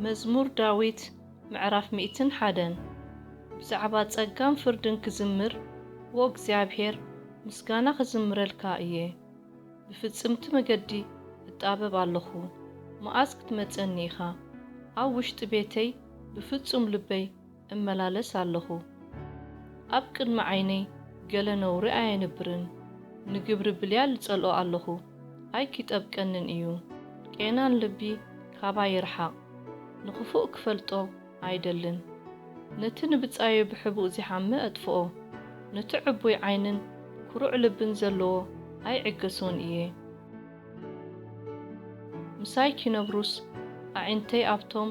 መዝሙር ዳዊት ምዕራፍ ሚእትን ሓደን። ብዛዕባ ጸጋን ፍርድን ክዝምር፣ ዎ እግዚኣብሔር፣ ምስጋና ክዝምረልካ እየ። ብፍጽምቲ መገዲ እጣበብ ኣለኹ፣ መኣዝ ክትመጸኒ ኢኻ? ኣብ ውሽጢ ቤተይ ብፍጹም ልበይ እመላለስ ኣለኹ። ኣብ ቅድሚ ዓይነይ ገለ ነውሪ ኣየንብርን። ንግብሪ ብልያል እጸልኦ ኣለኹ፣ ኣይኪጠብቀንን እዩ። ቄናን ልቢ ካባይ ይርሓቕ። ንኽፉእ ክፈልጦ ኣይደልን። ነቲ ንብጻዩ ብሕቡእ ዚሓመ እጥፍኦ። ነቲ ዕቡይ ዓይንን ኩሩዕ ልብን ዘለዎ ኣይዕገሶን እየ። ምሳይ ኪነብሩስ ኣዒንተይ ኣብቶም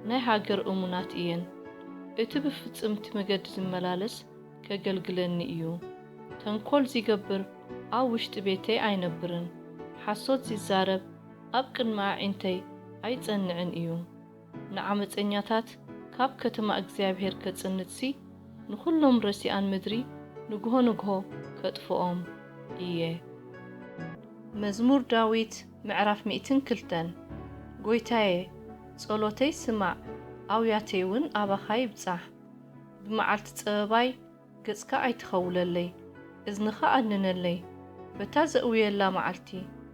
ናይ ሃገር እሙናት እየን። እቲ ብፍጽምቲ መገዲ ዝመላለስ ከገልግለኒ እዩ። ተንኮል ዚገብር ኣብ ውሽጢ ቤተይ ኣይነብርን። ሓሶት ዚዛረብ ኣብ ቅድሚ ኣዒንተይ ኣይጸንዕን እዩ። ንዓመጸኛታት ካብ ከተማ እግዚኣብሔር ከጽንትሲ፣ ንኹሎም ረሲኣን ምድሪ ንግሆ ንግሆ ከጥፍኦም እየ። መዝሙር ዳዊት ምዕራፍ ሚእትን ክልተን። ጎይታየ፣ ጸሎተይ ስማዕ፣ ኣውያተይ እውን ኣባኻ ይብጻሕ። ብመዓልቲ ጸበባይ ገጽካ ኣይትኸውለለይ፣ እዝንኻ ኣድንነለይ። በታ ዘእውየላ መዓልቲ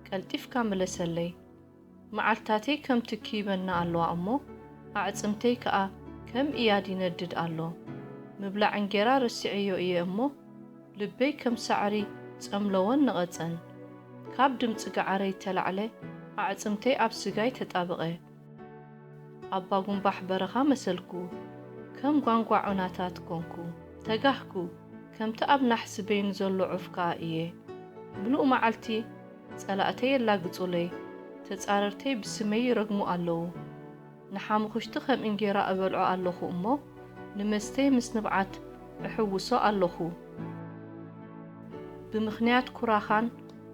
ቀልጢፍካ ምለሰለይ። መዓልታተይ ከም ትኪ ይበና ኣለዋ እሞ፣ ኣዕጽምተይ ከኣ ከም እያድ ይነድድ ኣሎ። ምብላዕ እንጌራ ረሲዐዮ እየ እሞ፣ ልበይ ከም ሳዕሪ ጸምለዎን ነቐጸን። ካብ ድምጺ ገዓረይ እተላዕለ፣ ኣዕጽምተይ ኣብ ስጋይ ተጣበቐ። ኣባ ጉንባሕ በረኻ መሰልኩ፣ ከም ጓንጓ ዑናታት ኮንኩ። ተጋህኩ፣ ከምቲ ኣብ ናሕሲ በይኑ ዘሎ ዑፍ ከኣ እየ። ምሉእ መዓልቲ ጸላእተይ የላግጹለይ፣ ተጻረርተይ ብስመይ ይረግሙ ኣለዉ። ንሓሙኽሽቲ ከም እንጌራ እበልዖ ኣለኹ እሞ፣ ንመስተይ ምስ ንብዓት እሕውሶ ኣለኹ። ብምኽንያት ኩራኻን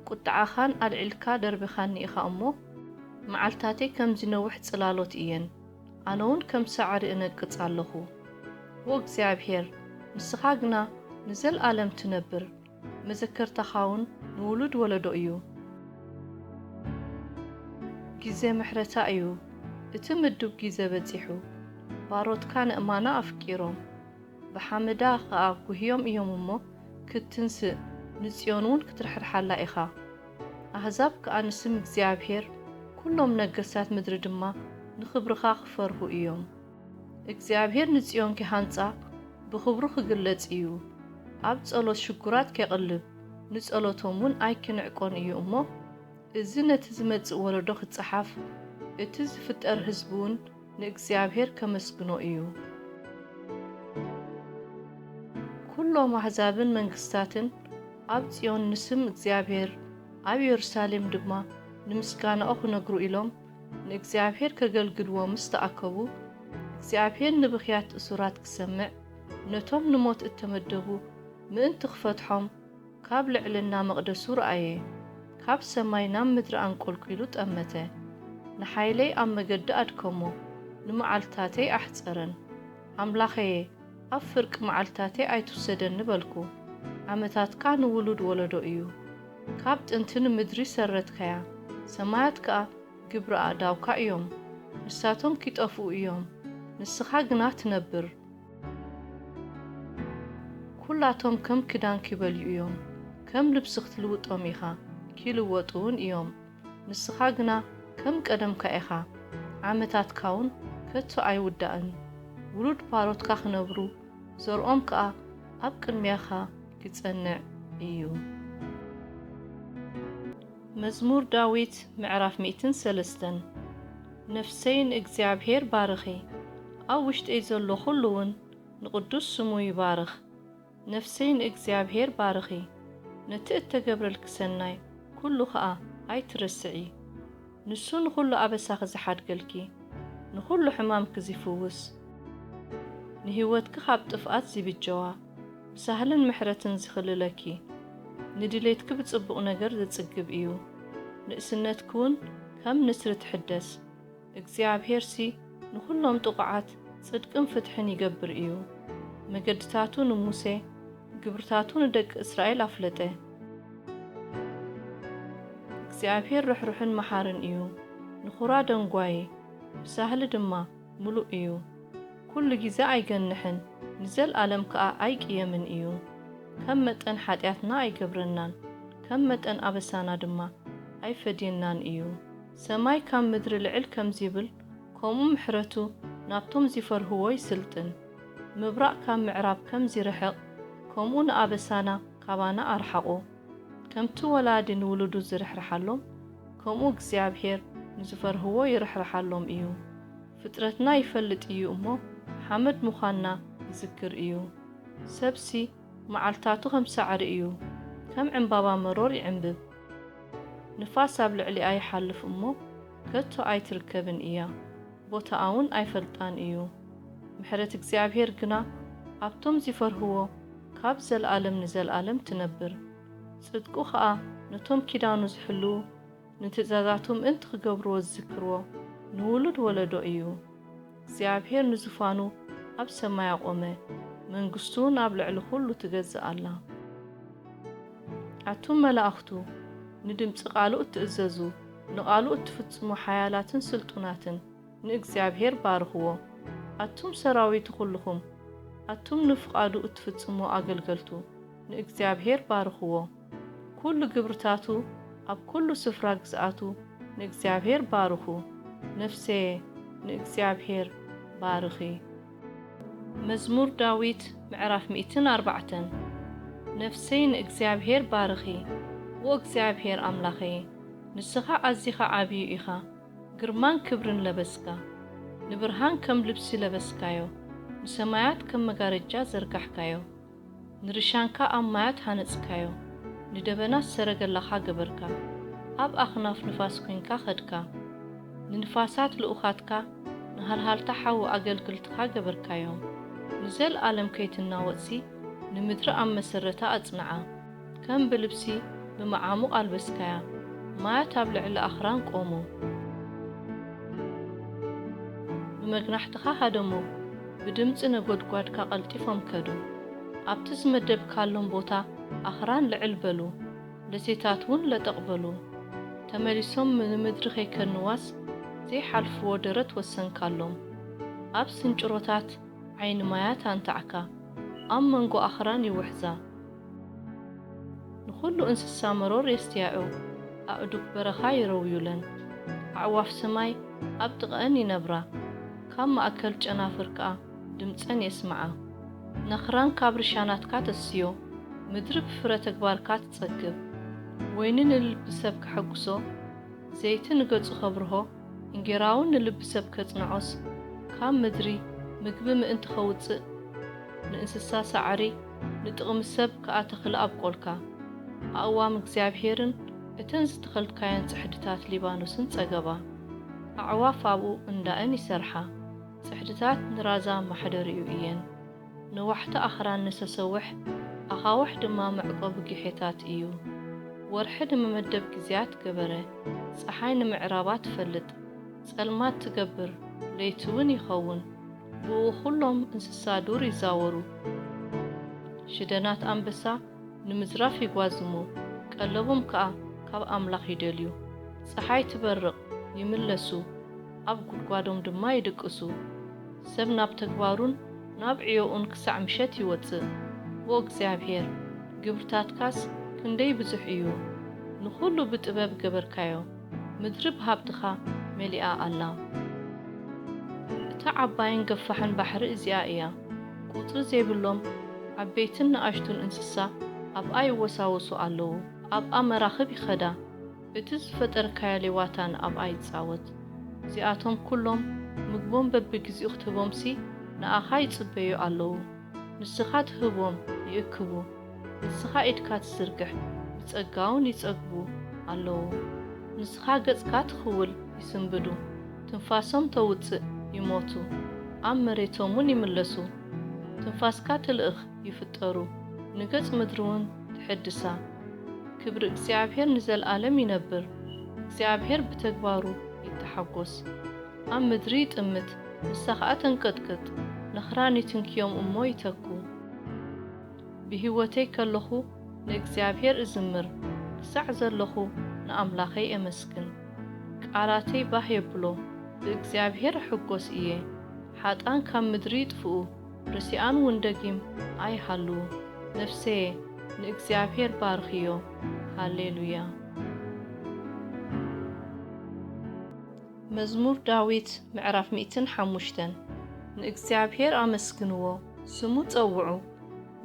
ቁጥዓኻን ኣልዒልካ ደርቢኻኒ ኢኻ እሞ፣ መዓልታተይ ከም ዚነውሕ ጽላሎት እየን፣ ኣነ እውን ከም ሳዕሪ እነቅጽ ኣለኹ። ዎ እግዚኣብሔር፣ ንስኻ ግና ንዘለኣለም ትነብር፣ መዘከርታኻ እውን ንውሉድ ወለዶ እዩ። ግዜ ምሕረታ እዩ፣ እቲ ምዱብ ግዜ በጺሑ፣ ባሮትካ ንእማና ኣፍቂሮም። ብሓመዳ ኸኣ ጒህዮም እዮም እሞ፣ ክትትንስእ፣ ንጽዮን እውን ክትርሕርሓላ ኢኻ። ኣህዛብ ከኣ ንስም እግዚኣብሔር፣ ኵሎም ነገስታት ምድሪ ድማ ንኽብርኻ ኽፈርሁ እዮም። እግዚኣብሔር ንጽዮን ኪሃንጻ፣ ብኽብሩ ኽግለጽ እዩ። ኣብ ጸሎት ሽጉራት ኬቕልብ፣ ንጸሎቶም እውን ኣይኪንዕቆን እዩ እሞ፣ እዚ ነቲ ዝመጽእ ወለዶ ኺጸሓፍ፣ እቲ ዝፍጠር ህዝቢ እውን ንእግዚኣብሄር ከመስግኖ እዩ። ኵሎም ኣህዛብን መንግስታትን ኣብ ጽዮን ንስም እግዚኣብሄር፣ ኣብ የሩሳሌም ድማ ንምስጋናኡ ኽነግሩ ኢሎም ንእግዚኣብሄር ኬገልግልዎ ምስ ተኣከቡ፣ እግዚኣብሄር ንብኽያት እሱራት ኪሰምዕ፣ ነቶም ንሞት እተመደቡ ምእንቲ ኪፈትሖም፣ ካብ ልዕልና መቕደሱ ረኣየ። ካብ ሰማይ ናብ ምድሪ ኣንቆልቂሉ ጠመተ። ንሓይለይ ኣብ መገዲ ኣድከሞ፣ ንመዓልትታተይ ኣሕጸረን። ኣምላኸየ፣ ኣብ ፍርቂ መዓልትታተይ ኣይትውሰደኒ በልኩ። ዓመታትካ ንውሉድ ወለዶ እዩ። ካብ ጥንቲ ንምድሪ ሰረትካያ፣ ሰማያት ከኣ ግብሪ ኣእዳውካ እዮም። ንሳቶም ኪጠፍኡ እዮም፣ ንስኻ ግና ትነብር። ኵላቶም ከም ክዳን ኪበልዩ እዮም፣ ከም ልብሲ ክትልውጦም ኢኻ፣ ኪልወጡ እውን እዮም። ንስኻ ግና ከም ቀደምካ ኢኻ፣ ዓመታትካ እውን ከቶ ኣይውዳእን። ውሉድ ባሮትካ ኽነብሩ፣ ዘርኦም ከኣ ኣብ ቅድሚያኻ ኪጸንዕ እዩ። መዝሙር ዳዊት ምዕራፍ ሚእትን ሰለስተን። ነፍሰይ ንእግዚኣብሔር ባርኺ፣ ኣብ ውሽጠይ ዘሎ ኹሉ እውን ንቕዱስ ስሙ ይባርኽ። ነፍሰይ ንእግዚኣብሔር ባርኺ፣ ነቲ እተገብረልኪ ሰናይ ኩሉ ኸኣ ኣይትረስዒ። ንሱ ንኹሉ ኣበሳኺ ዝሓድገልኪ፣ ንኹሉ ሕማምኪ ዚፍውስ፣ ንህይወትኪ ኻብ ጥፍኣት ዚብጀዋ፣ ብሳህልን ምሕረትን ዚኽልለኪ፣ ንድሌትኪ ብጽቡቕ ነገር ዚጽግብ እዩ። ንእስነትኪ እውን ከም ንስሪ ትሕደስ። እግዚኣብሄርሲ ንኹሎም ጥቑዓት ጽድቅን ፍትሕን ይገብር እዩ። መገድታቱ ንሙሴ፣ ግብርታቱ ንደቂ እስራኤል ኣፍለጠ። እግዚኣብሄር ርሕሩሕን መሓርን እዩ፣ ንኹራ ደንጓዪ፣ ብሳህሊ ድማ ምሉእ እዩ። ኩሉ ግዜ ኣይገንሕን፣ ንዘልኣለም ከኣ ኣይቅየምን እዩ። ከም መጠን ሓጢኣትና ኣይገብረናን፣ ከም መጠን ኣበሳና ድማ ኣይፈድየናን እዩ። ሰማይ ካብ ምድሪ ልዕል ከም ዚብል፣ ከምኡ ምሕረቱ ናብቶም ዚፈርህዎ ይስልጥን። ምብራቕ ካብ ምዕራብ ከም ዚርሕቕ፣ ከምኡ ንኣበሳና ካባና ኣርሓቑ። ከምቲ ወላዲ ንውሉዱ ዝርሕርሓሎም፣ ከምኡ እግዚኣብሄር ንዝፈርህዎ ይርሕርሓሎም እዩ። ፍጥረትና ይፈልጥ እዩ እሞ፣ ሓመድ ምዃንና ይዝክር እዩ። ሰብሲ መዓልታቱ ከም ሳዕሪ እዩ፣ ከም ዕምባባ መሮር ይዕምብብ። ንፋስ ኣብ ልዕሊኣ ይሓልፍ እሞ፣ ከቶ ኣይትርከብን እያ፣ ቦታኣ እውን ኣይፈልጣን እዩ። ምሕረት እግዚኣብሄር ግና ኣብቶም ዚፈርህዎ ካብ ዘለኣለም ንዘለኣለም ትነብር። ጽድቁ ኸኣ ነቶም ኪዳኑ ዝሕልዉ፣ ንትእዛዛቱ ምእንቲ ኽገብርዎ ዝዝክርዎ ንውሉድ ወለዶ እዩ። እግዚኣብሄር ንዙፋኑ ኣብ ሰማይ ኣቖመ፣ መንግስቱ እውን ኣብ ልዕሊ ኹሉ ትገዝእ ኣላ። ኣቱም መላእኽቱ፣ ንድምጺ ቃሉ እትእዘዙ፣ ንቓሉ እትፍጽሙ ሓያላትን ስልጡናትን፣ ንእግዚኣብሄር ባርኽዎ። ኣቱም ሰራዊቱ ኩልኹም፣ ኣቱም ንፍቓዱ እትፍጽሙ ኣገልገልቱ፣ ንእግዚኣብሄር ባርኽዎ። ኩሉ ግብርታቱ፣ ኣብ ኩሉ ስፍራ ግዝኣቱ፣ ንእግዚኣብሄር ባርኹ። ነፍሰየ፣ ንእግዚኣብሄር ባርኺ። መዝሙር ዳዊት ምዕራፍ ሚእትን ኣርባዕተን። ነፍሰይ ንእግዚኣብሄር ባርኺ፣ ዎ እግዚኣብሄር ኣምላኸየ፣ ንስኻ ኣዚኻ ዓብዩ ኢኻ። ግርማን ክብርን ለበስካ፣ ንብርሃን ከም ልብሲ ለበስካዮ፣ ንሰማያት ከም መጋረጃ ዘርጋሕካዮ። ንርሻንካ ኣብ ማያት ሃነጽካዮ፣ ንደበናት ሰረገላኻ ገበርካ። ኣብ ኣኽናፍ ንፋስ ኰይንካ ኸድካ። ንንፋሳት ልኡኻትካ፣ ንሃልሃልታ ሓዊ ኣገልግልትኻ ገበርካዮም። ንዘለኣለም ከይትናወጽሲ፣ ንምድሪ ኣብ መሰረታ ኣጽንዓ። ከም ብልብሲ ብመዓሙቕ ኣልበስካያ፣ ማያት ኣብ ልዕሊ ኣኽራን ቆሙ። ብመግናሕትኻ ሃደሙ፣ ብድምጺ ነጎድጓድካ ቀልጢፎም ከዱ። ኣብቲ ዝመደብካሎም ቦታ ኣኽራን ልዕል በሉ፣ ደሴታት እውን ለጠቕ በሉ። ተመሊሶም ንምድሪ ከይከንዋስ ዘይሓልፍዎ ደረት ወሰንካሎም። ኣብ ስንጭሮታት ዓይኒ ማያት ኣንታዕካ፣ ኣብ መንጎ ኣኽራን ይውሕዛ። ንኹሉ እንስሳ መሮር የስትያኡ፣ ኣእዱግ በረኻ ይረውዩለን። ኣዕዋፍ ሰማይ ኣብ ጥቓኣን ይነብራ፣ ካብ ማእከል ጨናፍር ከኣ ድምጸን የስምዓ። ነኽራን ካብ ርሻናትካ ተስትዮ፣ ምድሪ ብፍረ ተግባርካ ትጸግብ። ወይኒ ንልቢ ሰብ ከሐጉሶ፣ ዘይቲ ንገጹ ከብርሆ፣ እንጌራውን ንልቢ ሰብ ከጽንዖስ፣ ካብ ምድሪ ምግቢ ምእንቲ ኸውጽእ፣ ንእንስሳ ሳዕሪ፣ ንጥቕሚ ሰብ ከኣ ተኽሊ ኣብቆልካ። ኣእዋም እግዚኣብሄርን እተን ዝተኸልካየን ጽሕድታት ሊባኖስን ጸገባ። ኣዕዋፍ ኣብኡ እንዳእን ይሰርሓ፣ ጽሕድታት ንራዛ ማሕደሪኡ እየን። ንዋሕቲ ኣኽራን ንሰሰውሕ፣ ኣኻውሕ ድማ መዕቆቢ ግሔታት እዩ። ወርሒ ንመመደብ ግዜያት ገበረ፣ ጸሓይ ንምዕራባ ትፈልጥ፣ ጸልማት ትገብር፣ ለይቲ እውን ይኸውን። ብእኡ ኹሎም እንስሳ ዱር ይዛወሩ። ሽደናት ኣንበሳ ንምዝራፍ ይጓዝሙ፣ ቀለቦም ከኣ ካብ ኣምላኽ ይደልዩ። ጸሓይ ትበርቕ፣ ይምለሱ፣ ኣብ ጉድጓዶም ድማ ይድቅሱ። ሰብ ናብ ተግባሩን ናብ ዕዮኡን ክሳዕ ምሸት ይወጽእ። ዎ እግዚኣብሄር፣ ግብርታትካስ ክንደይ ብዙሕ እዩ! ንኹሉ ብጥበብ ገበርካዮ፣ ምድሪ ብሃብትኻ መሊኣ ኣላ። እታ ዓባይን ገፋሕን ባሕሪ እዚኣ እያ። ቁጽሪ ዘይብሎም ዓበይትን ንኣሽቱን እንስሳ ኣብኣ ይወሳወሱ ኣለዉ፣ ኣብኣ መራኽብ ይኸዳ። እቲ ዝፈጠርካዮ ሌዋታን ኣብኣ ይጻወት። እዚኣቶም ኩሎም ምግቦም በብግዜኡ ክትህቦምሲ ንኣኻ ይጽበዩ ኣለዉ። ንስኻ ትህቦም ይእክቡ፣ ንስኻ ኢድካ ትዝርግሕ ብጸጋውን ይጸግቡ ኣለዉ። ንስኻ ገጽካ ትኽውል ይስንብዱ፣ ትንፋሶም ተውጽእ ይሞቱ፣ ኣብ መሬቶምውን ይምለሱ። ትንፋስካ ትልእኽ ይፍጠሩ፣ ንገጽ ምድሪውን ትሕድሳ። ክብሪ እግዚኣብሔር ንዘለኣለም ይነብር። እግዚኣብሔር ብተግባሩ ይተሓጎስ። ኣብ ምድሪ ይጥምት፣ ንሳ ኸኣ ተንቀጥቅጥ። ነኽራን ይትንክዮም እሞ ይተኩ። ብህይወተይ ከለኹ ንእግዚኣብሔር እዝምር፣ ክሳዕ ዘለኹ ንኣምላኸይ እመስግን። ቃላተይ ባህ የብሎ፣ ብእግዚኣብሔር እሕጎስ እየ። ሓጥኣን ካብ ምድሪ ይጥፍኡ፣ ርሲኣን እውን ደጊም ኣይሃልዉ። ነፍሰየ ንእግዚኣብሔር ባርኽዮ። ሃሌሉያ። መዝሙር ዳዊት ምዕራፍ ሚእትን ሓሙሽተን። ንእግዚኣብሔር ኣመስግንዎ፣ ስሙ ጸውዑ፣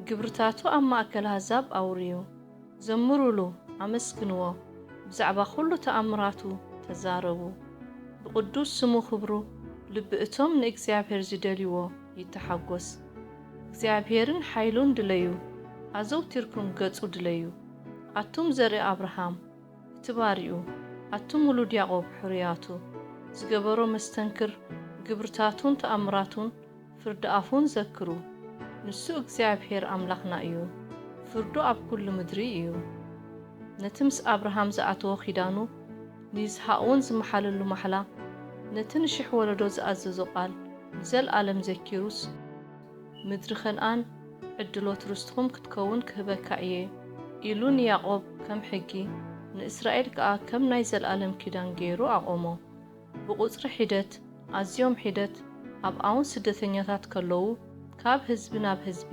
ግብርታቱ ኣብ ማእከል ኣህዛብ ኣውርዩ። ዘምሩሉ፣ ኣመስግንዎ፣ ብዛዕባ ኹሉ ተኣምራቱ ተዛረቡ። ብቕዱስ ስሙ ኽብሩ ልቢ እቶም ንእግዚኣብሔር ዝደልይዎ ይተሓጎስ። እግዚኣብሔርን ሓይሉን ድለዩ፣ ኣዘውቲርኩም ገጹ ድለዩ። ኣቱም ዘርኢ ኣብርሃም፣ እቲ ባሪኡ፣ ኣቱም ውሉድ ያዕቆብ ሕሩያቱ፣ ዝገበሮ መስተንክር ግብርታቱን ተኣምራቱን ፍርዲ ኣፉን ዘክሩ። ንሱ እግዚኣብሔር ኣምላኽና እዩ፣ ፍርዱ ኣብ ኩሉ ምድሪ እዩ። ነቲ ምስ ኣብርሃም ዝኣተዎ ኪዳኑ፣ ንይስሃቅ እውን ዝመሓለሉ ማሕላ፣ ነቲ ንሽሕ ወለዶ ዝኣዘዞ ቃል ንዘልኣለም ዘኪሩስ፣ ምድሪ ከነኣን ዕድሎት ርስትኹም ክትከውን ክህበካ እየ ኢሉ ንያዕቆብ ከም ሕጊ፣ ንእስራኤል ከኣ ከም ናይ ዘልኣለም ኪዳን ገይሩ ኣቖሞ። ብቑጽሪ ሒደት፣ ኣዝዮም ሒደት ኣብኣውን ስደተኛታት ከለዉ፣ ካብ ህዝቢ ናብ ህዝቢ፣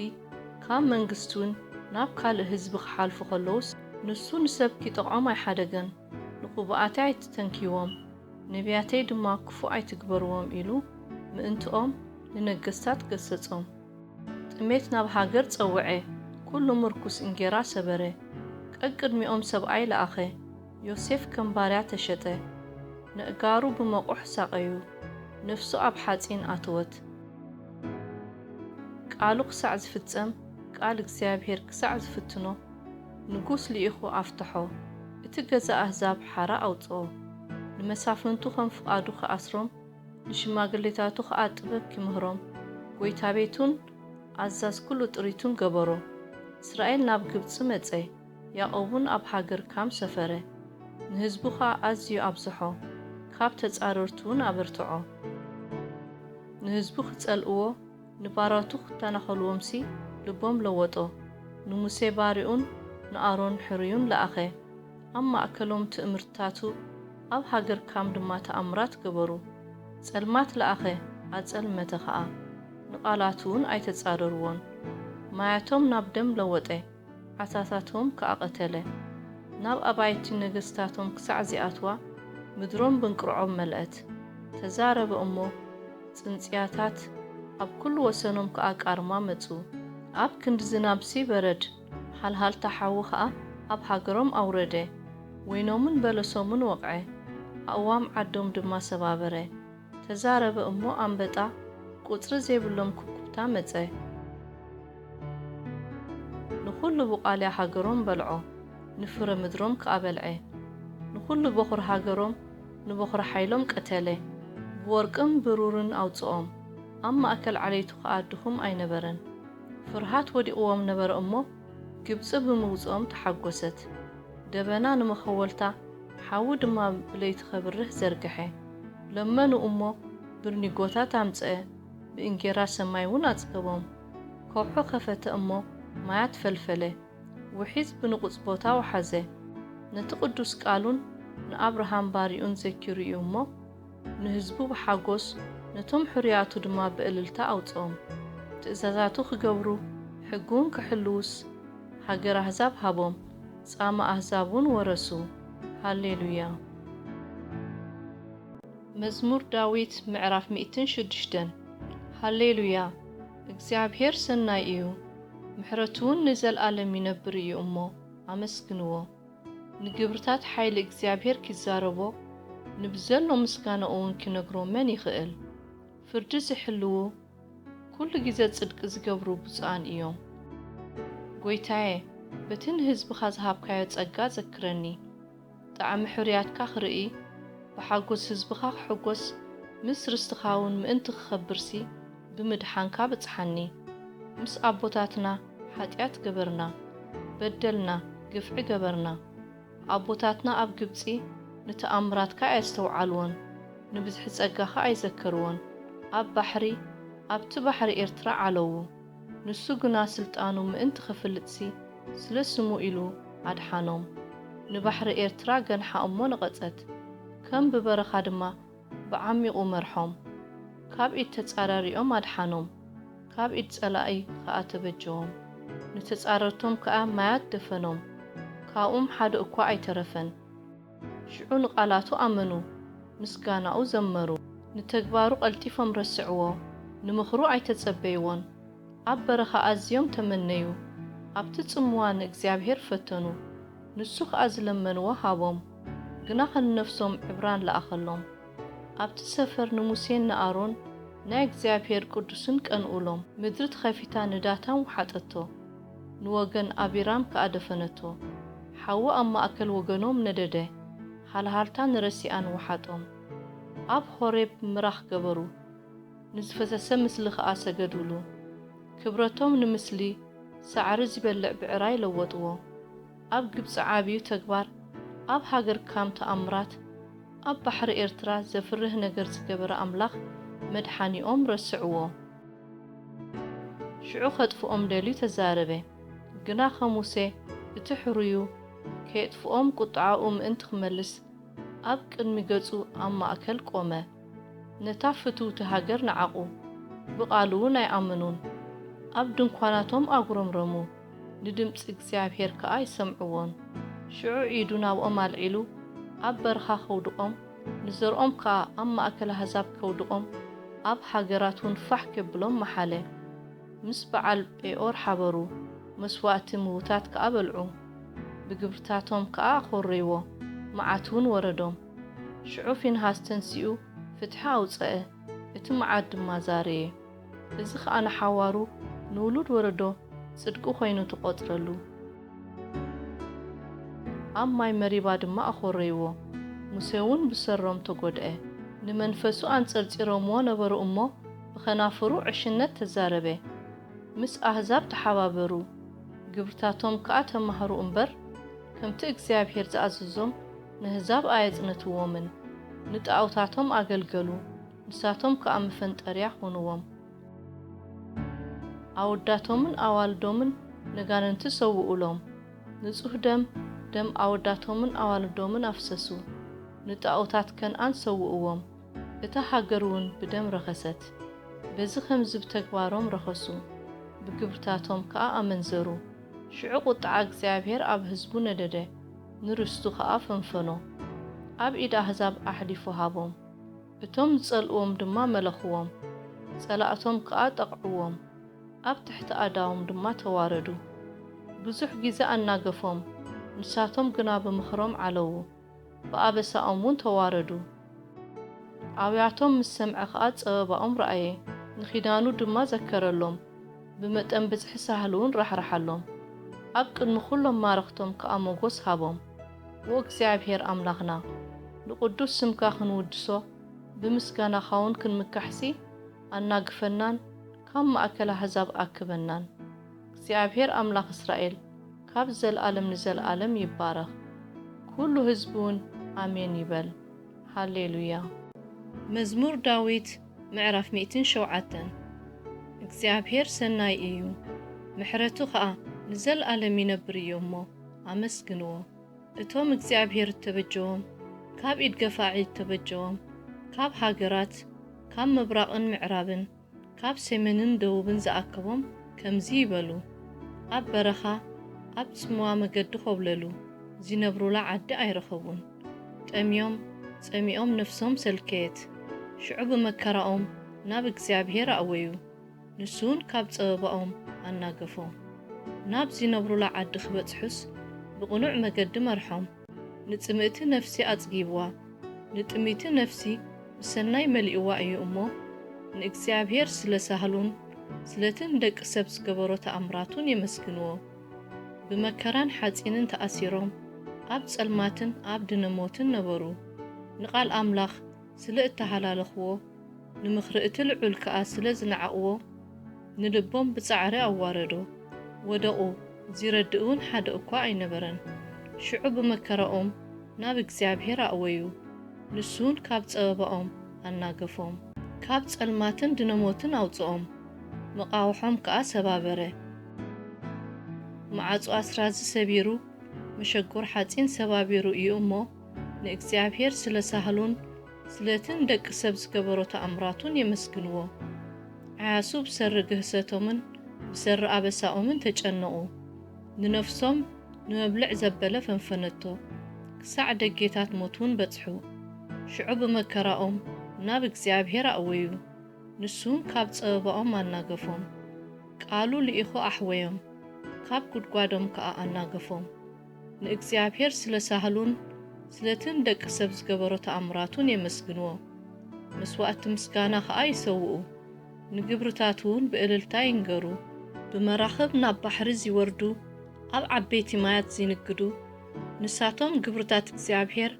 ካብ መንግስቲ እውን ናብ ካልእ ህዝቢ ክሓልፉ ከለዉስ፣ ንሱ ንሰብ ኪጠቕዖም ኣይሓደገን። ንቕቡኣተይ ኣይትተንክይዎም፣ ነቢያተይ ድማ ክፉእ ኣይትግበርዎም ኢሉ ምእንትኦም ንነገስታት ገሰጾም። ጥሜት ናብ ሃገር ጸውዐ፣ ኩሉ ምርኩስ እንጌራ ሰበረ። ቀቅድሚኦም ሰብኣይ ለኣኸ፣ ዮሴፍ ከም ባርያ ተሸጠ። ነእጋሩ ብመቑሕ ሳቐዩ፣ ነፍሱ ኣብ ሓጺን ኣተወት። ቃሉ ክሳዕ ዝፍጸም፣ ቃል እግዚኣብሔር ክሳዕ ዝፍትኖ፣ ንጉስ ልኢኹ ኣፍትሖ። እቲ ገዛ ኣህዛብ ሓራ ኣውጽኦ። ንመሳፍንቱ ከም ፍቓዱ ክኣስሮም፣ ንሽማግሌታቱ ኸኣ ጥበብ ኪምህሮም፣ ጐይታ ቤቱን ኣዛዝ ኵሉ ጥሪቱን ገበሮ። እስራኤል ናብ ግብጺ መጸ፣ ያዕቆብ እውን ኣብ ሃገር ካም ሰፈረ። ንህዝቡ ኸኣ ኣዝዩ ኣብዝሖ፣ ካብ ተጻረርቱ እውን ኣበርትዖ። ንህዝቡ ኺጸልእዎ፣ ንባሮቱ ኺተናኸልዎምሲ ልቦም ለወጦ። ንሙሴ ባሪኡን ንኣሮን ሕሩዩን ለኣኸ። ኣብ ማእከሎም ትእምርትታቱ፣ ኣብ ሃገር ካም ድማ ተኣምራት ገበሩ። ጸልማት ለኣኸ፣ ኣጸልመተ ኸኣ። ንቓላቱ እውን ኣይተጻረርዎን። ማያቶም ናብ ደም ለወጠ፣ ዓሳታቶም ከኣ ቀተለ። ናብ ኣባይቲ ነገስታቶም ክሳዕ ዚኣትዋ፣ ምድሮም ብእንቅርዖም መልአት። ተዛረበ እሞ፣ ጽንጽያታት፣ ኣብ ኩሉ ወሰኖም ከኣ ቃርማ መጹ። ኣብ ክንዲ ዝናብሲ በረድ፣ ሃልሃልታ ሓዊ ኸኣ ኣብ ሃገሮም ኣውረደ። ወይኖምን በለሶምን ወቕዐ፣ ኣእዋም ዓዶም ድማ ሰባበረ። ተዛረበ እሞ ኣንበጣ ቁጽሪ ዘይብሎም ኩብኩብታ መጸ። ንኹሉ ቡቓልያ ሃገሮም በልዖ፣ ንፍረ ምድሮም ከኣ በልዐ። ንኹሉ በኹሪ ሃገሮም፣ ንበኹሪ ሓይሎም ቀተለ። ብወርቅን ብሩርን ኣውጽኦም፣ ኣብ ማእከል ዓሌቱ ኸኣ ድኹም ኣይነበረን። ፍርሃት ወዲቕዎም ነበረ እሞ፣ ግብጺ ብምውጽኦም ተሓጐሰት። ደበና ንመኸወልታ፣ ሓዊ ድማ ብለይቲ ኸብርህ ዘርግሐ። ለመኑ እሞ፣ ብርኒጎታት ኣምጽአ፣ ብእንጌራ ሰማይ እውን ኣጽገቦም። ከውሒ ኸፈተ እሞ፣ ማያት ፈልፈለ፣ ውሒዝ ብንቑጽ ቦታ ወሓዘ። ነቲ ቅዱስ ቃሉን ንኣብርሃም ባሪኡን ዘኪሩ እዩ እሞ፣ ንህዝቡ ብሓጎስ፣ ነቶም ሕሩያቱ ድማ ብእልልታ ኣውጽኦም። ትእዛዛቱ ክገብሩ፣ ሕጉውን ክሕልዉስ፣ ሃገር ኣህዛብ ሃቦም፣ ጻማ ኣህዛብ እውን ወረሱ። ሃሌሉያ። መዝሙር ዳዊት ምዕራፍ ሚእትን ሽዱሽተን። ሃሌሉያ። እግዚኣብሔር ሰናይ እዩ፣ ምሕረቱ እውን ንዘልኣለም ይነብር እዩ እሞ፣ ኣመስግንዎ። ንግብርታት ሓይሊ እግዚኣብሔር ኪዛረቦ፣ ንብዘሎ ምስጋናኡ እውን ኪነግሮ መን ይኽእል? ፍርዲ ዚሕልዉ፣ ኩሉ ግዜ ጽድቂ ዚገብሩ ብጹኣን እዮም። ጐይታየ፣ በቲ ንህዝብኻ ዝሃብካዮ ጸጋ ዘክረኒ። ጣዕሚ ሕሩያትካ ክርኢ፣ ብሓጎስ ህዝብኻ ክሕጎስ፣ ምስ ርስትኻ እውን ምእንቲ ክኸብርሲ፣ ብምድሓንካ ብጽሓኒ። ምስ ኣቦታትና ሓጢኣት ገበርና፣ በደልና፣ ግፍዒ ገበርና። ኣቦታትና ኣብ ግብጺ ንተኣምራትካ ኣየስተውዓልዎን፣ ንብዝሒ ጸጋኻ ኣይዘከርዎን። ኣብ ባሕሪ፣ ኣብቲ ባሕሪ ኤርትራ ዓለዉ። ንሱ ግና ስልጣኑ ምእንቲ ኸፍልጥሲ፣ ስለ ስሙ ኢሉ ኣድሓኖም። ንባሕሪ ኤርትራ ገንሓ እሞ ነቐጸት፣ ከም ብበረኻ ድማ ብዓሚቑ መርሖም። ካብ ኢድ ተጻራሪኦም ኣድሓኖም፣ ካብ ኢድ ጸላኢ ኸኣ ተበጀዎም። ንተጻረርቶም ከኣ ማያት ደፈኖም፣ ካብኡም ሓደ እኳ ኣይተረፈን። ሽዑ ንቓላቱ ኣመኑ፣ ምስጋናኡ ዘመሩ። ንተግባሩ ቀልጢፎም ረስዕዎ፣ ንምኽሩ ኣይተጸበይዎን። ኣብ በረኻ ኣዝዮም ተመነዩ፣ ኣብቲ ጽምዋ ንእግዚኣብሔር ፈተኑ። ንሱ ኸኣ ዝለመንዎ ሃቦም፣ ግናኸ ንነፍሶም ዕብራን ለኣኸሎም። ኣብቲ ሰፈር ንሙሴን ንኣሮን ናይ እግዚኣብሔር ቅዱስን ቀንኡሎም። ምድሪ ተኸፊታ ንዳታን ወሓጠቶ፣ ንወገን ኣቢራም ከኣ ደፈነቶ። ሓዊ ኣብ ማእከል ወገኖም ነደደ፣ ሃልሃልታን ረሲኣን ወሓጦም። ኣብ ሆሬብ ምራኽ ገበሩ፣ ንዝፈሰሰ ምስሊ ኸኣ ሰገዱሉ። ክብረቶም ንምስሊ ሳዕሪ ዝበልዕ ብዕራይ ለወጥዎ። ኣብ ግብጺ ዓብዩ ተግባር፣ ኣብ ሃገር ካም ተኣምራት፣ ኣብ ባሕሪ ኤርትራ ዘፍርህ ነገር ዝገበረ ኣምላኽ መድሓኒኦም ረስዕዎ። ሽዑ ኸጥፍኦም ደልዩ ተዛረበ። ግናኸ ሙሴ እቲ ሕሩዩ ከየጥፍኦም ቁጥዓኡ ምእንቲ ኽመልስ ኣብ ቅድሚ ገጹ ኣብ ማእከል ቆመ። ነታ ፍትውቲ ሃገር ነዓቑ፣ ብቓሉ እውን ኣይኣመኑን። ኣብ ድንኳናቶም ኣጉረምረሙ፣ ንድምጺ እግዚኣብሔር ከኣ ኣይሰምዕዎን። ሽዑ ኢዱ ናብኦም ኣልዒሉ ኣብ በረኻ ከውድቖም፣ ንዘርኦም ከኣ ኣብ ማእከል ኣህዛብ ከውድቖም፣ ኣብ ሃገራት እውን ፋሕ ኬብሎም መሓለ። ምስ በዓል ጴኦር ሓበሩ፣ መስዋእቲ ምዉታት ከኣ በልዑ። ብግብርታቶም ከኣ ኣኾረይዎ፣ መዓት እውን ወረዶም። ሽዑ ፊንሃስ ተንሲኡ ፍትሒ ኣውጸአ፣ እቲ መዓት ድማ ዛረየ። እዚ ኸኣ ንሓዋሩ ንውሉድ ወለዶ ጽድቂ ኾይኑ ተቖጽረሉ። ኣብ ማይ መሪባ ድማ ኣኾረይዎ፣ ሙሴ እውን ብሰሮም ተጎድአ። ንመንፈሱ ኣንጸርጺሮምዎ ነበሩ እሞ ብኸናፍሩ ዕሽነት ተዛረበ። ምስ ኣህዛብ ተሓባበሩ፣ ግብርታቶም ከኣ ተማህሩ እምበር፣ ከምቲ እግዚኣብሔር ዝኣዘዞም ንኣህዛብ ኣየጽነትዎምን። ንጣኦታቶም ኣገልገሉ፣ ንሳቶም ከኣ መፈንጠርያ ኾንዎም። ኣወዳቶምን ኣዋልዶምን ነጋንንቲ ሰውኡሎም። ንጹህ ደም፣ ደም ኣወዳቶምን ኣዋልዶምን ኣፍሰሱ። ንጣኦታት ከንኣን ሰውእዎም። እታ ሃገር እውን ብደም ረኸሰት። በዚ ኸምዚ ብተግባሮም ረኸሱ፣ ብግብርታቶም ከኣ ኣመንዘሩ። ሽዑ ቁጥዓ እግዚኣብሔር ኣብ ህዝቡ ነደደ፣ ንርስቱ ኸኣ ፈንፈኖ። ኣብ ኢድ ኣህዛብ ኣሕሊፉ ሃቦም። እቶም ዝጸልእዎም ድማ መለኽዎም፣ ጸላእቶም ከኣ ጠቕዕዎም፣ ኣብ ትሕቲ ኣእዳዎም ድማ ተዋረዱ። ብዙሕ ግዜ ኣናገፎም፣ ንሳቶም ግና ብምኽሮም ዓለዉ፣ ብኣበሳኦም እውን ተዋረዱ። ኣውያቶም ምስ ሰምዐ ኸኣ ጸበባኦም ረኣየ፣ ንኺዳኑ ድማ ዘከረሎም፣ ብመጠን ብዝሒ ሳህሉ እውን ራሕርሓሎም። ኣብ ቅድሚ ኹሎም ማረኽቶም ከኣ ሞጎስ ሃቦም። ወእግዚኣብሔር ኣምላኽና፣ ንቕዱስ ስምካ ክንውድሶ፣ ብምስጋናኻ እውን ክንምካሕሲ፣ ኣናግፈናን ካብ ማእከል ኣህዛብ ኣክበናን። እግዚኣብሔር ኣምላኽ እስራኤል ካብ ዘለኣለም ንዘለኣለም ይባረኽ። ኩሉ ህዝቢ እውን ኣሜን ይበል። ሃሌሉያ። መዝሙር ዳዊት ምዕራፍ ሚእትን ሸውዓተን። እግዚኣብሔር ሰናይ እዩ፣ ምሕረቱ ኸኣ ንዘለኣለም ይነብር እዩ እሞ ኣመስግንዎ። እቶም እግዚኣብሔር እተበጀዎም፣ ካብ ኢድ ገፋዒ እተበጀዎም፣ ካብ ሃገራት፣ ካብ ምብራቕን ምዕራብን፣ ካብ ሰሜንን ደቡብን ዝኣከቦም ከምዚ ይበሉ፣ ኣብ በረኻ፣ ኣብ ጽምዋ መገዲ ኾብለሉ፣ ዚነብሩላ ዓዲ ኣይረኸቡን። ጠምዮም፣ ጸሚኦም ነፍሶም ሰልከየት። ሽዑ ብመከራኦም ናብ እግዚኣብሔር ኣእወዩ፣ ንሱውን ካብ ጸበባኦም ኣናገፎም። ናብ ዚነብሩላ ዓዲ ኽበጽሑስ ብቕኑዕ መገዲ መርሖም። ንጽምእቲ ነፍሲ ኣጽጊብዋ፣ ንጥሚቲ ነፍሲ ብሰናይ መሊእዋ እዩ እሞ፣ ንእግዚኣብሔር ስለ ሳህሉን ስለቲ ንደቂ ሰብ ዝገበሮ ተኣምራቱን የመስግንዎ። ብመከራን ሓጺንን ተኣሲሮም፣ ኣብ ጸልማትን ኣብ ድነ ሞትን ነበሩ። ንቓል ኣምላኽ ስለ እተሃላለኽዎ፣ ንምኽሪ እቲ ልዑል ከኣ ስለ ዝነዓቕዎ፣ ንልቦም ብጻዕሪ ኣዋረዶ። ወደቑ፣ ዚረድእ እውን ሓደ እኳ ኣይነበረን። ሽዑ ብመከራኦም ናብ እግዚኣብሔር ኣእወዩ፣ ንሱውን ካብ ጸበባኦም ኣናገፎም። ካብ ጸልማትን ድነሞትን ኣውጽኦም፣ መቓውሖም ከኣ ሰባበረ። መዓጹ ኣስራዚ ሰቢሩ፣ መሸጎር ሓጺን ሰባቢሩ እዩ እሞ፣ ንእግዚኣብሔር ስለ ሳህሉን ስለቲ ንደቂ ሰብ ዝገበሮ ተኣምራቱን የመስግንዎ። ዓያሱ ብሰሪ ግህሰቶምን ብሰሪ ኣበሳኦምን ተጨነቑ። ንነፍሶም ንመብልዕ ዘበለ ፈንፈነቶ። ክሳዕ ደጌታት ሞት እውን በጽሑ። ሽዑ ብመከራኦም ናብ እግዚኣብሔር ኣእወዩ። ንሱ እውን ካብ ጸበባኦም ኣናገፎም። ቃሉ ልኢኹ ኣሕወዮም፣ ካብ ጉድጓዶም ከኣ ኣናገፎም። ንእግዚኣብሔር ስለ ሳህሉን ስለቲ ንደቂ ሰብ ዝገበሮ ተኣምራቱን የመስግንዎ። መስዋእቲ ምስጋና ከኣ ይሰውኡ፣ ንግብርታቱ እውን ብእልልታ ይንገሩ። ብመራኽብ ናብ ባሕሪ ዚወርዱ፣ ኣብ ዓበይቲ ማያት ዚንግዱ፣ ንሳቶም ግብርታት እግዚኣብሔር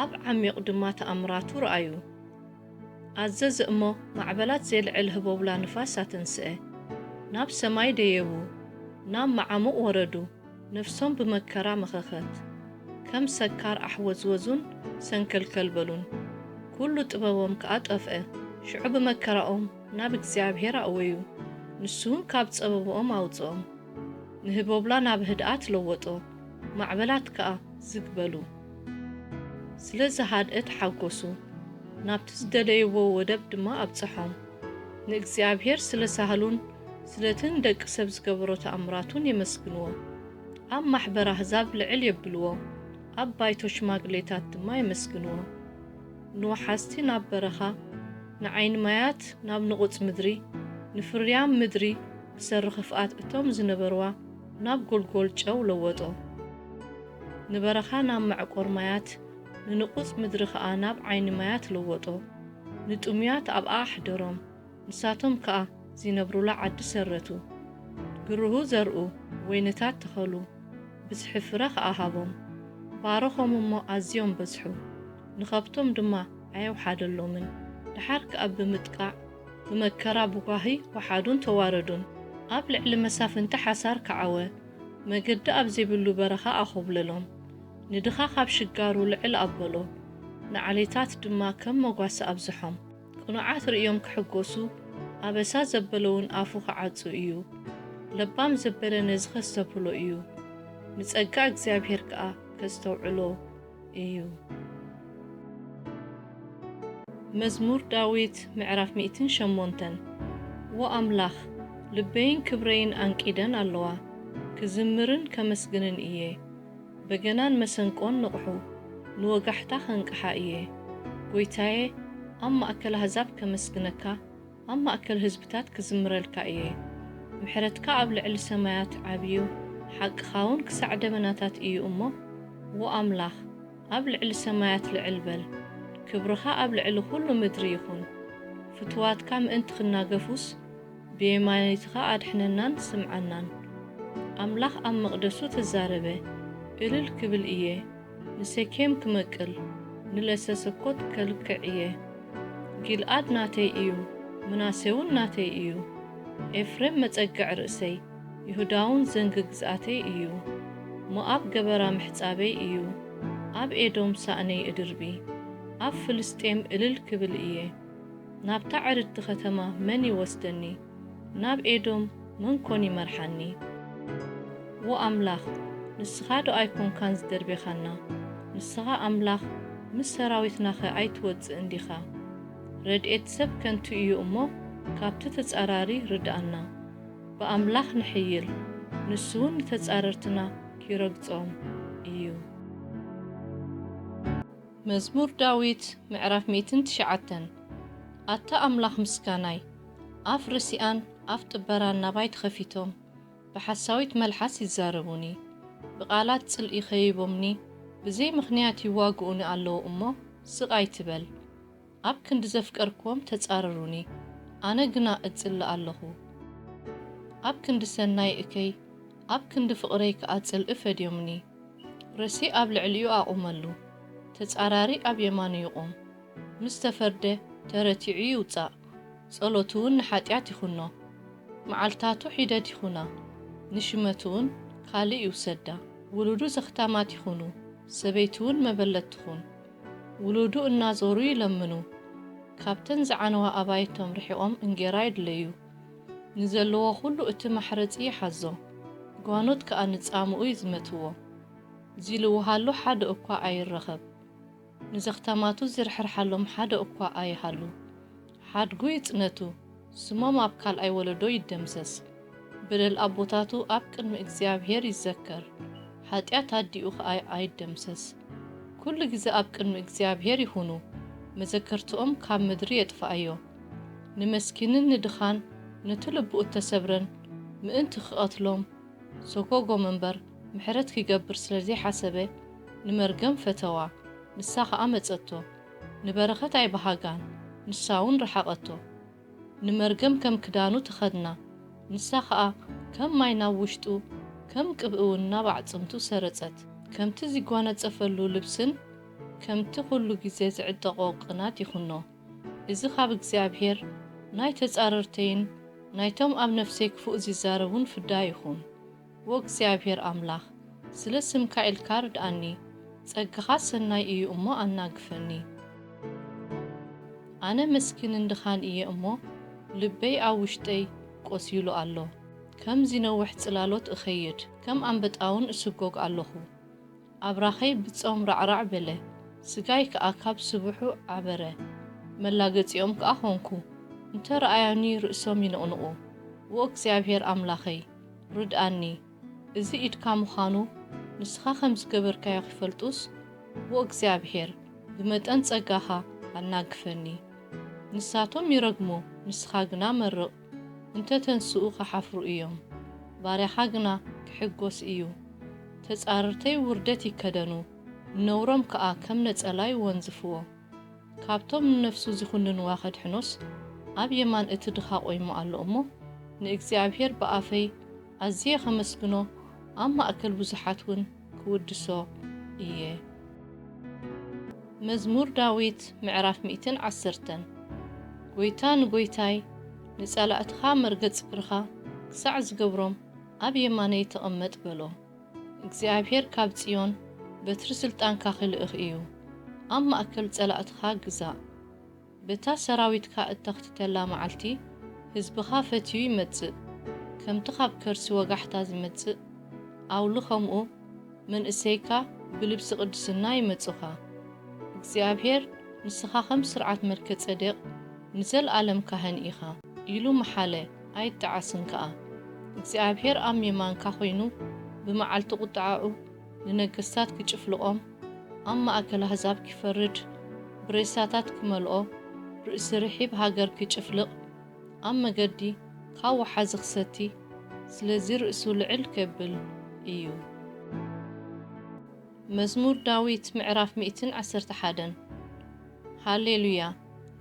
ኣብ ዓሚቕ ድማ ተኣምራቱ ረኣዩ። ኣዘዘ እሞ ማዕበላት ዜልዕል ህቦብላ ንፋስ ኣተንስአ። ናብ ሰማይ ደየቡ፣ ናብ መዓሙቕ ወረዱ፣ ነፍሶም ብመከራ መኸኸት። ከም ሰካር ኣሕወዝወዙን ሰንከልከል በሉን። ኩሉ ጥበቦም ከኣ ጠፍአ። ሽዑ ብመከራኦም ናብ እግዚኣብሔር ኣእወዩ። ንሱ እውን ካብ ጸበብኦም ኣውጽኦም። ንህቦብላ ናብ ህድኣት ለወጦ፣ ማዕበላት ከኣ ዝግ በሉ። ስለ ዝሃድአ ተሓጎሱ፣ ናብቲ ዝደለይዎ ወደብ ድማ ኣብጽሖም። ንእግዚኣብሔር ስለ ሳህሉን ስለቲ ንደቂ ሰብ ዝገበሮ ተኣምራቱን የመስግንዎ። ኣብ ማሕበር ኣህዛብ ልዕል የብልዎ፣ ኣብ ባይቶ ሽማግሌታት ድማ የመስግንዎ። ንወሓዝቲ ናብ በረኻ፣ ንዓይኒ ማያት ናብ ንቑጽ ምድሪ፣ ንፍርያም ምድሪ ብሰሪ ኽፍኣት እቶም ዝነበርዋ ናብ ጎልጎል ጨው ለወጦ። ንበረኻ ናብ መዕቆር ማያት፣ ንንቑጽ ምድሪ ኸኣ ናብ ዓይኒ ማያት ለወጦ። ንጥሙያት ኣብኣ ኣሕደሮም፣ ንሳቶም ከኣ ዚነብሩላ ዓዲ ሰረቱ። ግርሁ ዘርኡ፣ ወይንታት ተኸሉ፣ ብዝሒ ፍረ ኸኣ ሃቦም። ባረኾም እሞ ኣዝዮም በዝሑ፣ ንኸብቶም ድማ ኣየውሓደሎምን። ደሓር ከኣ ብምጥቃዕ፣ ብመከራ ብጓሂ ወሓዱን ተዋረዱን። ኣብ ልዕሊ መሳፍንቲ ሓሳር ከዓወ፣ መገዲ ኣብ ዘይብሉ በረኻ ኣኾብለሎም። ንድኻ ካብ ሽጋሩ ልዕል ኣበሎ፣ ንዓሌታት ድማ ከም መጓሰ ኣብዝሖም። ቅኑዓት ርእዮም ክሕጎሱ፣ ኣበሳ ዘበለ እውን ኣፉ ክዓጹ እዩ። ለባም ዘበለ ነዚ ከስተብህሎ እዩ፣ ንጸጋ እግዚኣብሔር ከኣ ከስተውዕሎ እዩ። መዝሙር ዳዊት ምዕራፍ ሚእትን ሸሞንተን። ዎ ኣምላኽ፣ ልበይን ክብረይን ኣንቂደን ኣለዋ፣ ክዝምርን ከመስግንን እየ። በገናን መሰንቆን ንቕሑ፣ ንወጋሕታ ከንቅሓ እየ። ጐይታየ፣ ኣብ ማእከል ኣህዛብ ከመስግነካ፣ ኣብ ማእከል ህዝብታት ክዝምረልካ እየ። ምሕረትካ ኣብ ልዕሊ ሰማያት ዓብዩ፣ ሓቅኻ እውን ክሳዕ ደበናታት እዩ እሞ፣ ዎ ኣምላኽ፣ ኣብ ልዕሊ ሰማያት ልዕል በል። ክብርኻ ኣብ ልዕሊ ኵሉ ምድሪ ይኹን። ፍቱዋትካ ምእንቲ ኽናገፉስ፣ ብየማነይትኻ ኣድሕነናን ስምዓናን። ኣምላኽ ኣብ መቕደሱ ተዛረበ፣ እልል ክብል እየ። ንሴኬም ክመቅል፣ ንለሰሰኮት ከልክዕ እየ። ጊልኣድ ናተይ እዩ፣ ምናሴ እውን ናተይ እዩ። ኤፍሬም መጸግዕ ርእሰይ፣ ይሁዳ እውን ዘንጊ ግዝኣተይ እዩ። ሞኣብ ገበራ ምሕጻበይ እዩ፣ ኣብ ኤዶም ሳእነይ እድርቢ። ኣብ ፍልስጤም እልል ክብል እየ። ናብታ ዕርድቲ ኸተማ መን ይወስደኒ? ናብ ኤዶም መን ኮን ይመርሓኒ? ዎ ኣምላኽ፣ ንስኻ ዶ ኣይኮንካን ዝደርቤኻና? ንስኻ ኣምላኽ ምስ ሰራዊትናኸ ኣይትወጽእን ዲኻ? ረድኤት ሰብ ከንቱ እዩ እሞ፣ ካብቲ ተጻራሪ ርድኣና። ብኣምላኽ ንሕይል፣ ንሱ እውን ንተጻረርትና ኪረግጾም እዩ። መዝሙር ዳዊት ምዕራፍ ሚእትን ትሽዓተን። ኣታ ኣምላኽ ምስጋናይ፣ ኣፍ ርሲኣን ኣፍ ጥበራን ናባይ ተኸፊቶም፣ ብሓሳዊት መልሓስ ይዛረቡኒ፣ ብቓላት ጽልኢ ኸቢቦምኒ፣ ብዘይ ምኽንያት ይዋግኡኒ ኣለዉ እሞ፣ ስቕ ኣይትበል። ኣብ ክንዲ ዘፍቀርክዎም ተጻረሩኒ፣ ኣነ ግና እጽሊ ኣለኹ። ኣብ ክንዲ ሰናይ እከይ፣ ኣብ ክንዲ ፍቕረይ ከኣ ጽልኢ ፈድዮምኒ። ርእሲ ኣብ ልዕሊኡ ኣቑመሉ፣ ተጻራሪ ኣብ የማኑ ይቑም። ምስ ተፈርደ ተረቲዑ ይውጻእ፣ ጸሎቱ እውን ንሓጢኣት ይኹኖ። መዓልታቱ ሒደት ይኹና፣ ንሽመቱ እውን ካልእ ይውሰዳ። ውሉዱ ዘኽታማት ይኹኑ፣ ሰበይቱ እውን መበለት ትኹን። ውሉዱ እናዞሩ ይለምኑ፣ ካብተን ዝዓነዋ ኣባይቶም ርሒቖም እንጌራ ይድለዩ። ንዘለዎ ኹሉ እቲ ማሕረጺ ይሓዞ፣ ጓኖት ከኣ ንጻምኡ ይዝመትዎ። ዚልውሃሉ ሓደ እኳ ኣይረኸብ። ንዘኽታማቱ ዝርሕርሓሎም ሓደ እኳ ኣይሃሉ። ሓድጉ ይጽነቱ፣ ስሞም ኣብ ካልኣይ ወለዶ ይደምሰስ። በደል ኣቦታቱ ኣብ ቅድሚ እግዚኣብሔር ይዘከር፣ ሓጢኣት ኣዲኡ ኸኣ ኣይደምሰስ። ኩሉ ግዜ ኣብ ቅድሚ እግዚኣብሔር ይኹኑ፣ መዘከርትኦም ካብ ምድሪ የጥፍኣዮ። ንመስኪንን ንድኻን ነቲ ልቡ እተሰብረን ምእንቲ ክቐትሎም ሰጎጎም እምበር፣ ምሕረት ኪገብር ስለ ዘይሓሰበ፣ ንመርገም ፈተዋ፣ ንሳ ኸኣ መጸቶ። ንበረኸት ኣይበሃጋን፣ ንሳ እውን ረሓቐቶ። ንመርገም ከም ክዳኑ ተኸድና፣ ንሳ ኸኣ ከም ማይ ናብ ውሽጡ፣ ከም ቅብኢ እውን ናብ ኣዕጽምቱ ሰረጸት። ከምቲ ዚጓነጸፈሉ ልብስን ከምቲ ኹሉ ግዜ ዝዕጠቖ ቅናት ይኹኖ። እዚ ኻብ እግዚኣብሔር ናይ ተጻረርተይን ናይቶም ኣብ ነፍሰይ ክፉእ ዚዛረቡን ፍዳ ይኹን። ዎ እግዚኣብሔር ኣምላኽ፣ ስለ ስምካ ኢልካ ርድኣኒ፣ ጸጋኻ ሰናይ እዩ እሞ ኣናግፈኒ። ኣነ መስኪንን ድኻን እየ እሞ፣ ልበይ ኣብ ውሽጠይ ቈሲሉ ኣሎ። ከም ዚነውሕ ጽላሎት እኸይድ፣ ከም ኣንበጣውን እስጎግ ኣለኹ። ኣብራኸይ ብጾም ራዕራዕ በለ፣ ስጋይ ከኣ ካብ ስብሑ ዓበረ። መላገጺኦም ከኣ ኾንኩ፣ እንተ ረኣዮኒ ርእሶም ይንቕንቑ። ዎ እግዚኣብሔር ኣምላኸይ፣ ርድኣኒ። እዚ ኢድካ ምዃኑ ንስኻ ከም ዝገበርካዮ ኺፈልጡስ፣ ዎ እግዚኣብሔር፣ ብመጠን ጸጋኻ ኣናግፈኒ። ንሳቶም ይረግሙ፣ ንስኻ ግና መርቕ። እንተ ተንስኡ ኺሓፍሩ እዮም፣ ባርያኻ ግና ኪሕጐስ እዩ። ተጻረርተይ ውርደት ይከደኑ፣ ንነውሮም ከኣ ከም ነጸላ ይወንዝፍዎ። ካብቶም ንነፍሱ ዚኹንንዋ ኸድሕኖስ፣ ኣብ የማን እቲ ድኻ ቈይሙ ኣሎ እሞ፣ ንእግዚኣብሔር ብኣፈይ ኣዝየ ኸመስግኖ፣ ኣብ ማእከል ብዙሓት እውን ክውድሶ እየ። መዝሙር ዳዊት ምዕራፍ ሚእትን ዓሰርተን። ጐይታ ንጐይታይ፣ "ንጸላእትኻ መርገጽ እግርኻ ክሳዕ ዝገብሮም ኣብ የማነይ ተቐመጥ" በሎ። እግዚኣብሔር ካብ ጽዮን በትሪ ስልጣንካ ክልእኽ እዩ። ኣብ ማእከል ጸላእትኻ ግዛእ። በታ ሰራዊትካ እተኽትተላ መዓልቲ፣ ህዝብኻ ፈትዩ ይመጽእ። ከምቲ ካብ ከርሲ ወጋሕታ ዚመጽእ ኣውሊ ኸምኡ፣ መንእሰይካ ብልብሲ ቅድስና ይመጹኻ። እግዚኣብሔር፣ "ንስኻ ኸም ስርዓት መልከ-ጼዴቅ ንዘለኣለም ካህን ኢኻ" ኢሉ መሓለ፣ ኣይጠዓስን ከኣ። እግዚኣብሔር ኣብ የማንካ ኾይኑ ብመዓልቲ ቁጥዓኡ ንነገስታት ኪጭፍልቖም፣ ኣብ ማእከል ኣህዛብ ኪፈርድ፣ ብሬሳታት ኪመልኦ፣ ርእሲ ርሒብ ሃገር ኪጭፍልቕ፣ ኣብ መገዲ ካብ ወሓዚ ኪሰቲ፣ ስለዚ ርእሱ ልዕል ኬብል እዩ። መዝሙር ዳዊት ምዕራፍ ሚእትን ዓሰርተ ሓደን። ሃሌሉያ!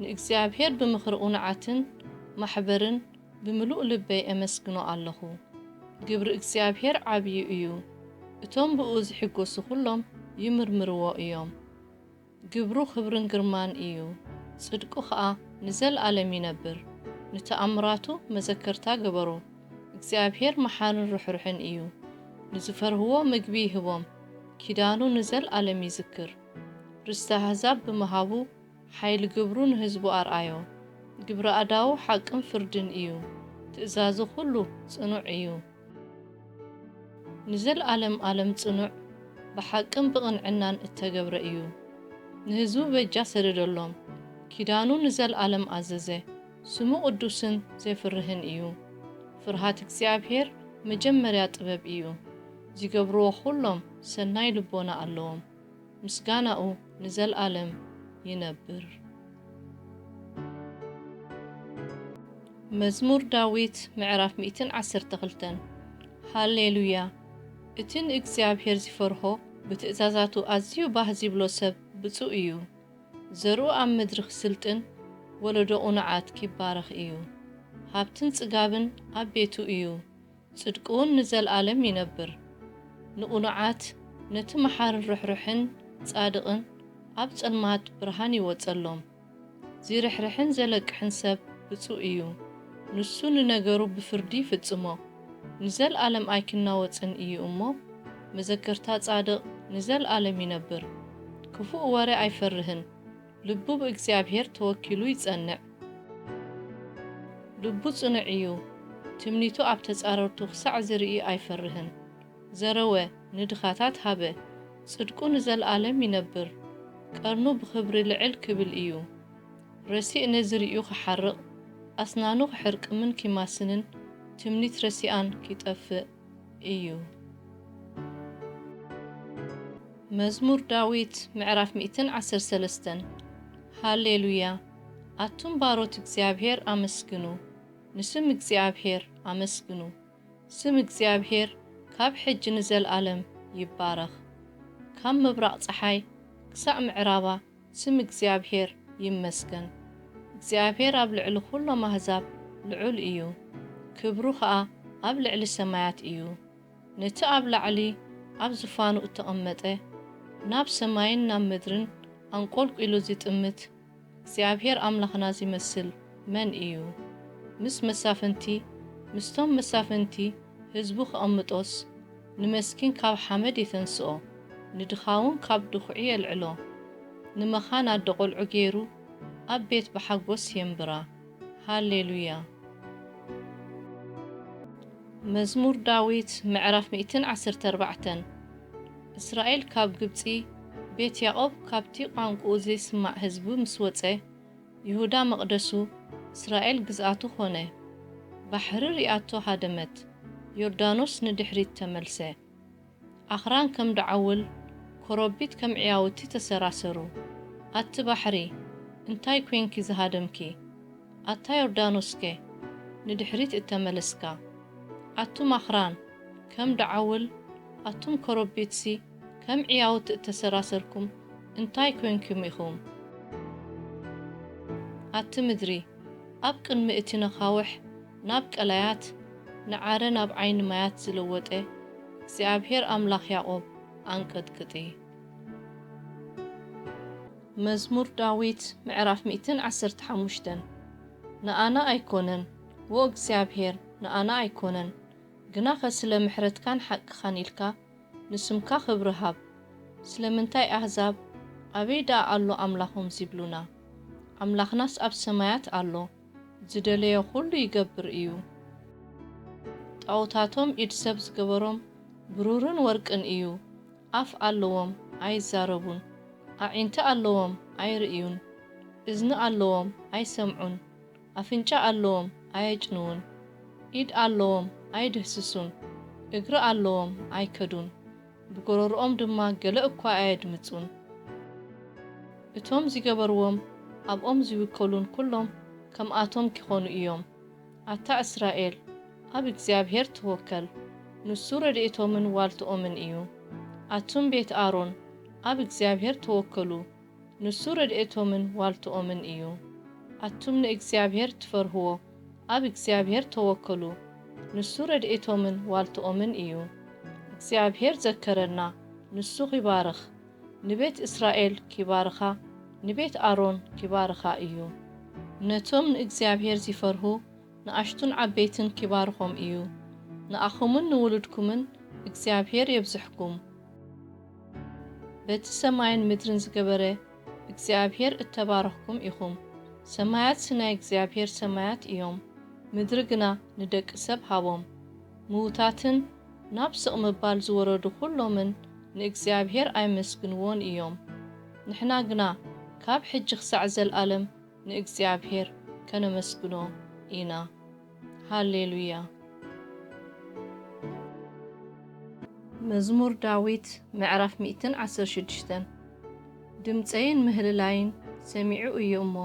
ንእግዚኣብሔር ብምኽሪ ቕኑዓትን ማሕበርን ብምሉእ ልበይ ኤመስግኖ ኣለኹ። ግብሪ እግዚኣብሔር ዓብዩ እዩ። እቶም ብእኡ ዝሕጎሱ ኹሎም ይምርምርዎ እዮም። ግብሩ ክብርን ግርማን እዩ፣ ጽድቁ ኸኣ ንዘለኣለም ይነብር። ንተኣምራቱ መዘከርታ ገበሩ። እግዚኣብሔር መሓርን ርሕሩሕን እዩ። ንዝፈርህዎ ምግቢ ይህቦም፣ ኪዳኑ ንዘለኣለም ይዝክር። ርስቲ ኣህዛብ ብምሃቡ፣ ሓይሊ ግብሩ ንህዝቡ ኣርኣዮ። ግብሪ ኣእዳዉ ሓቅን ፍርድን እዩ፣ ትእዛዙ ኹሉ ጽኑዕ እዩ። ንዘለኣለም ኣለም ጽኑዕ፣ ብሓቅን ብቕንዕናን እተገብረ እዩ። ንህዝቡ በጃ ሰደደሎም፣ ኪዳኑ ንዘለኣለም ኣዘዘ። ስሙ ቅዱስን ዜፍርህን እዩ። ፍርሃት እግዚኣብሔር መጀመርያ ጥበብ እዩ። ዚገብርዎ ኹሎም ሰናይ ልቦና ኣለዎም። ምስጋናኡ ንዘለኣለም ይነብር። መዝሙር ዳዊት ምዕራፍ ሚእትን ዓሰርተ ክልተን። ሃሌሉያ! እቲ ንእግዚኣብሔር ዚፈርሆ፣ ብትእዛዛቱ ኣዝዩ ባህ ዚብሎ ሰብ ብጹእ እዩ። ዘርኡ ኣብ ምድሪ ኪስልጥን፣ ወለዶ ቕኑዓት ኪባረኽ እዩ። ሃብትን ጽጋብን ኣብ ቤቱ እዩ። ጽድቁውን ንዘለኣለም ይነብር። ንቕኑዓት፣ ነቲ መሓርን ርሕሩሕን ጻድቕን ኣብ ጸልማት ብርሃን ይወጸሎም። ዚርሕርሕን ዘለቅሕን ሰብ ብጹእ እዩ። ንሱ ንነገሩ ብፍርዲ ይፍጽሞ። ንዘለኣለም ኣይኪናወጽን እዩ እሞ፣ መዘከርታ ጻድቕ ንዘለኣለም ይነብር። ክፉእ ወረ ኣይፈርህን። ልቡ ብእግዚኣብሔር ተወኪሉ ይጸንዕ። ልቡ ጽኑዕ እዩ። ትምኒቱ ኣብ ተጻረርቱ ኽሳዕ ዝርኢ ኣይፈርህን። ዘረወ፣ ንድኻታት ሃበ። ጽድቁ ንዘለኣለም ይነብር። ቀርኑ ብኽብሪ ልዕል ክብል እዩ። ረሲእ ነዚ ርእዩ ኺሓርቕ፣ ኣስናኑ ኺሕርቅምን ኪማስንን፣ ትምኒት ረሲኣን ኪጠፍእ እዩ። መዝሙር ዳዊት ምዕራፍ ሚእትን ዓሰርተ ሰለስተን። ሃሌሉያ! ኣቱም ባሮት እግዚኣብሔር ኣመስግኑ፣ ንስም እግዚኣብሔር ኣመስግኑ። ስም እግዚኣብሔር ካብ ሕጂ ንዘለኣለም ይባረኽ። ካብ ምብራቕ ጸሓይ ክሳዕ ምዕራባ ስም እግዚኣብሔር ይመስገን። እግዚኣብሔር ኣብ ልዕሊ ኹሎም ኣህዛብ ልዑል እዩ፣ ክብሩ ኸኣ ኣብ ልዕሊ ሰማያት እዩ። ነቲ ኣብ ላዕሊ ኣብ ዝፋኑ እተቐመጠ፣ ናብ ሰማይን ናብ ምድርን ኣንቆልቂሉ ዚጥምት እግዚኣብሔር ኣምላኽና ዚመስል መን እዩ? ምስ መሳፍንቲ፣ ምስቶም መሳፍንቲ ህዝቡ ኸቐምጦስ፣ ንመስኪን ካብ ሓመድ የተንስኦ፣ ንድኻውን ካብ ድኹዒ የልዕሎ። ንመኻን ኣደ ቖልዑ ገይሩ ኣብ ቤት ብሓጎስ የንብራ። ሃሌሉያ። መዝሙር ዳዊት ምዕራፍ ሚእትን ዓሰርተ ኣርባዕተን። እስራኤል ካብ ግብጺ፣ ቤት ያዕቆብ ካብቲ ቋንቋኡ ዘይስማዕ ህዝቡ ምስ ወጸ፣ ይሁዳ መቕደሱ፣ እስራኤል ግዝኣቱ ኾነ። ባሕሪ ሪኣቶ ሃደመት፣ ዮርዳኖስ ንድሕሪት ተመልሰ። ኣኽራን ከም ደዓውል፣ ኮረቢት ከም ዕያውቲ ተሰራሰሩ። ኣቲ ባሕሪ፣ እንታይ ኲንኪ ዝሃደምኪ? ኣታ ዮርዳኖስከ፣ ንድሕሪት እተመለስካ? ኣቱም ኣኽራን፣ ከም ደዓውል፣ ኣቱም ኮረቢትሲ፣ ከም ዕያውቲ እተሰራሰርኩም እንታይ ኰንኩም ኢኹም? ኣቲ ምድሪ፣ ኣብ ቅድሚ እቲ ነኻውሕ ናብ ቀላያት፣ ንዓረ ናብ ዓይኒ ማያት ዝለወጠ እግዚኣብሄር ኣምላኽ ያዕቆብ ኣንቀጥቅጢ። መዝሙር ዳዊት ምዕራፍ ሚእትን ዓሰርተ ሓሙሽተን። ንኣና ኣይኮነን፣ ዎ እግዚኣብሄር፣ ንኣና ኣይኮነን፣ ግናኸ ስለ ምሕረትካን ሓቅኻን ኢልካ ንስምካ ክብሪ ሃብ። ስለምንታይ ኣህዛብ፣ ኣበይ ደኣ ኣሎ ኣምላኾም ዚብሉና? ኣምላኽናስ ኣብ ሰማያት ኣሎ፣ ዝደለዮ ኹሉ ይገብር እዩ። ጣኦታቶም ኢድ ሰብ ዝገበሮም ብሩርን ወርቅን እዩ። ኣፍ ኣለዎም፣ ኣይዛረቡን። ኣዒንቲ ኣለዎም፣ ኣይርእዩን። እዝኒ ኣለዎም፣ ኣይሰምዑን። ኣፍንጫ ኣለዎም፣ ኣየጭንዉን። ኢድ ኣለዎም፣ ኣይድህስሱን። እግሪ ኣለዎም፣ ኣይከዱን። ብጎረርኦም ድማ ገለ እኳ ኣየድምጹን። እቶም ዚገበርዎም ኣብኦም ዚውከሉን ኩሎም ከምኣቶም ኪኾኑ እዮም። ኣታ እስራኤል፣ ኣብ እግዚኣብሄር ተወከል፣ ንሱ ረድኤቶምን ዋልትኦምን እዩ። ኣቱም ቤት ኣሮን፣ ኣብ እግዚኣብሄር ተወከሉ፣ ንሱ ረድኤቶምን ዋልትኦምን እዩ። ኣቱም ንእግዚኣብሄር ትፈርህዎ፣ ኣብ እግዚኣብሄር ተወከሉ፣ ንሱ ረድኤቶምን ዋልትኦምን እዩ። እግዚኣብሄር ዘከረና፣ ንሱ ኺባርኽ፣ ንቤት እስራኤል ኪባርኻ፣ ንቤት ኣሮን ኪባርኻ እዩ። ነቶም ንእግዚኣብሄር ዚፈርሁ፣ ንኣሽቱን ዓበይትን ኪባርኾም እዩ። ንኣኹምን ንውሉድኩምን እግዚኣብሄር የብዝሕኩም። በቲ ሰማይን ምድርን ዝገበረ እግዚኣብሄር እተባረኽኩም ኢኹም። ሰማያትሲ ናይ እግዚኣብሄር ሰማያት እዮም፣ ምድሪ ግና ንደቂ ሰብ ሃቦም። ምዉታትን ናብ ስቕ ምባል ዝወረዱ ኹሎምን ንእግዚኣብሄር ኣየመስግንዎን እዮም። ንሕና ግና ካብ ሕጂ ኽሳዕ ዘለኣለም ንእግዚኣብሄር ከነመስግኖ ኢና። ሃሌሉያ። መዝሙር ዳዊት ምዕራፍ ሚእትን ዓሰርተ ሽዱሽተን። ድምፀይን ምህልላይን ሰሚዑ እዩ እሞ፣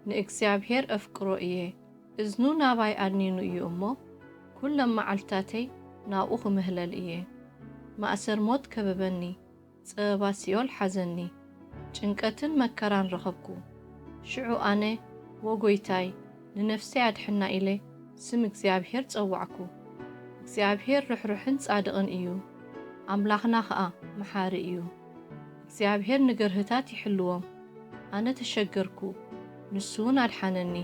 ንእግዚኣብሄር እፍቅሮ እየ። እዝኑ ናባይ ኣድኒኑ እዩ እሞ፣ ኩሎም መዓልትታተይ ናብኡ ክምህለል እየ። ማእሰር ሞት ከበበኒ፣ ጸበባ ሲኦል ሓዘኒ፣ ጭንቀትን መከራን ረኸብኩ። ሽዑ ኣነ፣ "ዎ ጐይታይ፣ ንነፍሰይ ኣድሕና" ኢለ ስም እግዚኣብሄር ጸዋዕኩ። እግዚኣብሄር ርሕሩሕን ጻድቕን እዩ፣ ኣምላኽና ኸኣ መሓሪ እዩ። እግዚኣብሄር ንገርህታት ይሕልዎም። ኣነ ተሸገርኩ፣ ንሱ እውን ኣድሓነኒ።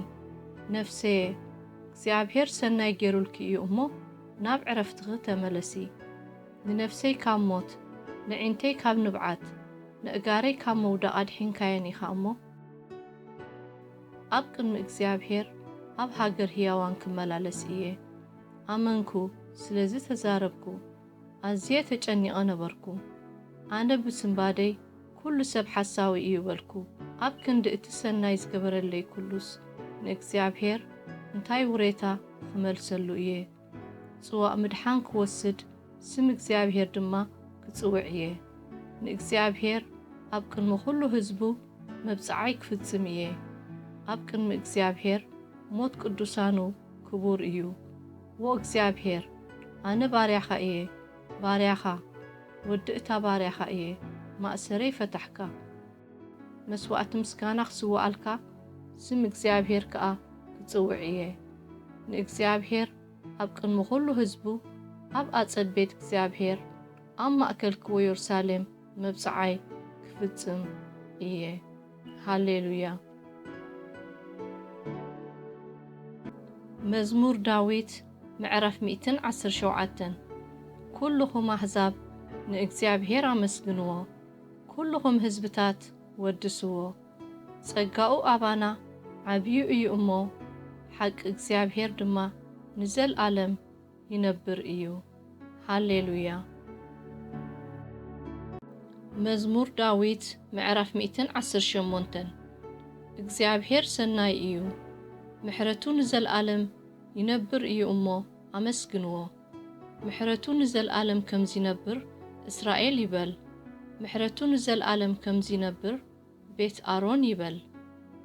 ነፍሰየ፣ እግዚኣብሄር ሰናይ ገይሩልኪ እዩ እሞ፣ ናብ ዕረፍትኺ ተመለሲ። ንነፍሰይ ካብ ሞት፣ ንዒንተይ ካብ ንብዓት፣ ንእጋረይ ካብ ምውዳቕ ኣድሒንካየን ኢኻ እሞ፣ ኣብ ቅድሚ እግዚኣብሄር ኣብ ሃገር ህያዋን ክመላለስ እየ። ኣመንኩ፣ ስለዚ ተዛረብኩ፣ ኣዝየ ተጨኒቐ ነበርኩ። ኣነ ብስንባደይ፣ "እኳ ኩሉ ሰብ ሓሳዊ እዩ በልኩ። ኣብ ክንዲ እቲ ሰናይ ዝገበረለይ ኩሉስ፣ ንእግዚኣብሔር እንታይ ውሬታ ክመልሰሉ እየ? ጽዋእ ምድሓን ክወስድ፣ ስም እግዚኣብሔር ድማ ክጽውዕ እየ። ንእግዚኣብሔር ኣብ ቅድሚ ኩሉ ህዝቡ መብጽዓይ ክፍጽም እየ። ኣብ ቅድሚ እግዚኣብሔር ሞት ቅዱሳኑ ክቡር እዩ። ዎ እግዚኣብሔር፣ ኣነ ባርያኻ እየ፣ ባርያኻ፣ ወዲ እታ ባርያኻ እየ፣ ማእሰረይ ፈታሕካ። መስዋእቲ ምስጋና ክስውኣልካ፣ ስም እግዚኣብሔር ከኣ ክጽውዕ እየ። ንእግዚኣብሔር ኣብ ቅድሚ ኩሉ ህዝቡ፣ ኣብ ኣጸድ ቤት እግዚኣብሔር፣ ኣብ ማእከል ክወ የሩሳሌም መብጽዓይ ክፍጽም እየ። ሃሌሉያ። መዝሙር ዳዊት ምዕራፍ ሚእትን ዓሰርተ ሸውዓተን። ኩልኹም ኣሕዛብ ንእግዚኣብሔር ኣመስግንዎ፣ ኩልኹም ህዝብታት ወድስዎ። ጸጋኡ ኣባና ዓብዩ እዩ እሞ፣ ሓቂ እግዚኣብሔር ድማ ንዘልኣለም ይነብር እዩ። ሃሌሉያ። መዝሙር ዳዊት ምዕራፍ ሚእትን ዓሰርተ ሸሞንተን። እግዚኣብሔር ሰናይ እዩ፣ ምሕረቱ ንዘልኣለም ይነብር እዩ እሞ ኣመስግንዎ። ምሕረቱ ንዘልኣለም ከም ዚነብር እስራኤል ይበል። ምሕረቱ ንዘልኣለም ከም ዚነብር ቤት ኣሮን ይበል።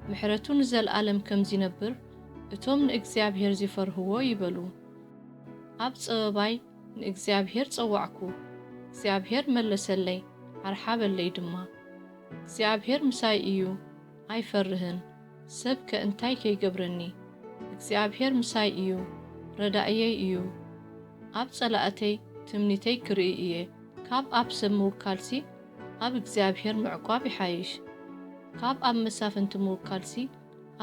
ምሕረቱ ንዘልኣለም ከም ዚነብር እቶም ንእግዚኣብሔር ዚፈርህዎ ይበሉ። ኣብ ጸበባይ ንእግዚኣብሔር ጸዋዕኩ፣ እግዚኣብሔር መለሰለይ፣ ኣርሓበለይ ድማ። እግዚኣብሔር ምሳይ እዩ፣ ኣይፈርህን። ሰብከ እንታይ ከይገብረኒ? እግዚኣብሔር ምሳይ እዩ፣ ረዳእየይ እዩ። ኣብ ጸላእተይ ትምኒተይ ክርኢ እየ። ካብ ኣብ ሰብ ምውካልሲ ኣብ እግዚኣብሔር ምዕቋብ ይሓይሽ። ካብ ኣብ መሳፍንቲ ምውካልሲ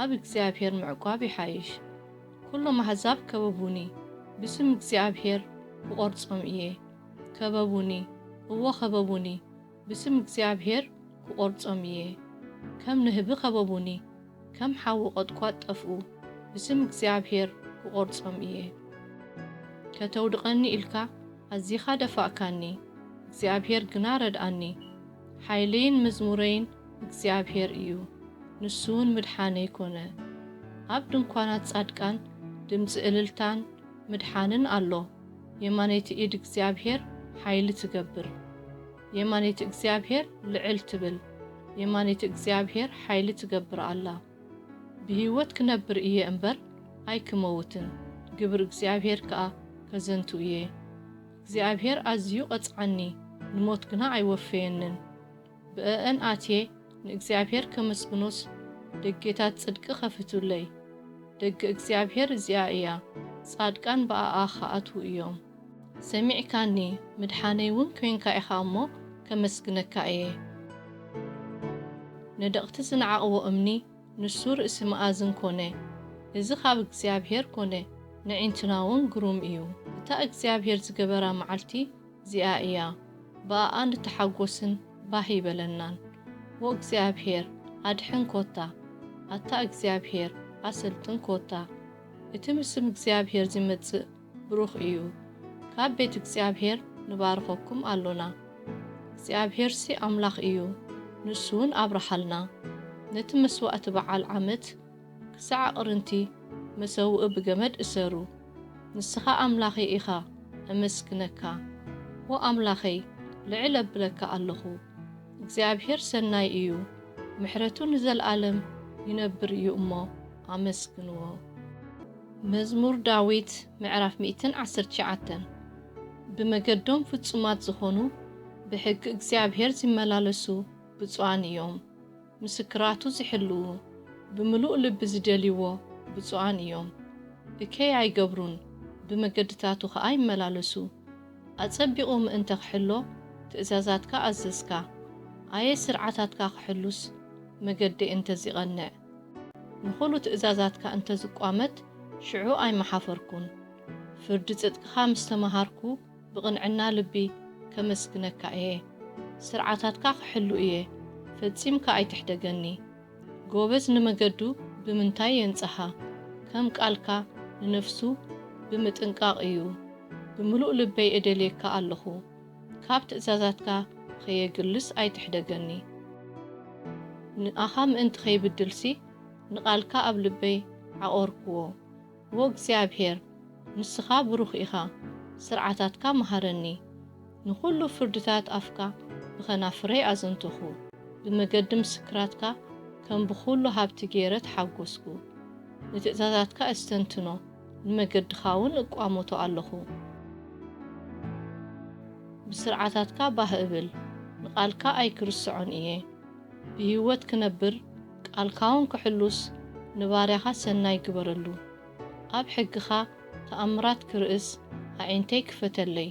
ኣብ እግዚኣብሔር ምዕቋብ ይሓይሽ። ኩሎም ኣሕዛብ ከበቡኒ፣ ብስም እግዚኣብሔር ክቖርጾም እየ። ከበቡኒ፣ እወ ከበቡኒ፣ ብስም እግዚኣብሔር ክቖርጾም እየ። ከም ንህቢ ከበቡኒ፣ ከም ሓዊ ቖጥቋጥ ጠፍኡ፣ ብስም እግዚኣብሔር ክቖርጾም እየ። ከተውድቐኒ ኢልካ ኣዚኻ ደፋእካኒ፣ እግዚኣብሔር ግና ረድኣኒ። ሓይለይን መዝሙረይን እግዚኣብሔር እዩ፣ ንሱ እውን ምድሓነይ ኮነ። ኣብ ድንኳናት ጻድቃን ድምጺ እልልታን ምድሓንን ኣሎ። የማነይቲ ኢድ እግዚኣብሔር ሓይሊ ትገብር። የማነይቲ እግዚኣብሔር ልዕል ትብል። የማነይቲ እግዚኣብሔር ሓይሊ ትገብር ኣላ። ብህይወት ክነብር እየ እምበር ኣይክመውትን፣ ግብሪ እግዚኣብሔር ከኣ ከዘንቱ እየ። እግዚኣብሔር ኣዝዩ ቐጽዓኒ፣ ንሞት ግና ኣይወፈየንን። ብእአን ኣትየ ንእግዚኣብሔር ከመስግኖስ፣ ደጌታት ጽድቂ ኸፊቱለይ። ደገ እግዚኣብሔር እዚኣ እያ፣ ጻድቃን ብኣኣ ኸኣትዉ እዮም። ሰሚዕካኒ፣ ምድሓነይ እውን ኴንካ ኢኻ እሞ፣ ከመስግነካ እየ። ነደቕቲ ዝነዓቕዎ እምኒ፣ ንሱ ርእሲ መኣዝን ኮነ። እዚ ኻብ እግዚኣብሔር ኮነ፣ ነዒንትና እውን ግሩም እዩ። እታ እግዚኣብሔር ዝገበራ መዓልቲ እዚኣ እያ፣ ብኣኣ ንተሓጐስን ባህ ይበለናን። ዎ እግዚኣብሔር፣ ኣድሕን ኮታ፣ ኣታ እግዚኣብሔር፣ ኣሰልጥን ኮታ። እቲ ብስም እግዚኣብሔር ዚመጽእ ብሩኽ እዩ። ካብ ቤት እግዚኣብሔር ንባርኸኩም ኣሎና። እግዚኣብሔርሲ ኣምላኽ እዩ፣ ንሱ እውን ኣብርሃልና። ነቲ መስዋእቲ በዓል ዓመት ክሳዕ ኣቕርንቲ መሰውኢ ብገመድ እሰሩ። ንስኻ ኣምላኸይ ኢኻ፣ እመስግነካ። ዎ ኣምላኸይ፣ ልዕል እብለካ ኣለኹ። እግዚኣብሔር ሰናይ እዩ፣ ምሕረቱ ንዘለኣለም ይነብር እዩ እሞ፣ ኣመስግንዎ። መዝሙር ዳዊት ምዕራፍ ሚእትን ዓሰርተ ትሽዓተን። ብመገዶም ፍጹማት ዝኾኑ፣ ብሕጊ እግዚኣብሔር ዚመላለሱ ብፁዓን እዮም። ምስክራቱ ዚሕልዉ፣ ብምሉእ ልቢ ዚደልይዎ ብፁዓን እዮም። እከይ ኣይገብሩን፣ ብመገድታቱ ኸኣ ይመላለሱ። ኣጸቢቑ ምእንተ ኽሕሎ ትእዛዛትካ ኣዘዝካ። ኣየ ስርዓታትካ ክሕሉስ መገደይ እንተ ዚቐንዕ። ንኹሉ ትእዛዛትካ እንተ ዝቋመት ሽዑ ኣይመሓፈርኩን። ፍርዲ ጽድቅኻ ምስ ተመሃርኩ ብቕንዕና ልቢ ከመስግነካ እየ። ስርዓታትካ ክሕሉ እየ፣ ፈጺምካ ኣይትሕደገኒ። ጎበዝ ንመገዱ ብምንታይ የንጽሃ? ከም ቃልካ ንነፍሱ ብምጥንቃቕ እዩ። ብምሉእ ልበይ እደልየካ ኣለኹ፣ ካብ ትእዛዛትካ ኸየግልስ ኣይትሕደገኒ። ንኣኻ ምእንቲ ኸይብድልሲ፣ ንቓልካ ኣብ ልበይ ዓቖርክዎ። ዎ እግዚኣብሄር፣ ንስኻ ብሩኽ ኢኻ፣ ስርዓታትካ መሃረኒ። ንኹሉ ፍርድታት ኣፍካ ብኸናፍረይ ኣዘንተኹ። ብመገዲ ምስክራትካ ከም ብኹሉ ሃብቲ ገይረ ተሓጎስኩ። ንትእዛዛትካ እስተንትኖ፣ ንመገድኻ እውን እቋመቶ ኣለኹ። ብስርዓታትካ ባህ እብል፣ ንቓልካ ኣይክርስዖን እየ። ብህይወት ክነብር፣ ቃልካ እውን ክሕሉስ፣ ንባርያኻ ሰናይ ግበረሉ። ኣብ ሕግኻ ተኣምራት ክርእስ፣ ኣዒንተይ ክፈተለይ።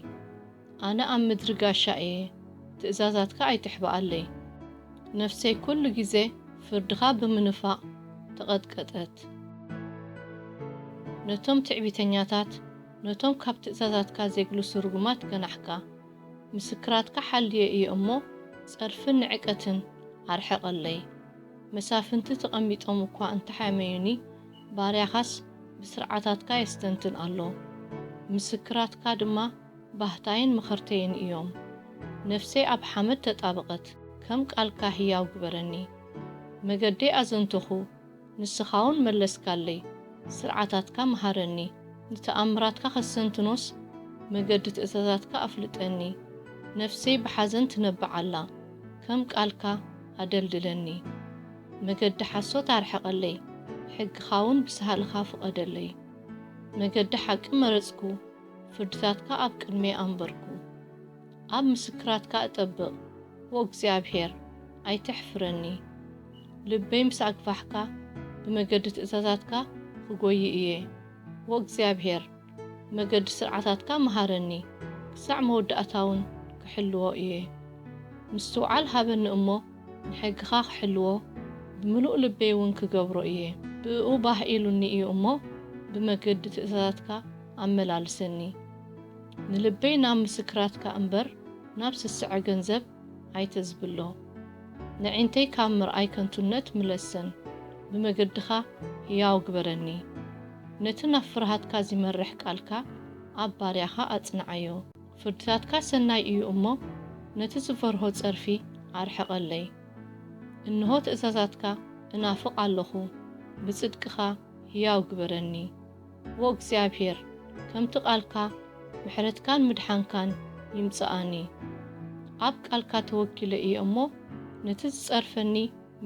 ኣነ ኣብ ምድሪ ጋሻ እየ፣ ትእዛዛትካ ኣይትሕብኣለይ። ነፍሰይ ኩሉ ግዜ ፍርድኻ ብምንፋቕ ተቐጥቀጠት። ነቶም ትዕቢተኛታት፣ ነቶም ካብ ትእዛዛትካ ዜግልሱ ርጉማት ገናሕካ። ምስክራትካ ሓልየ እየ እሞ፣ ጸርፍን ንዕቀትን ኣርሕቐለይ። መሳፍንቲ ተቐሚጦም እኳ እንተሓመዩኒ፣ ባርያኻስ ብስርዓታትካ የስተንትን ኣሎ። ምስክራትካ ድማ ባህታይን መኸርተይን እዮም። ነፍሰይ ኣብ ሓመድ ተጣበቐት፣ ከም ቃልካ ህያው ግበረኒ። መገደይ ኣዘንተኹ፣ ንስኻ እውን መለስካለይ። ስርዓታትካ መሃረኒ፣ ንተኣምራትካ ከስተንትኖስ፣ መገዲ ትእዛዛትካ ኣፍልጠኒ። ነፍሰይ ብሓዘን ትነብዕ ኣላ፣ ከም ቃልካ ኣደልድለኒ። መገዲ ሓሶት ኣርሕቐለይ፣ ሕግኻ እውን ብሳህልኻ ፍቐደለይ። መገዲ ሓቂ መረጽኩ፣ ፍርድታትካ ኣብ ቅድመይ ኣንበርኩ። ኣብ ምስክራትካ እጠብቕ፣ ዎ እግዚኣብሄር፣ ኣይተሕፍረኒ። ልበይ ምስ ኣግፋሕካ፣ ብመገዲ ትእዛዛትካ ክጎዪ እየ። ዎ እግዚኣብሄር፣ መገዲ ስርዓታትካ መሃረኒ፣ ክሳዕ መወዳእታ እውን ክሕልዎ እየ። ምስትውዓል ሃበኒ እሞ፣ ንሕግኻ ክሕልዎ፣ ብምሉእ ልበይ እውን ክገብሮ እየ። ብእኡ ባህ ኢሉኒ እዩ እሞ፣ ብመገዲ ትእዛዛትካ ኣመላልሰኒ። ንልበይ ናብ ምስክራትካ እምበር፣ ናብ ስስዐ ገንዘብ ኣይተዝብሎ። ነዒንተይ ካብ ምርኣይ ከንቱነት ምለሰን፣ ብመገድኻ ህያው ግበረኒ። ነቲ ናብ ፍርሃትካ ዚመርሕ ቃልካ ኣብ ባርያኻ ኣጽንዓዮ። ፍርድታትካ ሰናይ እዩ እሞ፣ ነቲ ዝፈርሆ ጸርፊ ኣርሕቐለይ። እንሆ ትእዛዛትካ እናፍቕ ኣለኹ፣ ብጽድቅኻ ህያው ግበረኒ። ዎ እግዚኣብሄር፣ ከምቲ ቃልካ፣ ምሕረትካን ምድሓንካን ይምጽኣኒ። ኣብ ቃልካ ተወኪለ እየ እሞ፣ ነቲ ዝጸርፈኒ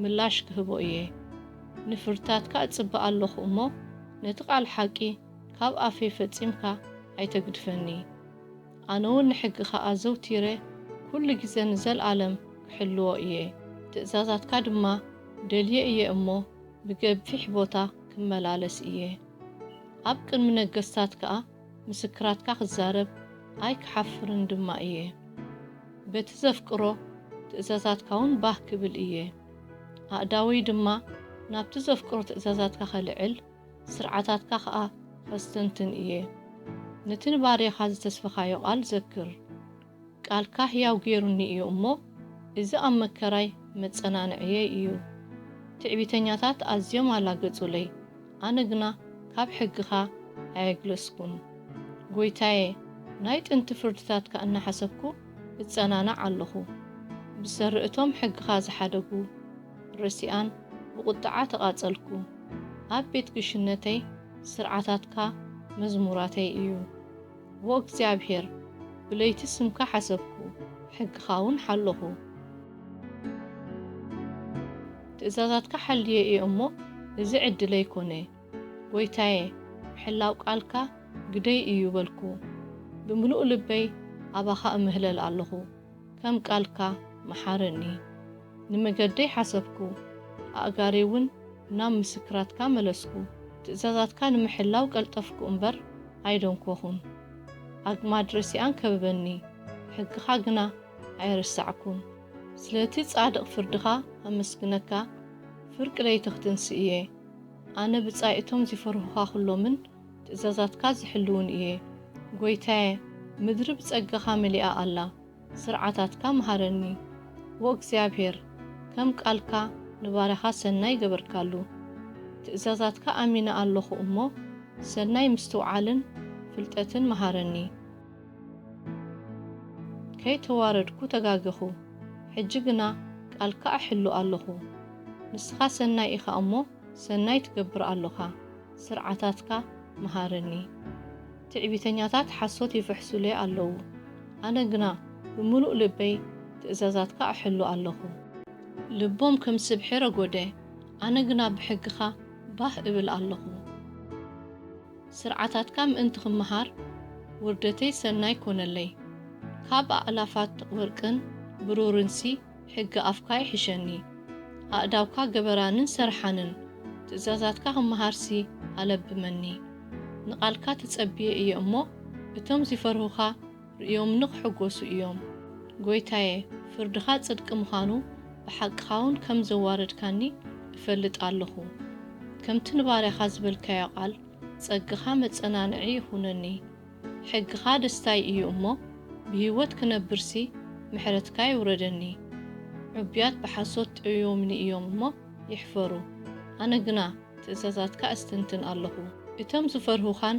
ምላሽ ክህቦ እየ። ንፍርድታትካ እጽበ ኣለኹ እሞ፣ ነቲ ቃል ሓቂ ካብ ኣፈይ ፈጺምካ ኣይተግድፈኒ። ኣነ እውን ንሕግኻ ኣዘውቲረ፣ ኩሉ ግዜ ንዘለኣለም ክሕልዎ እየ። ትእዛዛትካ ድማ ደልየ እየ እሞ፣ ብገፊሕ ቦታ ክመላለስ እየ። ኣብ ቅድሚ ነገስታት ከኣ ምስክራትካ ክዛረብ ኣይክሓፍርን ድማ እየ። በቲ ዘፍቅሮ ትእዛዛትካ እውን ባህ ክብል እየ። ኣእዳወይ ድማ ናብቲ ዘፍቅሮ ትእዛዛትካ ከልዕል፣ ስርዓታትካ ከኣ ከስተንትን እየ። ነቲ ንባርያኻ ዝተስፈኻዮ ቃል ዘክር። ቃልካ ህያው ገይሩኒ እዩ እሞ፣ እዚ ኣብ መከራይ መጸናንዕየይ እዩ። ትዕቢተኛታት ኣዝዮም ኣላገጹለይ፣ ኣነ ግና ካብ ሕግኻ ኣየግለስኩን። ጐይታየ፣ ናይ ጥንቲ ፍርድታትካ እናሓሰብኩ እጸናናዕ ኣለኹ። ብሰሪ እቶም ሕግኻ ዝሓደጉ ረሲኣን ብቑጥዓ ተቓጸልኩ። ኣብ ቤት ግሽነተይ ስርዓታትካ መዝሙራተይ እዩ። ዎ እግዚኣብሄር፣ ብለይቲ ስምካ ሓሰብኩ፣ ሕግኻ እውን ሓለኹ። ትእዛዛትካ ሓልየ እየ እሞ፣ እዚ ዕድለይ ኮነ። ጐይታየ፣ ምሕላው ቃልካ ግደይ እዩ በልኩ። ብምሉእ ልበይ ኣባኻ እምህለል ኣለኹ፣ ከም ቃልካ መሓረኒ። ንመገደይ ሓሰብኩ፣ ኣእጋረይ እውን ናብ ምስክራትካ መለስኩ። ትእዛዛትካ ንምሕላው ቀልጠፍኩ እምበር ኣይደንኮኹን። ኣግማድ ረሲኣን ከበበኒ፣ ሕግኻ ግና ኣይረሳዕኩን። ስለቲ ጻድቕ ፍርድኻ ኣመስግነካ፣ ፍርቂ ለይቲ ክትንሲ እየ። ኣነ ብጻይ እቶም ዚፈርሁኻ ኹሎምን ትእዛዛትካ ዝሕልዉን እየ። ጐይታየ፣ ምድሪ ብጸጋኻ መሊኣ ኣላ። ስርዓታትካ መሃረኒ። ዎ እግዚኣብሄር፣ ከም ቃልካ ንባርያኻ ሰናይ ገበርካሉ። ትእዛዛትካ ኣሚነ ኣለኹ እሞ፣ ሰናይ ምስትውዓልን ፍልጠትን መሃረኒ። ከይተዋረድኩ ተጋገኹ፣ ሕጂ ግና ቃልካ እሕሉ ኣለኹ። ንስኻ ሰናይ ኢኻ እሞ፣ ሰናይ ትገብር ኣሎኻ። ስርዓታትካ መሃረኒ። ትዕቢተኛታት ሓሶት ይፍሕሱለይ ኣለዉ፣ ኣነ ግና ብምሉእ ልበይ ትእዛዛትካ እሕሉ ኣለኹ። ልቦም ከም ስብሒ ረጎደ፣ ኣነ ግና ብሕግኻ ባህ እብል ኣለኹ። ስርዓታትካ ምእንቲ ክመሃር፣ ውርደተይ ሰናይ ኮነለይ። ካብ ኣእላፋት ወርቅን ብሩርንሲ ሕጊ ኣፍካ ይሕሸኒ። ኣእዳውካ ገበራንን ሰርሓንን፣ ትእዛዛትካ ክመሃርሲ ኣለብመኒ። ንቓልካ ተጸብየ እየ እሞ፣ እቶም ዚፈርሁኻ ርእዮምኒ ክሕጎሱ እዮም። ጐይታየ፣ ፍርድኻ ጽድቂ ምዃኑ ብሓቅኻ እውን ከም ዘዋረድካኒ እፈልጥ ኣለኹ። ከምቲ ንባርያኻ ዝበልካዮ ቃል፣ ጸግኻ መጸናንዒ ይኹነኒ። ሕግኻ ደስታይ እዩ እሞ፣ ብህይወት ክነብርሲ ምሕረትካ ይውረደኒ። ዕቡያት ብሓሶት ጠውዮምኒ እዮም እሞ ይሕፈሩ። ኣነ ግና ትእዛዛትካ እስትንትን ኣለኹ። እቶም ዝፈርሁኻን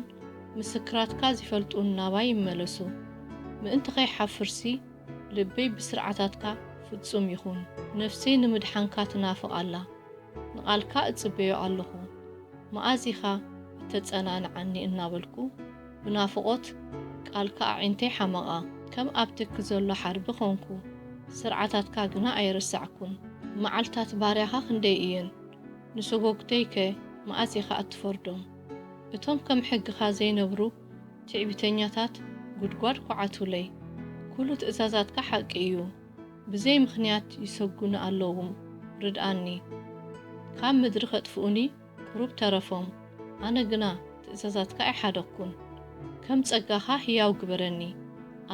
ምስክራትካ ዝፈልጡን ናባይ ይመለሱ። ምእንቲ ከይሓፍርሲ ልበይ ብስርዓታትካ ፍጹም ይኹን። ነፍሰይ ንምድሓንካ ትናፍቕ ኣላ። ንቓልካ እጽበዮ ኣለኹ። መኣዝ ኢኻ እተጸናንዓኒ እናበልኩ ብናፍቖት ቃልካ ኣዒንተይ ሓመቓ። ከም ኣብ ትኪ ዘሎ ሓርቢ ኾንኩ፣ ስርዓታትካ ግና ኣይረሳዕኩን። መዓልታት ባርያኻ ክንደይ እየን? ንሰጎግተይከ መኣዝ ኢኻ እትፈርዶም? እቶም ከም ሕግኻ ዘይነብሩ ትዕቢተኛታት ጉድጓድ ኳዓቱለይ። ኩሉ ትእዛዛትካ ሓቂ እዩ። ብዘይ ምኽንያት ይሰጉኒ ኣለዉ፣ ርድኣኒ። ካብ ምድሪ ኸጥፍኡኒ ቁሩብ ተረፎም፣ ኣነ ግና ትእዛዛትካ ኣይሓደግኩን። ከም ጸጋኻ ህያው ግበረኒ፣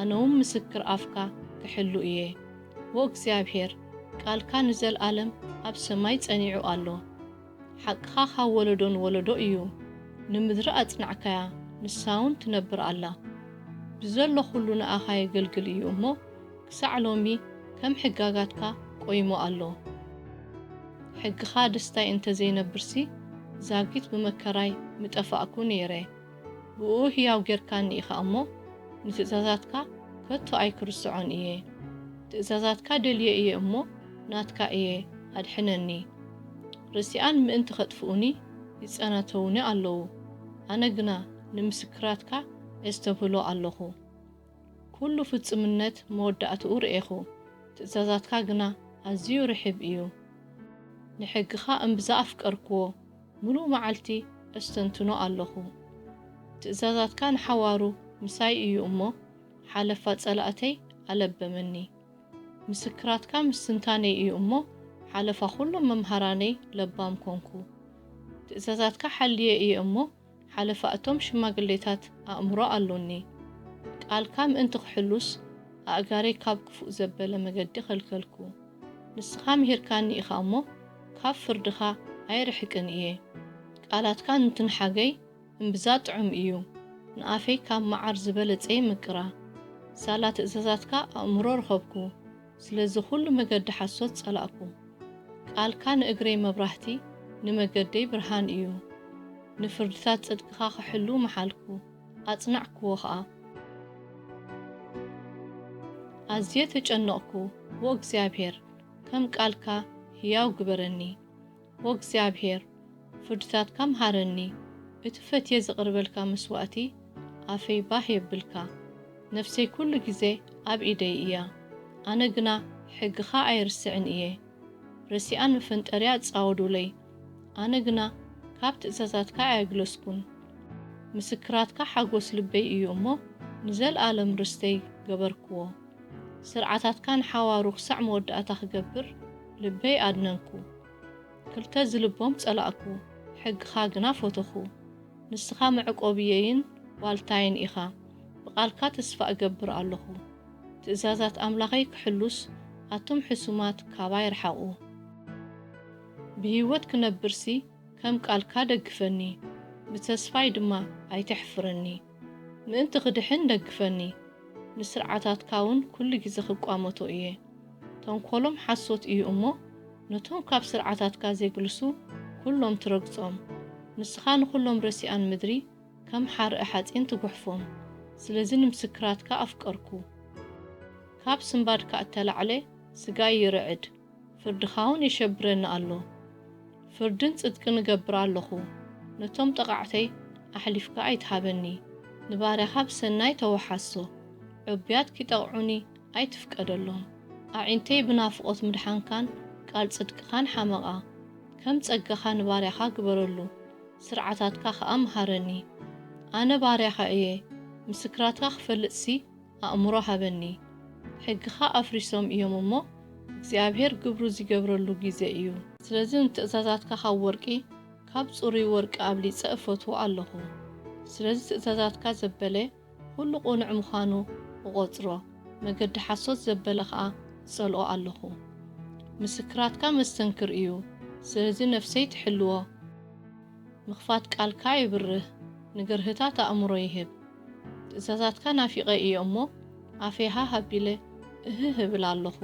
ኣነውን ምስክር ኣፍካ ክሕሉ እየ። ዎ እግዚኣብሔር፣ ቃልካ ንዘልኣለም ኣብ ሰማይ ጸኒዑ ኣሎ። ሓቅኻ ካብ ወለዶ ንወለዶ እዩ። ንምድሪ ኣጽናዕካያ፣ ንሳውን ትነብር ኣላ። ብዘሎ ኹሉ ንኣኻ የገልግል እዩ እሞ፣ ክሳዕ ሎሚ ከም ሕጋጋትካ ቆይሙ ኣሎ። ሕግኻ ደስታይ እንተ ዘይነብርሲ፣ ዛጊት ብመከራይ ምጠፋእኩ ነይረ። ብእኡ ህያው ጌርካኒ ኢኻ እሞ፣ ንትእዛዛትካ ከቶ ኣይክርስዖን እየ። ትእዛዛትካ ደልየ እየ እሞ፣ ናትካ እየ፣ ኣድሕነኒ። ርሲኣን ምእንቲ ኸጥፍኡኒ ይጸናተዉኒ ኣለዉ፣ ኣነ ግና ንምስክራትካ እስተብህሎ ኣለኹ። ኩሉ ፍጹምነት መወዳእትኡ ርኤኹ፣ ትእዛዛትካ ግና ኣዝዩ ርሒብ እዩ። ንሕግኻ እምብዛ ኣፍቀርክዎ፣ ምሉእ መዓልቲ እስተንትኖ ኣለኹ። ትእዛዛትካ ንሓዋሩ ምሳይ እዩ እሞ፣ ሓለፋ ጸላእተይ ኣለበመኒ። ምስክራትካ ምስትንታነይ እዩ እሞ፣ ሓለፋ ኹሎም መምሃራነይ ለባም ኮንኩ። ትእዛዛትካ ሓልየ እየ እሞ፣ ሓለፋ እቶም ሽማግሌታት ኣእምሮ ኣሎኒ። ቃልካ ምእንቲ ክሕሉስ፣ ኣእጋረይ ካብ ክፉእ ዘበለ መገዲ ኸልከልኩ። ንስኻ ምሂርካኒ ኢኻ እሞ፣ ካብ ፍርድኻ ኣይርሕቅን እየ። ቃላትካ ንትንሓገይ እምብዛ ጥዑም እዩ፣ ንኣፈይ ካብ መዓር ዝበለጸ ይምቅራ። ሳላ ትእዛዛትካ ኣእምሮ ረኸብኩ፣ ስለዚ ኹሉ መገዲ ሓሶት ጸላእኩ። ቃልካ ንእግረይ መብራህቲ፣ ንመገደይ ብርሃን እዩ። ንፍርድታት ጽድቅኻ ክሕሉ መሓልኩ፣ ኣጽናዕክዎ ኸኣ። ኣዝየ ተጨነቕኩ፣ ዎ እግዚኣብሔር፣ ከም ቃልካ ህያው ግበረኒ። ዎ እግዚኣብሔር፣ ፍርድታትካ ምሃረኒ፣ እቲ ፈትየ ዘቕርበልካ መስዋእቲ ኣፈይ ባህ የብልካ። ነፍሰይ ኩሉ ግዜ ኣብ ኢደይ እያ፣ ኣነ ግና ሕግኻ ኣይርስዕን እየ። ረሲኣን መፈንጠርያ ኣጻወዱለይ፣ ኣነ ግና ካብ ትእዛዛትካ ኣየግለስኩን። ምስክራትካ ሓጎስ ልበይ እዩ እሞ፣ ንዘለኣለም ርስተይ ገበርክዎ። ስርዓታትካ ንሓዋሩ ክሳዕ መወዳእታ ክገብር ልበይ ኣድነንኩ። ክልተ ዝልቦም ጸላእኩ፣ ሕግኻ ግና ፈተኹ። ንስኻ መዕቆብየይን ዋልታይን ኢኻ፣ ብቓልካ ተስፋ እገብር ኣለኹ። ትእዛዛት ኣምላኸይ ክሕሉስ፣ ኣቶም ሕሱማት ካባይ ርሓቑ። ብህይወት ክነብርሲ ከም ቃልካ ደግፈኒ፣ ብተስፋይ ድማ ኣይተሕፍረኒ። ምእንቲ ክድሕን ደግፈኒ፣ ንስርዓታትካ እውን ኩሉ ግዜ ክቋመቶ እየ። ተንኮሎም ሓሶት እዩ እሞ፣ ነቶም ካብ ስርዓታትካ ዜግልሱ ኩሎም ትረግጾም። ንስኻ ንኹሎም ረሲኣን ምድሪ ከም ሓርኢ ሓጺን ትጉሕፎም። ስለዚ ንምስክራትካ ኣፍቀርኩ። ካብ ስንባድካ እተላዕለ ስጋይ ይርዕድ፣ ፍርድኻ እውን የሸብረኒ ኣሎ። ፍርድን ጽድቅን እገብር ኣለኹ። ነቶም ጠቓዕተይ ኣሕሊፍካ ኣይትሃበኒ። ንባርያኻ ብሰናይ ተወሓሶ። ዕቡያት ኪጠቕዑኒ ኣይትፍቀደሎም። ኣዒንተይ ብናፍቖት ምድሓንካን ቃል ጽድቅኻን ሓመቓ። ከም ጸጋኻ ንባርያኻ ግበረሉ፣ ስርዓታትካ ኸኣ ምሃረኒ። ኣነ ባርያኻ እየ፣ ምስክራትካ ክፈልጥሲ ኣእምሮ ሃበኒ። ሕግኻ ኣፍሪሶም እዮም እሞ፣ እግዚኣብሄር ግብሩ ዚገብረሉ ግዜ እዩ። ስለዚ ንትእዛዛትካ ካብ ወርቂ፣ ካብ ጽሩይ ወርቂ ኣብሊጸ እፈትዎ ኣለኹ። ስለዚ ትእዛዛትካ ዘበለ ኩሉ ቅኑዕ ምዃኑ እቖጽሮ፣ መገዲ ሓሶት ዘበለ ኸኣ እጸልኦ ኣለኹ። ምስክራትካ መስተንክር እዩ፣ ስለዚ ነፍሰይ ትሕልዎ። ምኽፋት ቃልካ የብርህ፣ ንግርህታት ኣእምሮ ይህብ። ትእዛዛትካ ናፊቐ እየ እሞ፣ ኣፈይ ሃህ ኣቢለ እህህ እብል ኣለኹ።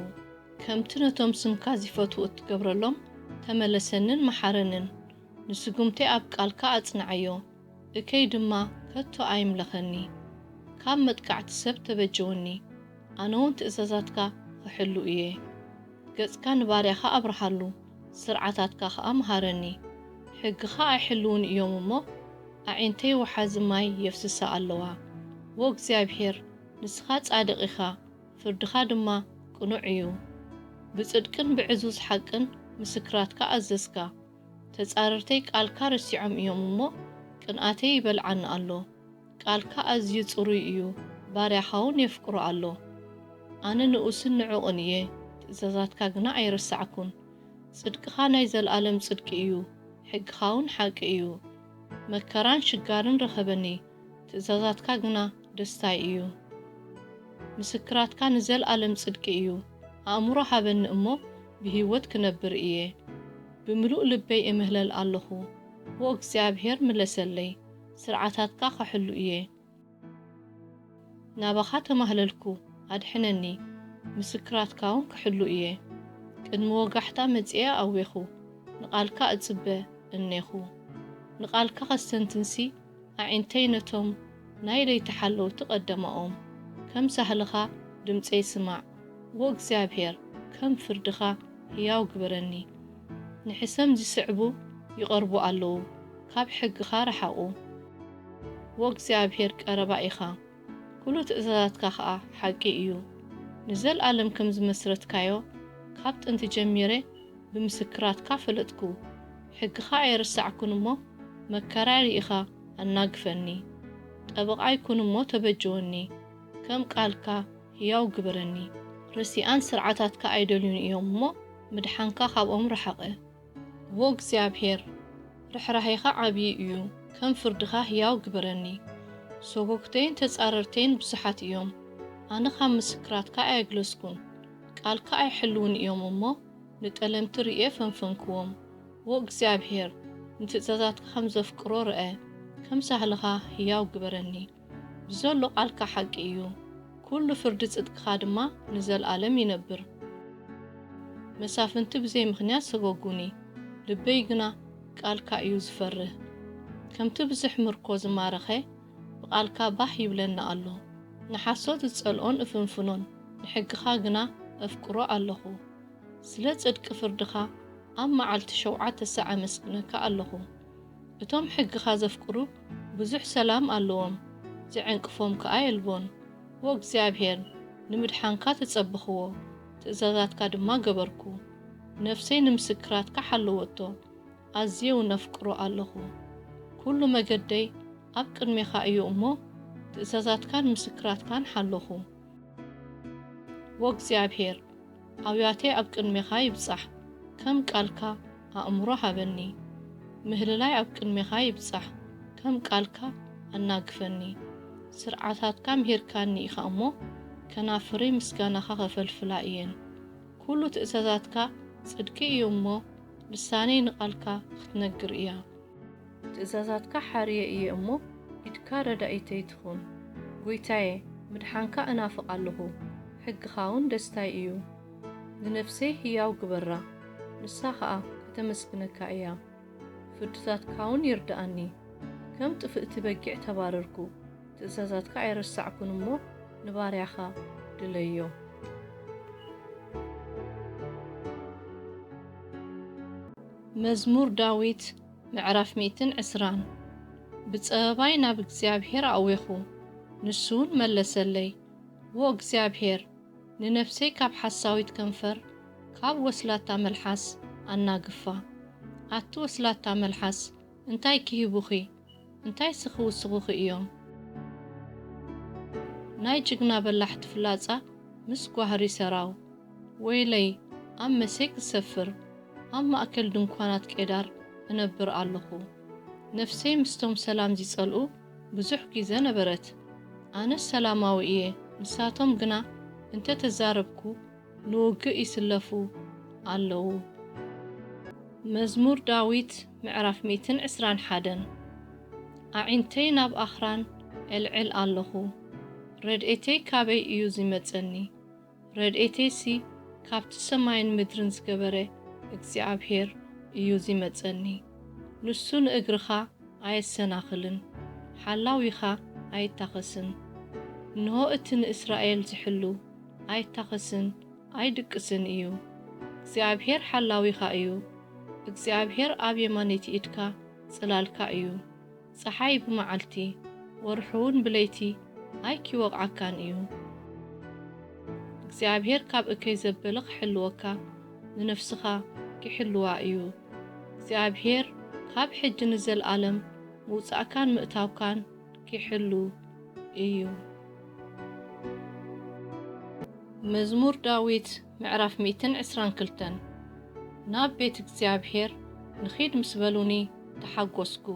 ከምቲ ነቶም ስምካ ዚፈትዉ እትገብረሎም፣ ተመለሰንን መሓረንን። ንስጉምተይ ኣብ ቃልካ ኣጽንዓዮ፣ እከይ ድማ ከቶ ኣይምለኸኒ። ካብ መጥቃዕቲ ሰብ ተበጀወኒ፣ ኣነ እውን ትእዛዛትካ ኽሕሉ እየ። ገጽካ ንባርያኻ ኣብርሃሉ፣ ስርዓታትካ ኸኣ ምሃረኒ። ሕግኻ ኣይሕልዉን እዮም እሞ፣ ኣዒንተይ ወሓዚ ማይ የፍስሳ ኣለዋ። ዎ እግዚኣብሄር፣ ንስኻ ጻድቕ ኢኻ፣ ፍርድኻ ድማ ቅኑዕ እዩ። ብጽድቅን ብዕዙዝ ሓቅን ምስክራትካ ኣዘዝካ። ተጻረርተይ ቃልካ ረሲዖም እዮም እሞ፣ ቅንኣተይ ይበልዓኒ ኣሎ። ቃልካ ኣዝዩ ጽሩይ እዩ፣ ባርያኻ እውን የፍቅሮ ኣሎ። ኣነ ንኡስን ንዑቕን እየ፣ ትእዛዛትካ ግና ኣይረሳዕኩን። ጽድቅኻ ናይ ዘለኣለም ጽድቂ እዩ፣ ሕግኻ እውን ሓቂ እዩ። መከራን ሽጋርን ረኸበኒ፣ ትእዛዛትካ ግና ደስታይ እዩ። ምስክራትካ ንዘለኣለም ጽድቂ እዩ። ኣእምሮ ሃበኒ እሞ ብህይወት ክነብር እየ። ብምሉእ ልበይ እምህለል ኣለኹ። ዎ እግዚኣብሄር ምለሰለይ፣ ስርዓታትካ ኸሕሉ እየ። ናባኻ ተማህለልኩ፣ ኣድሕነኒ፣ ምስክራትካ እውን ክሕሉ እየ። ቅድሚ ወጋሕታ መጺኤ ኣዌኹ፣ ንቓልካ እጽበ እኔኹ። ንቓልካ ኸስተንትንሲ ኣዒንተይ ነቶም ናይ ለይቲ ሓለውቲ ቀደማኦም። ከም ሳህልኻ ድምጸይ ስማዕ፣ ዎ እግዚኣብሄር፣ ከም ፍርድኻ ህያው ግበረኒ። ንሕሰም ዚስዕቡ ይቐርቡ ኣለዉ፣ ካብ ሕግኻ ረሓቑ። ዎ እግዚኣብሄር ቀረባ ኢኻ፣ ኩሉ ትእዛዛትካ ኸኣ ሓቂ እዩ። ንዘለኣለም ከም ዝመስረትካዮ፣ ካብ ጥንቲ ጀሚረ ብምስክራትካ ፈለጥኩ። ሕግኻ ኣይረሳዕኩን እሞ፣ መከራይ ርኢኻ ኣናግፈኒ። ጠበቓይ ኩን እሞ ተበጀወኒ፣ ከም ቃልካ ህያው ግበረኒ። ርሲኣን ስርዓታትካ ኣይደልዩን እዮም እሞ፣ ምድሓንካ ካብኦም ረሓቐ። ዎ እግዚኣብሄር፣ ርሕራሄኻ ዓብዪ እዩ፣ ከም ፍርድኻ ህያው ግበረኒ። ሰጎግተይን ተጻረርተይን ብዙሓት እዮም፣ ኣነ ኻብ ምስክራትካ ኣየግለስኩን። ቃልካ ኣይሕልዉን እዮም እሞ፣ ንጠለምቲ ርእየ ፈንፈንክዎም። ዎ እግዚኣብሄር፣ ንትእዛዛትካ ከም ዘፍቅሮ ርአ፣ ከም ሳህልኻ ህያው ግበረኒ። ብዘሎ ቃልካ ሓቂ እዩ፣ ኩሉ ፍርዲ ጽድቅኻ ድማ ንዘለኣለም ይነብር። መሳፍንቲ ብዘይ ምኽንያት ሰጎጉኒ፣ ልበይ ግና ቃልካ እዩ ዝፈርህ። ከምቲ ብዙሕ ምርኮ ዝማረኸ ብቓልካ ባህ ይብለኒ ኣሎ። ንሓሶት እጸልኦን እፍንፍኖን፣ ንሕግኻ ግና እፍቅሮ ኣለኹ። ስለ ጽድቂ ፍርድኻ ኣብ መዓልቲ ሸውዓተ ሳዕ ኣመስግነካ ኣለኹ። እቶም ሕግኻ ዘፍቅሩ ብዙሕ ሰላም ኣለዎም፣ ዝዕንቅፎም ከኣ የልቦን። ዎ እግዚኣብሄር፣ ንምድሓንካ ተጸበኽዎ፣ ትእዛዛትካ ድማ ገበርኩ። ነፍሰይ ንምስክራትካ ሓለወቶ፣ ኣዝየ እውን ኣፍቅሮ ኣለኹ። ኩሉ መገደይ ኣብ ቅድሜኻ እዩ እሞ፣ ትእዛዛትካን ምስክራትካን ሓለኹ። ዎ እግዚኣብሄር፣ ኣውያተይ ኣብ ቅድሜኻ ይብጻሕ፣ ከም ቃልካ ኣእምሮ ሃበኒ። ምህልላይ ኣብ ቅድሜኻ ይብጻሕ፣ ከም ቃልካ ኣናግፈኒ። ስርዓታትካ ምሂርካኒ ኢኻ እሞ፣ ከናፍረይ ምስጋናኻ ኸፈልፍላ እየን። ኩሉ ትእዛዛትካ ጽድቂ እዩ እሞ፣ ልሳነይ ንቓልካ ኽትነግር እያ። ትእዛዛትካ ሓርየ እየ እሞ፣ ኢድካ ረዳኢተይ ትኹን። ጐይታየ፣ ምድሓንካ እናፍቕ ኣለኹ፣ ሕግኻ እውን ደስታይ እዩ። ንነፍሰይ ህያው ግበራ፣ ንሳ ኸኣ ከተመስግነካ እያ። ፍርድታትካ እውን ይርድኣኒ። ከም ጥፍእቲ በጊዕ ተባረርኩ፣ ትእዛዛትካ ኣይረሳዕኩን እሞ፣ ንባርያኻ ድለዮ። መዝሙር ዳዊት ምዕራፍ ሚእትን ዕስራን። ብጸበባይ ናብ እግዚኣብሔር ኣእዌኹ፣ ንሱ እውን መለሰለይ። ዎ እግዚኣብሔር፣ ንነፍሰይ ካብ ሓሳዊት ከንፈር፣ ካብ ወስላታ መልሓስ ኣናግፋ። ኣቲ ወስላታ መልሓስ፣ እንታይ ኪህቡኺ? እንታይስ ኺውስኹኺ እዮም? ናይ ጅግና በላሕቲ ፍላጻ ምስ ጓህሪ ሰራው። ወይለይ፣ ኣብ መሴክ ዝሰፍር፣ ኣብ ማእከል ድንኳናት ቄዳር እነብር ኣለኹ። ነፍሰይ ምስቶም ሰላም ዚጸልኡ ብዙሕ ግዜ ነበረት። ኣነስ ሰላማዊ እየ፣ ንሳቶም ግና እንተ ተዛረብኩ፣ ንውግእ ይስለፉ ኣለዉ። መዝሙር ዳዊት ምዕራፍ ሚእትን ዕስራን ሓደን። ኣዒንተይ ናብ ኣኽራን እልዕል ኣለኹ። ረድኤተይ ካበይ እዩ ዚመጸኒ? ረድኤተይሲ ካብቲ ሰማይን ምድርን ዝገበረ እግዚኣብሔር እዩ ዚመጸኒ። ንሱ ንእግርኻ ኣየሰናኽልን፣ ሓላዊኻ ኣይታኸስን። እንሆ፣ እቲ ንእስራኤል ዝሕሉ ኣይታኸስን ኣይድቅስን እዩ። እግዚኣብሔር ሓላዊኻ እዩ። እግዚኣብሔር ኣብ የማነይቲ ኢድካ ጽላልካ እዩ። ጸሓይ ብመዓልቲ፣ ወርሒ እውን ብለይቲ ኣይኪወቕዓካን እዩ። እግዚኣብሔር ካብ እከይ ዘበለ ኺሕልወካ፣ ንነፍስኻ ኪሕልዋ እዩ። እግዚኣብሔር ካብ ሕጂ ንዘለኣለም ምውጻእካን ምእታውካን ኪሕሉ እዩ። መዝሙር ዳዊት ምዕራፍ ሚእትን ዕስራን ክልተን። ናብ ቤት እግዚኣብሔር ንኺድ ምስ በሉኒ ተሓጐስኩ።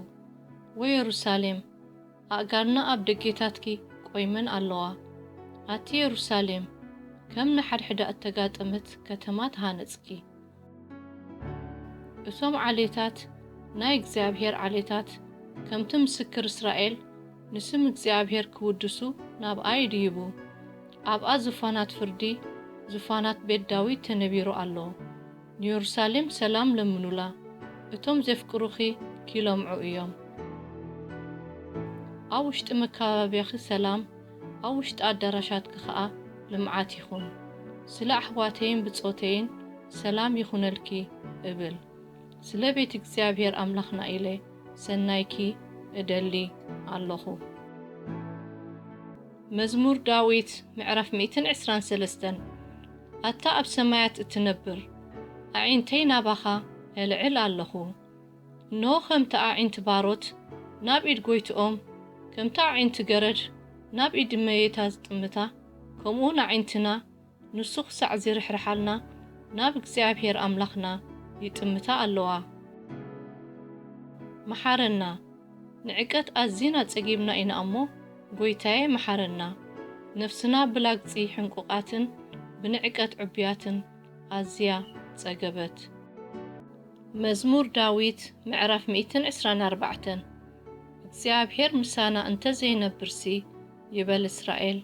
ወየሩሳሌም፣ ኣእጋርና ኣብ ደጌታትኪ ቈይመን ኣለዋ። ኣቲ የሩሳሌም፣ ከም ንሓድሕዳ እተጋጠመት ከተማ ተሃነጽኪ። እቶም ዓሌታት፣ ናይ እግዚኣብሔር ዓሌታት፣ ከምቲ ምስክር እስራኤል፣ ንስም እግዚኣብሔር ክውድሱ ናብኣ ይድይቡ። ኣብኣ ዙፋናት ፍርዲ፣ ዙፋናት ቤት ዳዊት ተነቢሩ ኣሎ። ንየሩሳሌም ሰላም ለምኑላ፣ እቶም ዜፍቅሩኺ ኪለምዑ እዮም። ኣብ ውሽጢ መካባብያኺ ሰላም፣ ኣብ ውሽጢ ኣዳራሻትኪ ኸኣ ልምዓት ይኹን። ስለ ኣሕዋተይን ብጾተይን ሰላም ይኹነልኪ እብል። ስለ ቤት እግዚኣብሔር ኣምላኽና ኢለ ሰናይኪ እደሊ ኣለኹ። መዝሙር ዳዊት ምዕራፍ ሚእትን ዕስራን ሰለስተን። ኣታ ኣብ ሰማያት እትነብር፣ ኣዒንተይ ናባኻ እልዕል ኣለኹ። እንሆ፣ ከምቲ ኣዒንቲ ባሮት ናብ ኢድ ጐይትኦም፣ ከምቲ ኣዒንቲ ገረድ ናብ ኢድ እመቤታ ዝጥምታ፣ ከምኡውን ኣዒንትና ንሱ ኽሳዕ ዚርሕርሓልና ናብ እግዚኣብሔር ኣምላኽና ይጥምታ ኣለዋ። መሓረና፣ ንዕቀት ኣዚና ጸጊብና ኢና እሞ፣ ጐይታየ፣ መሓረና። ነፍስና ብላግጺ ሕንቁቓትን ብንዕቀት ዕቡያትን ኣዝያ ጸገበት። መዝሙር ዳዊት ምዕራፍ ሚእትን ዕስራን ኣርባዕተን። እግዚኣብሔር ምሳና እንተ ዘይነብርሲ፣ ይበል እስራኤል፣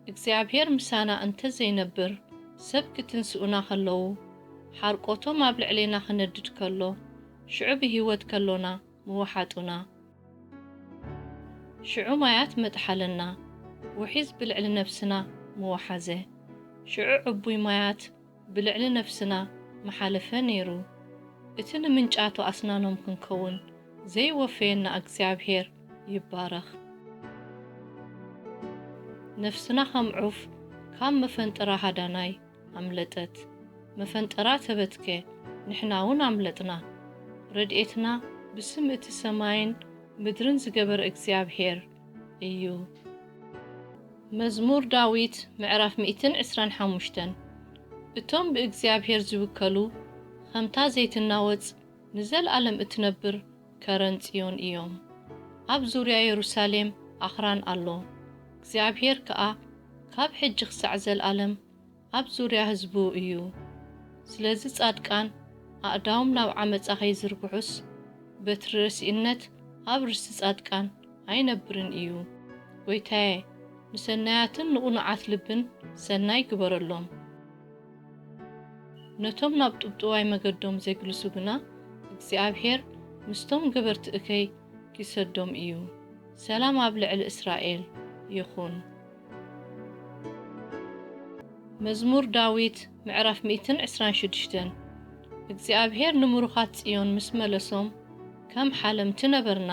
እግዚኣብሔር ምሳና እንተ ዘይነብር፣ ሰብ ክትንስኡና ከለዉ፣ ሓርቆቶም ኣብ ልዕሌና ክነድድ ከሎ፣ ሽዑ ብህይወት ከሎና ምወሓጡና። ሽዑ ማያት መጥሓለና፣ ውሒዝ ብልዕሊ ነፍስና ምወሓዘ። ሽዑ ዕቡይ ማያት ብልዕሊ ነፍስና ምሓለፈ ነይሩ። እቲ ንምንጫቶ ኣስናኖም ክንከውን ዘይወፈየና እግዚኣብሔር ይባረኽ። ነፍስና ከም ዑፍ ካብ መፈንጠራ ሃዳናይ ኣምለጠት። መፈንጠራ ተበትከ፣ ንሕና እውን ኣምለጥና። ረድኤትና ብስም እቲ ሰማይን ምድርን ዝገበረ እግዚኣብሔር እዩ። መዝሙር ዳዊት ምዕራፍ ሚእትን ዕስራን ሓሙሽተን። እቶም ብእግዚኣብሔር ዝውከሉ፣ ኸምታ ዘይትናወጽ ንዘለኣለም እትነብር ከረን ጽዮን እዮም። ኣብ ዙርያ የሩሳሌም ኣኽራን ኣሎ። እግዚኣብሔር ከኣ ካብ ሕጂ ኽሳዕ ዘለኣለም ኣብ ዙርያ ህዝቡ እዩ። ስለዚ ጻድቃን ኣእዳዎም ናብ ዓመጻ ኸይዝርግሑስ፣ በትሪ ረሲእነት ኣብ ርእሲ ጻድቃን ኣይነብርን እዩ። ጐይታየ፣ ንሰናያትን ንቕኑዓት ልብን ሰናይ ግበረሎም። ነቶም ናብ ጥብጥዋይ መገዶም ዜግልሱ ግና፣ እግዚኣብሔር ምስቶም ገበርቲ እከይ ኪሰዶም እዩ። ሰላም ኣብ ልዕሊ እስራኤል ይኹን። መዝሙር ዳዊት ምዕራፍ ሚእትን ዕስራን ሽዱሽተን። እግዚኣብሔር ንምሩኻት ጽዮን ምስ መለሶም፣ ከም ሓለምቲ ነበርና።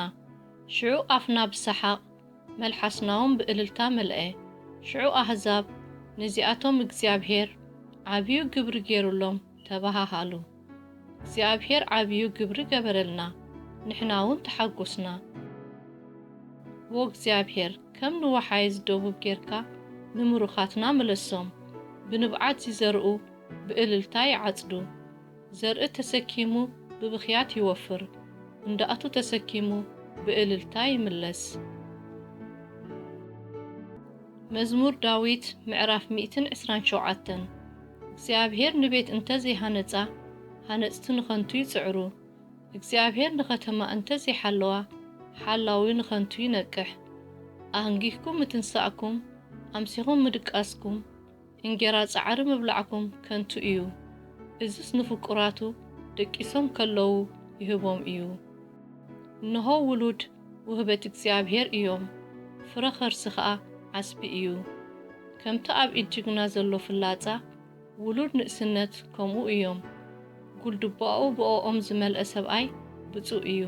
ሽዑ ኣፍና ብሰሓቕ፣ መልሓስናውን ብእልልታ መልአ። ሽዑ ኣህዛብ፣ ነዚኣቶም እግዚኣብሔር ዓብዩ ግብሪ ገይሩሎም፣ ተባሃሃሉ። እግዚኣብሔር ዓብዩ ግብሪ ገበረልና፣ ንሕና እውን ተሓጎስና። ዎ እግዚኣብሔር፣ ከም ንወሓይዝ ደቡብ ጌርካ፣ ንምሩኻትና ምለሶም። ብንብዓት ዝዘርኡ፣ ብእልልታ ይዓጽዱ። ዘርኢ ተሰኪሙ፣ ብብኽያት ይወፍር። እንዳእቱ ተሰኪሙ፣ ብእልልታ ይምለስ። መዝሙር ዳዊት፣ ምዕራፍ ሚእትን ዕስራን ሸውዓተን። እግዚኣብሔር ንቤት እንተ ዘይሃነጻ፣ ሃነጽቲ ንኸንቱ ይጽዕሩ። እግዚኣብሔር ንኸተማ እንተ ዘይሓለዋ፣ ሓላዊ ንኸንቱ ይነቅሕ። ኣህንጊኽኩም ምትንሳእኩም፣ ኣምሲኹም ምድቃስኩም፣ እንጌራ ጻዕሪ ምብላዕኩም ከንቱ እዩ። እዝስ ንፍቁራቱ ደቂሶም ከለዉ ይህቦም እዩ። እንሆ ውሉድ ውህበት እግዚኣብሔር እዮም፣ ፍረ ኸርሲ ኸኣ ዓስቢ እዩ። ከምቲ ኣብ ኢድ ጅግና ዘሎ ፍላጻ፣ ውሉድ ንእስነት ከምኡ እዮም። ጉልድቦኡ ብእኦም ዝመልአ ሰብኣይ ብጹእ እዩ።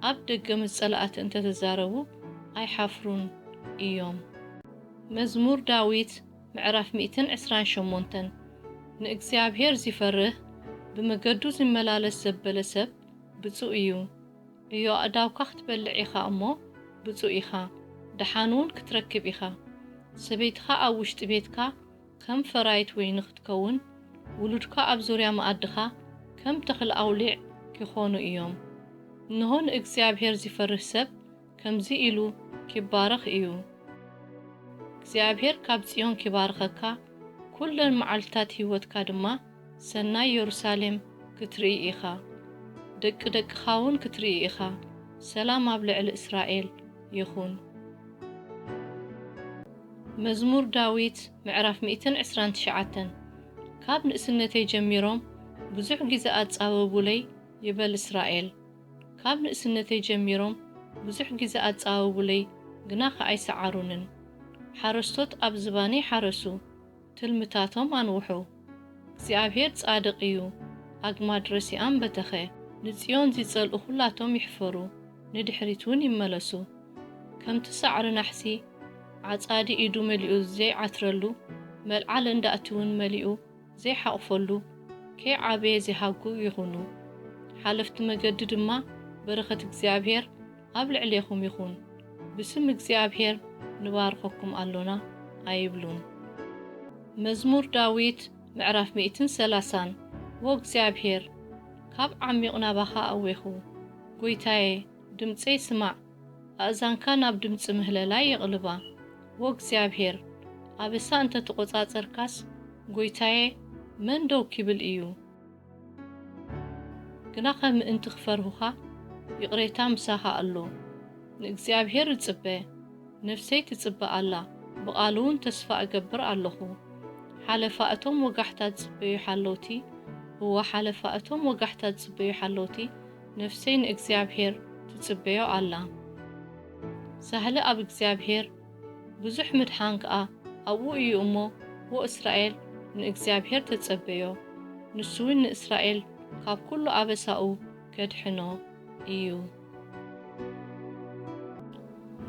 ኣብ ደገ ምስ ጸላእቲ እንተ ተዛረቡ ኣይሓፍሩን እዮም። መዝሙር ዳዊት ምዕራፍ ሚእትን ዕስራን ሸሞንተን። ንእግዚኣብሔር ዚፈርህ፣ ብመገዱ ዚመላለስ ዘበለ ሰብ ብጹእ እዩ። ዕዮ ኣእዳውካ ክትበልዕ ኢኻ እሞ ብጹእ ኢኻ፣ ደሓን እውን ክትረክብ ኢኻ። ሰበይትኻ ኣብ ውሽጢ ቤትካ ከም ፈራይት ወይኒ ክትከውን፣ ውሉድካ ኣብ ዙርያ መኣድኻ ከም ተኽሊ ኣውሊዕ ኪኾኑ እዮም። እንሆ ንእግዚኣብሔር ዚፈርህ ሰብ ከምዚ ኢሉ ኪባረኽ እዩ። እግዚኣብሔር ካብ ጽዮን ኪባርኸካ፣ ኩለን መዓልትታት ህይወትካ ድማ ሰናይ የሩሳሌም ክትርኢ ኢኻ። ደቂ ደቅኻ እውን ክትርኢ ኢኻ። ሰላም ኣብ ልዕሊ እስራኤል ይኹን። መዝሙር ዳዊት ምዕራፍ ሚእትን ዕስራን ትሽዓተን። ካብ ንእስነተይ ጀሚሮም ብዙሕ ግዜ ኣጻበቡለይ ይበል እስራኤል። ካብ ንእስነተይ ጀሚሮም ብዙሕ ግዜ ኣጻበቡለይ፣ ግናኸ ኣይሰዓሩንን። ሓረስቶት ኣብ ዝባነይ ሓረሱ፣ ትልምታቶም ኣንውሑ። እግዚኣብሔር ጻድቕ እዩ፣ ኣግማድ ረሲኣም በተኸ። ንጽዮን ዚጸልኡ ኹላቶም ይሕፈሩ፣ ንድሕሪት እውን ይመለሱ። ከምቲ ሳዕሪ ናሕሲ ዓጻዲ ኢዱ መሊኡ ዘይዓትረሉ፣ መልዓል እንዳእቲ እውን መሊኡ ዘይሓቑፈሉ፣ ከይዓበየ ዚሃጉ ይኹኑ። ሓለፍቲ መገዲ ድማ በረኸት እግዚኣብሔር ኣብ ልዕሌኹም ይኹን። ብስም እግዚኣብሔር ንባርኸኩም ኣሎና ኣይብሉን። መዝሙር ዳዊት ምዕራፍ ሚእትን ሰላሳን። ዎ እግዚኣብሔር፣ ካብ ዓሚቕ ናባኻ ኣዌኹ። ጐይታየ፣ ድምፀይ ስማዕ፣ ኣእዛንካ ናብ ድምፂ ምህለላይ የቕልባ። ዎ እግዚኣብሔር፣ ኣበሳ እንተ ተቖጻጸርካስ፣ ጐይታየ፣ መን ደው ኪብል እዩ? ግናኸ ምእንቲ ክፈርሁኻ፣ ይቕሬታ ምሳኻ ኣሎ። ንእግዚኣብሔር እጽበ፣ ነፍሰይ ትጽበ ኣላ፣ ብቓሉ እውን ተስፋ እገብር ኣለኹ። ሓለፋ እቶም ወጋሕታ ዝጽበዩ ሓለውቲ፣ እወ፣ ሓለፋ እቶም ወጋሕታ ዝጽበዩ ሓለውቲ፣ ነፍሰይ ንእግዚኣብሔር ትጽበዮ ኣላ። ሳህሊ ኣብ እግዚኣብሔር፣ ብዙሕ ምድሓን ከኣ ኣብኡ እዩ እሞ፣ ዎ እስራኤል፣ ንእግዚኣብሔር ተጸበዮ፣ ንሱ እውን ንእስራኤል ካብ ኩሉ ኣበሳኡ ከድሕኖ እዩ።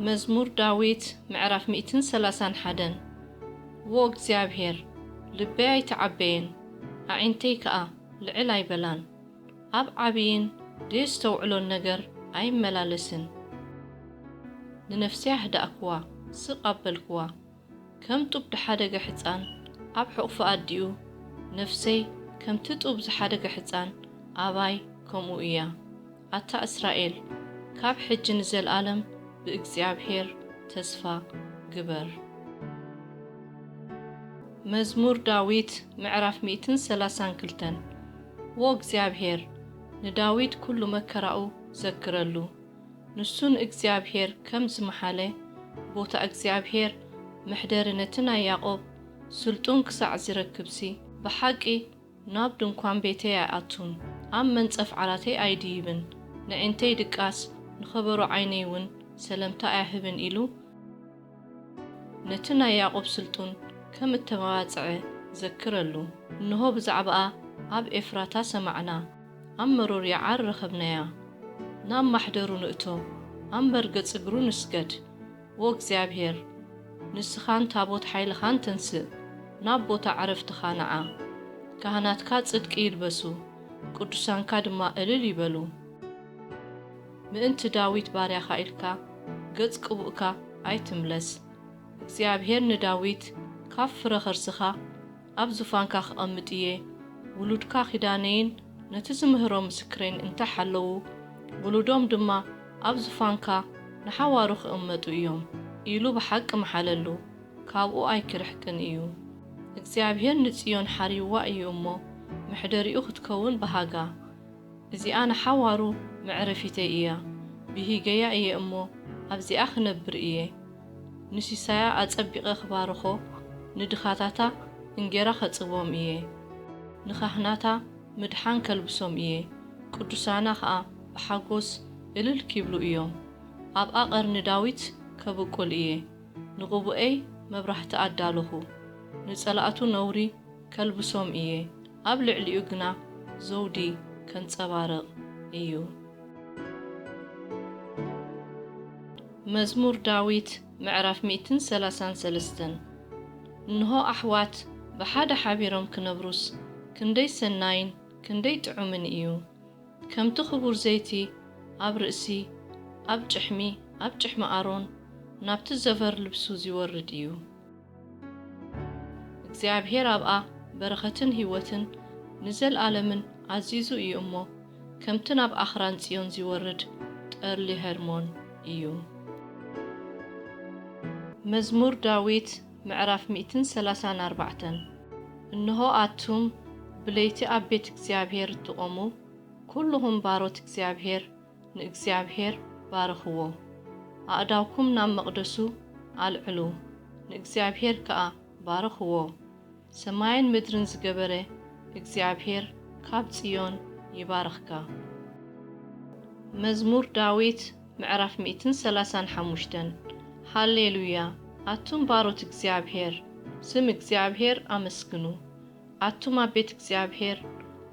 መዝሙር ዳዊት ምዕራፍ ሚእትን ሰላሳን ሓደን። ዎ እግዚኣብሔር፣ ልበይ ኣይተዓበየን፣ ኣዒንተይ ከኣ ልዕል ኣይበላን። ኣብ ዓብይን ደየስተውዕሎን ነገር ኣይመላለስን። ንነፍሰይ ኣህዳእክዋ፣ ስቕ ኣበልክዋ። ከም ጡብ ድሓደገ ሕጻን ኣብ ሕቑፊ ኣዲኡ፣ ነፍሰይ ከምቲ ጡብ ዝሓደገ ሕጻን ኣባይ ከምኡ እያ። ኣታ እስራኤል፣ ካብ ሕጂ ንዘለኣለም ብእግዚኣብሔር ተስፋ ግበር። መዝሙር ዳዊት ምዕራፍ ሚእትን ሰላሳን ክልተን። ዎ እግዚኣብሔር፣ ንዳዊት ኩሉ መከራኡ ዘክረሉ። ንሱ ንእግዚኣብሔር ከም ዝመሓለ፣ ቦታ እግዚኣብሔር መሕደሪ ነቲ ናይ ያዕቆብ ስልጡን ክሳዕ ዚረክብሲ፣ ብሓቂ ናብ ድንኳን ቤተይ ኣይኣቱን፣ ኣብ መንጸፍ ዓራተይ ኣይድይብን። ነዒንተይ ድቃስ፣ ንኸበሮ ዓይነይ እውን ሰለምታ ኣይህብን ኢሉ፣ ነቲ ናይ ያዕቆብ ስልጡን ከም እተባጽዐ ዘክረሉ። እንሆ ብዛዕባኣ ኣብ ኤፍራታ ሰማዕና፣ ኣብ መሮር ይዓር ረኸብናያ። ናብ ማሕደሩ ንእቶ፣ ኣብ መርገጽ እግሩ ንስገድ። ዎ እግዚኣብሔር፣ ንስኻን ታቦት ሓይልኻን ተንስእ፣ ናብ ቦታ ዕረፍትኻ ንዓ። ካህናትካ ጽድቂ ይልበሱ፣ ቅዱሳንካ ድማ እልል ይበሉ። ምእንቲ ዳዊት ባርያኻ ኢልካ፣ ገጽ ቅቡእካ ኣይትምለስ። እግዚኣብሔር ንዳዊት፣ ካብ ፍረ ኸርስኻ ኣብ ዙፋንካ ክቐምጥ እየ፣ ውሉድካ ኪዳነይን ነቲ ዝምህሮ ምስክረይን እንተ ሓለዉ፣ ውሉዶም ድማ ኣብ ዙፋንካ ንሓዋሩ ክቕመጡ እዮም፣ ኢሉ ብሓቂ መሓለሉ። ካብኡ ኣይክርሕቅን እዩ። እግዚኣብሔር ንጽዮን ሓርይዋ እዩ እሞ፣ መሕደሪኡ ክትከውን ብሃጋ። እዚኣ ንሓዋሩ መዕረፊተይ እያ፣ ብሂገያ እየ እሞ፣ ኣብዚኣ ክነብር እየ። ንሲሳያ ኣጸቢቐ ክባርኾ፣ ንድኻታታ እንጌራ ከጽግቦም እየ። ንኻህናታ ምድሓን ከልብሶም እየ፣ ቅዱሳና ኸኣ ብሓጎስ እልል ኪብሉ እዮም። ኣብኣ ቐርኒ ዳዊት ከብቁል እየ። ንቕቡኤይ መብራህቲ ኣዳለኹ፣ ንጸላእቱ ነውሪ ከልብሶም እየ፣ ኣብ ልዕሊኡ ግና ዘውዲ ከንጸባርቕ እዩ። መዝሙር ዳዊት ምዕራፍ ሚእትን ሰላሳን ሰለስተን። እንሆ ኣሕዋት ብሓደ ሓቢሮም ክነብሩስ ክንደይ ሰናይን ክንደይ ጥዑምን እዩ! ከምቲ ክቡር ዘይቲ ኣብ ርእሲ፣ ኣብ ጭሕሚ፣ ኣብ ጭሕሚ ኣሮን፣ ናብቲ ዘፈር ልብሱ ዚወርድ እዩ። እግዚኣብሄር ኣብኣ በረኸትን ህይወትን ንዘለኣለምን ኣዚዙ እዩ እሞ፣ ከምቲ ናብ ኣኽራን ጽዮን ዚወርድ ጠርሊ ሄርሞን እዩ። መዝሙር ዳዊት ምዕራፍ ሚእትን ሰላሳን ኣርባዕተን። እንሆ ኣቱም ብለይቲ ኣብ ቤት እግዚኣብሄር እትቖሙ፣ ኩልኹም ባሮት እግዚኣብሄር ንእግዚኣብሄር ባርኽዎ። ኣእዳውኩም ናብ መቕደሱ ኣልዕሉ፣ ንእግዚኣብሄር ከኣ ባርኽዎ። ሰማይን ምድርን ዝገበረ እግዚኣብሄር ካብ ጽዮን ይባርኽካ። መዝሙር ዳዊት ምዕራፍ ሚእትን ሰላሳን ሓሙሽተን። ሃሌሉያ! ኣቱም ባሮት እግዚኣብሄር፣ ስም እግዚኣብሄር ኣመስግኑ። ኣቱም ኣብ ቤት እግዚኣብሄር፣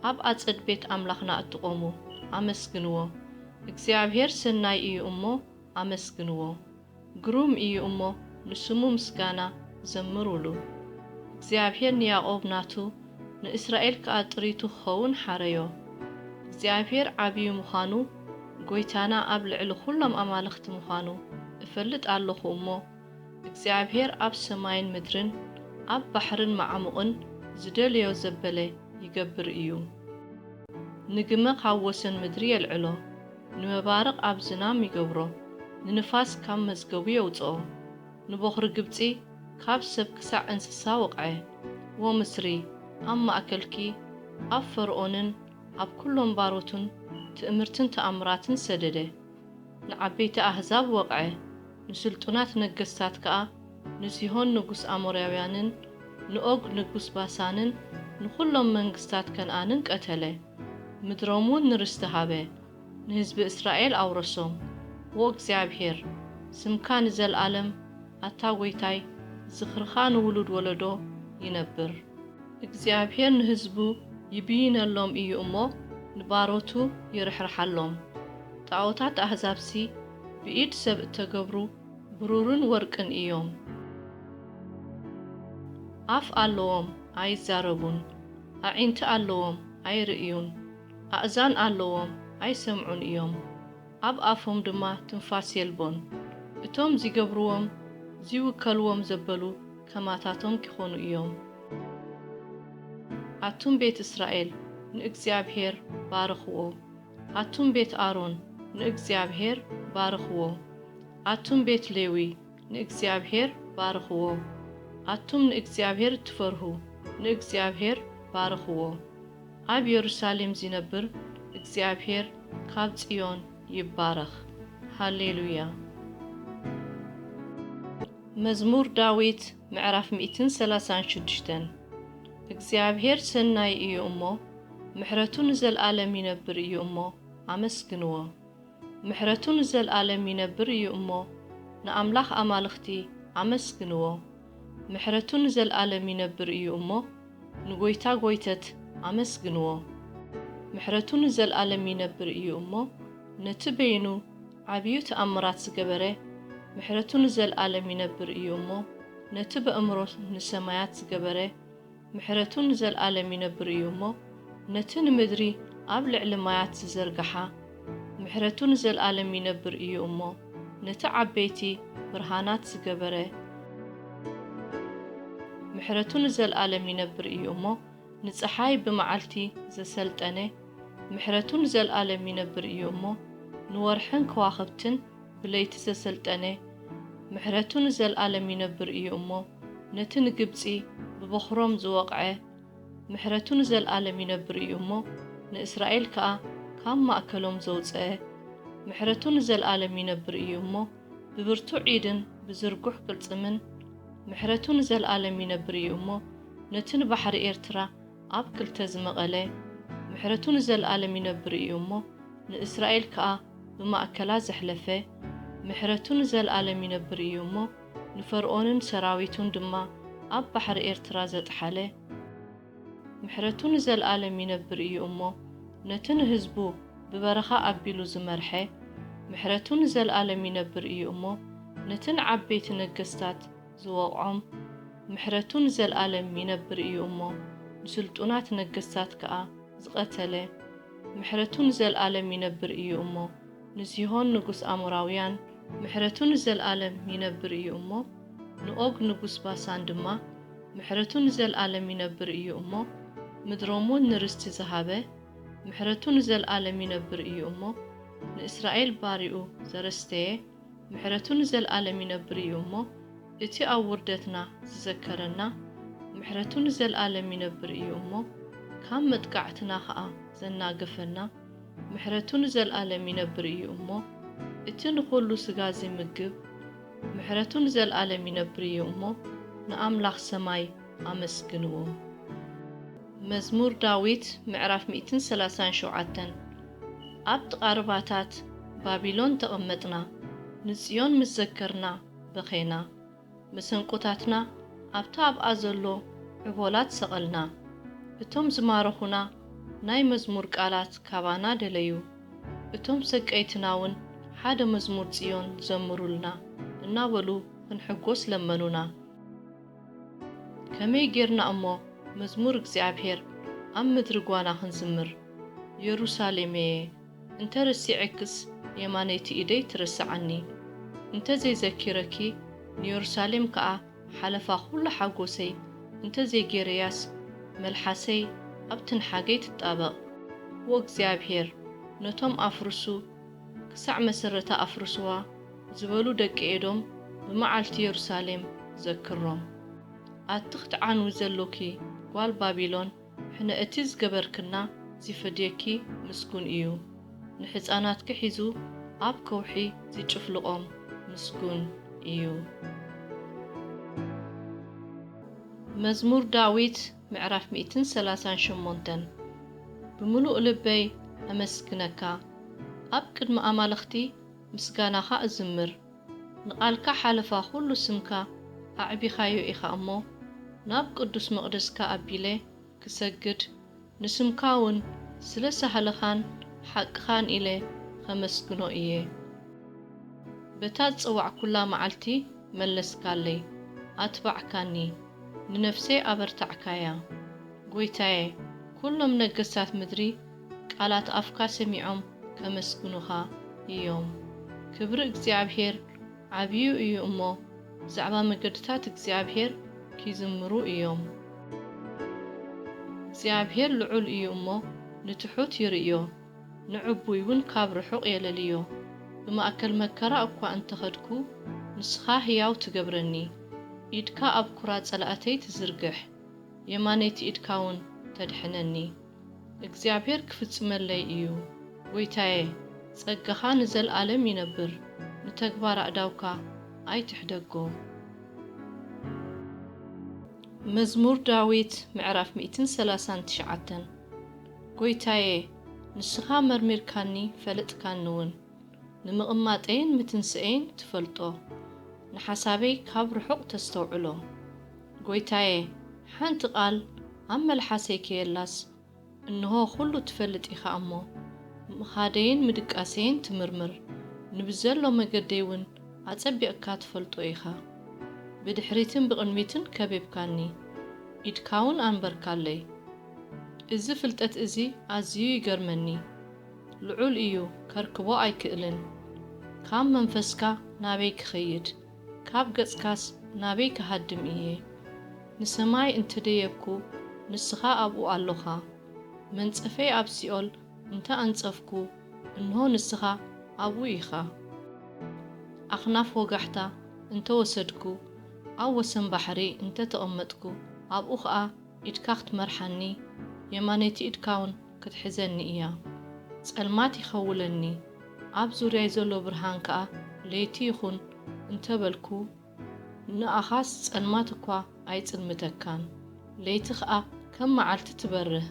ኣብ ኣጸድ ቤት ኣምላኽና እትቖሙ፣ ኣመስግንዎ። እግዚኣብሄር ሰናይ እዩ እሞ፣ ኣመስግንዎ። ግሩም እዩ እሞ፣ ንስሙ ምስጋና ዘምሩሉ። እግዚኣብሄር ንያዕቆብ ናቱ፣ ንእስራኤል ከኣ ጥሪቱ ክኸውን ሓረዮ። እግዚኣብሄር ዓብዩ ምዃኑ፣ ጐይታና ኣብ ልዕሊ ኵሎም ኣማልኽቲ ምዃኑ እፈልጥ ኣለኹ እሞ፣ እግዚኣብሄር ኣብ ሰማይን ምድርን፣ ኣብ ባሕርን መዓሙቕን ዝደለዮ ዘበለ ይገብር እዩ። ንግመ ካብ ወሰን ምድሪ የልዕሎ፣ ንመባርቕ ኣብ ዝናም ይገብሮ፣ ንንፋስ ካብ መዝገቡ የውጽኦ። ንቦኽሪ ግብጺ ካብ ሰብ ክሳዕ እንስሳ ወቕዐ። ዎ ምስሪ፣ ኣብ ማእከልኪ፣ ኣብ ፈርኦንን ኣብ ኵሎም ባሮቱን ትእምርትን ተኣምራትን ሰደደ። ንዓበይቲ ኣህዛብ ወቕዐ፣ ንስልጡናት ነገስታት ከኣ፣ ንሲሆን ንጉስ ኣሞራውያንን ንኦግ ንጉስ ባሳንን ንኹሎም መንግስታት ከነኣንን ቀተለ። ምድሮም እውን ንርስቲ ሃበ፣ ንህዝቢ እስራኤል ኣውረሶም። ዎ እግዚኣብሄር፣ ስምካ ንዘለኣለም፣ ኣታ ጐይታይ፣ ዝኽርኻ ንውሉድ ወለዶ ይነብር። እግዚኣብሄር ንህዝቡ ይብይነሎም እዩ እሞ፣ ንባሮቱ ይርሕርሓሎም። ጣዖታት ኣህዛብሲ ብኢድ ሰብ እተገብሩ ብሩርን ወርቅን እዮም። ኣፍ ኣለዎም፣ ኣይዛረቡን፣ ኣዒንቲ ኣለዎም፣ ኣይርእዩን፣ ኣእዛን ኣለዎም፣ ኣይሰምዑን እዮም። ኣብ ኣፎም ድማ ትንፋስ የልቦን። እቶም ዚገብርዎም ዚውከልዎም ዘበሉ ከማታቶም ኪኾኑ እዮም። ኣቱም ቤት እስራኤል ንእግዚኣብሄር ባርኽዎ። ኣቱም ቤት ኣሮን ንእግዚኣብሄር ባርኽዎ። ኣቱም ቤት ሌዊ ንእግዚኣብሄር ባርኽዎ። ኣቱም ንእግዚኣብሄር እትፈርሁ ንእግዚኣብሄር ባርኽዎ። ኣብ የሩሳሌም ዚነብር እግዚኣብሄር ካብ ጽዮን ይባረኽ። ሃሌሉያ። መዝሙር ዳዊት ምዕራፍ ሚእትን ሰላሳን ሽዱሽተን። እግዚኣብሄር ሰናይ እዩ እሞ፣ ምሕረቱ ንዘለኣለም ይነብር እዩ እሞ፣ ኣመስግንዎ። ምሕረቱ ንዘለኣለም ይነብር እዩ እሞ፣ ንኣምላኽ ኣማልኽቲ ኣመስግንዎ። ምሕረቱ ንዘለኣለም ይነብር እዩ እሞ፣ ንጐይታ ጐይተት ኣመስግንዎ። ምሕረቱ ንዘልኣለም ይነብር እዩ እሞ፣ ነቲ በይኑ ዓብዩ ተኣምራት ዝገበረ፣ ምሕረቱ ንዘልኣለም ይነብር እዩ እሞ፣ ነቲ በእምሮ ንሰማያት ዝገበረ፣ ምሕረቱ ንዘልኣለም ይነብር እዩ እሞ፣ ነቲ ንምድሪ ኣብ ልዕሊ ማያት ዝዘርግሓ፣ ምሕረቱ ንዘልኣለም ይነብር እዩ እሞ፣ ነቲ ዓበይቲ ብርሃናት ዝገበረ፣ ምሕረቱ ንዘልኣለም ይነብር እዩ እሞ፣ ንጸሓይ ብመዓልቲ ዘሰልጠነ፣ ምሕረቱ ንዘልኣለም ይነብር እዩ እሞ፣ ንወርሕን ከዋኽብትን ብለይቲ ዘሰልጠነ፣ ምሕረቱ ንዘልኣለም ይነብር እዩ እሞ፣ ነቲ ንግብጺ ብበኹሮም ዝወቕዐ፣ ምሕረቱ ንዘልኣለም ይነብር እዩ እሞ፣ ንእስራኤል ከኣ ካብ ማእከሎም ዘውጽአ፣ ምሕረቱ ንዘልኣለም ይነብር እዩ እሞ፣ ብብርቱዕ ኢድን ብዝርጉሕ ቅልጽምን፣ ምሕረቱ ንዘልኣለም ይነብር እዩ እሞ፣ ነቲ ንባሕሪ ኤርትራ ኣብ ክልተ ዝመቐለ፣ ምሕረቱ ንዘልኣለም ይነብር እዩ እሞ፣ ንእስራኤል ከኣ ብማእከላ ዘሕለፈ፣ ምሕረቱ ንዘልኣለም ይነብር እዩ እሞ፣ ንፈርኦንን ሰራዊቱን ድማ ኣብ ባሕሪ ኤርትራ ዘጥሓለ፣ ምሕረቱ ንዘልኣለም ይነብር እዩ እሞ፣ ነቲ ንህዝቡ ብበረኻ ኣቢሉ ዝመርሐ፣ ምሕረቱ ንዘልኣለም ይነብር እዩ እሞ፣ ነቲ ንዓበይቲ ነገስታት ዝወቕዖም፣ ምሕረቱ ንዘልኣለም ይነብር እዩ እሞ፣ ንስልጡናት ነገስታት ከኣ ዝቐተለ፣ ምሕረቱ ንዘልኣለም ይነብር እዩ እሞ፣ ንሲሆን ንጉስ ኣሞራውያን፣ ምሕረቱ ንዘልኣለም ይነብር እዩ እሞ፣ ንኦግ ንጉስ ባሳን ድማ፣ ምሕረቱ ንዘልኣለም ይነብር እዩ እሞ፣ ምድሮም እውን ንርስቲ ዝሃበ፣ ምሕረቱ ንዘልኣለም ይነብር እዩ እሞ፣ ንእስራኤል ባሪኡ ዘረስተየ፣ ምሕረቱ ንዘልኣለም ይነብር እዩ እሞ፣ እቲ ኣብ ውርደትና ዝዘከረና፣ ምሕረቱ ንዘልኣለም ይነብር እዩ እሞ፣ ካብ መጥቃዕትና ኸኣ ዘናገፈና፣ ምሕረቱ ንዘልኣለም ይነብር እዩ እሞ፣ እቲ ንኹሉ ስጋ ዚምግብ፣ ምሕረቱ ንዘልኣለም ይነብር እዩ እሞ፣ ንኣምላኽ ሰማይ ኣመስግንዎ። መዝሙር ዳዊት ምዕራፍ ሚእትን ሰላሳን ሸውዓተን። ኣብ ጥቓ ርባታት ባቢሎን ተቐመጥና፣ ንጽዮን ምስ ዘከርና በኼና። መሰንቆታትና ኣብታ ኣብኣ ዘሎ ዕቦላት ሰቐልና። እቶም ዝማረኹና ናይ መዝሙር ቃላት ካባና ደለዩ። እቶም ሰቀይትና እውን ሓደ መዝሙር ጽዮን ዘምሩልና እናበሉ ክንሕጎስ ለመኑና። ከመይ ጌርና እሞ መዝሙር እግዚኣብሔር ኣብ ምድሪ ጓና ክንዝምር? የሩሳሌመየ፣ እንተ ረሲዐክስ የማነይቲ ኢደይ ትረስዓኒ። እንተ ዘይዘኪረኪ ንየሩሳሌም ከኣ ሓለፋ ኩሉ ሓጎሰይ፣ እንተ ዘይጌረያስ መልሓሰይ ኣብ ትንሓገይ ትጣበቕ። ዎ እግዚኣብሔር፣ ነቶም ኣፍርሱ ክሳዕ መሰረታ ኣፍርስዋ ዝበሉ ደቂ ኤዶም ብመዓልቲ የሩሳሌም ዘክሮም። ኣቲ ክትዓንዊ ዘሎኪ ጓል ባቢሎን፣ ሕነ እቲ ዝገበርክና ዚፈድየኪ ምስጉን እዩ። ንሕፃናትኪ ሒዙ ኣብ ከውሒ ዚጭፍልቖም ምስጉን እዩ። መዝሙር ዳዊት ምዕራፍ ሚእትን ሰላሳን ሸሞንተን። ብምሉእ ልበይ ኣመስግነካ፣ ኣብ ቅድሚ ኣማልኽቲ ምስጋናኻ እዝምር። ንቓልካ ሓለፋ ኹሉ ስምካ ኣዕቢኻዮ ኢኻ እሞ፣ ናብ ቅዱስ መቕደስካ ኣቢለ ክሰግድ፣ ንስምካ እውን ስለ ሳህልኻን ሓቅኻን ኢለ ኸመስግኖ እየ። በታ ዝጸዋዕኩላ መዓልቲ መለስካለይ፣ ኣትባዕካኒ፣ ንነፍሰይ ኣበርታዕካያ። ጐይታየ፣ ኵሎም ነገስታት ምድሪ ቃላት ኣፍካ ሰሚዖም ከመስግኑኻ እዮም። ክብሪ እግዚኣብሄር ዓብዩ እዩ እሞ፣ ብዛዕባ መገድታት እግዚኣብሄር ኪዝምሩ እዮም። እግዚኣብሄር ልዑል እዩ እሞ፣ ንትሑት ይርእዮ፣ ንዕቡይ እውን ካብ ርሑቕ የለልዮ። ብማእከል መከራ እኳ እንተ ኸድኩ፣ ንስኻ ህያው ትገብረኒ። ኢድካ ኣብ ኵራ ጸላእተይ ትዝርግሕ፣ የማነይቲ ኢድካ እውን ተድሕነኒ። እግዚኣብሄር ክፍጽመለይ እዩ። ጐይታየ፣ ጸጋኻ ንዘለኣለም ይነብር፣ ንተግባር ኣእዳውካ ኣይትሕደጎ። መዝሙር ዳዊት ምዕራፍ ሚእትን ሰላሳን ትሽዓተን። ጐይታየ፣ ንስኻ መርሚርካኒ ፈለጥካኒ እውን፣ ንምቕማጠይን ምትንስኤይን ትፈልጦ፣ ንሓሳበይ ካብ ርሑቕ ተስተውዕሎ። ጐይታየ፣ ሓንቲ ቃል ኣብ መልሓሰይ ከየላስ፣ እንሆ ኹሉ ትፈልጥ ኢኻ እሞ፣ ምኻደይን ምድቃሰይን ትምርምር፣ ንብዘሎ መገደይ እውን ኣጸቢቕካ ትፈልጦ ኢኻ። ብድሕሪትን ብቕድሚትን ከቢብካኒ፣ ኢድካ እውን ኣንበርካለይ። እዚ ፍልጠት እዚ ኣዝዩ ይገርመኒ፣ ልዑል እዩ፣ ከርክቦ ኣይክእልን። ካብ መንፈስካ ናበይ ክኸይድ፣ ካብ ገጽካስ ናበይ ክሃድም እየ? ንሰማይ እንተ ደየብኩ፣ ንስኻ ኣብኡ ኣሎኻ። መንጸፈይ ኣብ ሲኦል እንተ ኣንጸፍኩ፣ እንሆ ንስኻ ኣብኡ ኢኻ። ኣኽናፍ ወጋሕታ እንተ ወሰድኩ፣ ኣብ ወሰን ባሕሪ እንተ ተቐመጥኩ፣ ኣብኡ ኸኣ ኢድካ ክትመርሓኒ፣ የማነይቲ ኢድካ እውን ክትሕዘኒ እያ። ጸልማት ይኸውለኒ፣ ኣብ ዙርያይ ዘሎ ብርሃን ከኣ ለይቲ ይኹን እንተ በልኩ፣ ንኣኻስ ጸልማት እኳ ኣይጽልምተካን፣ ለይቲ ኸኣ ከም መዓልቲ ትበርህ።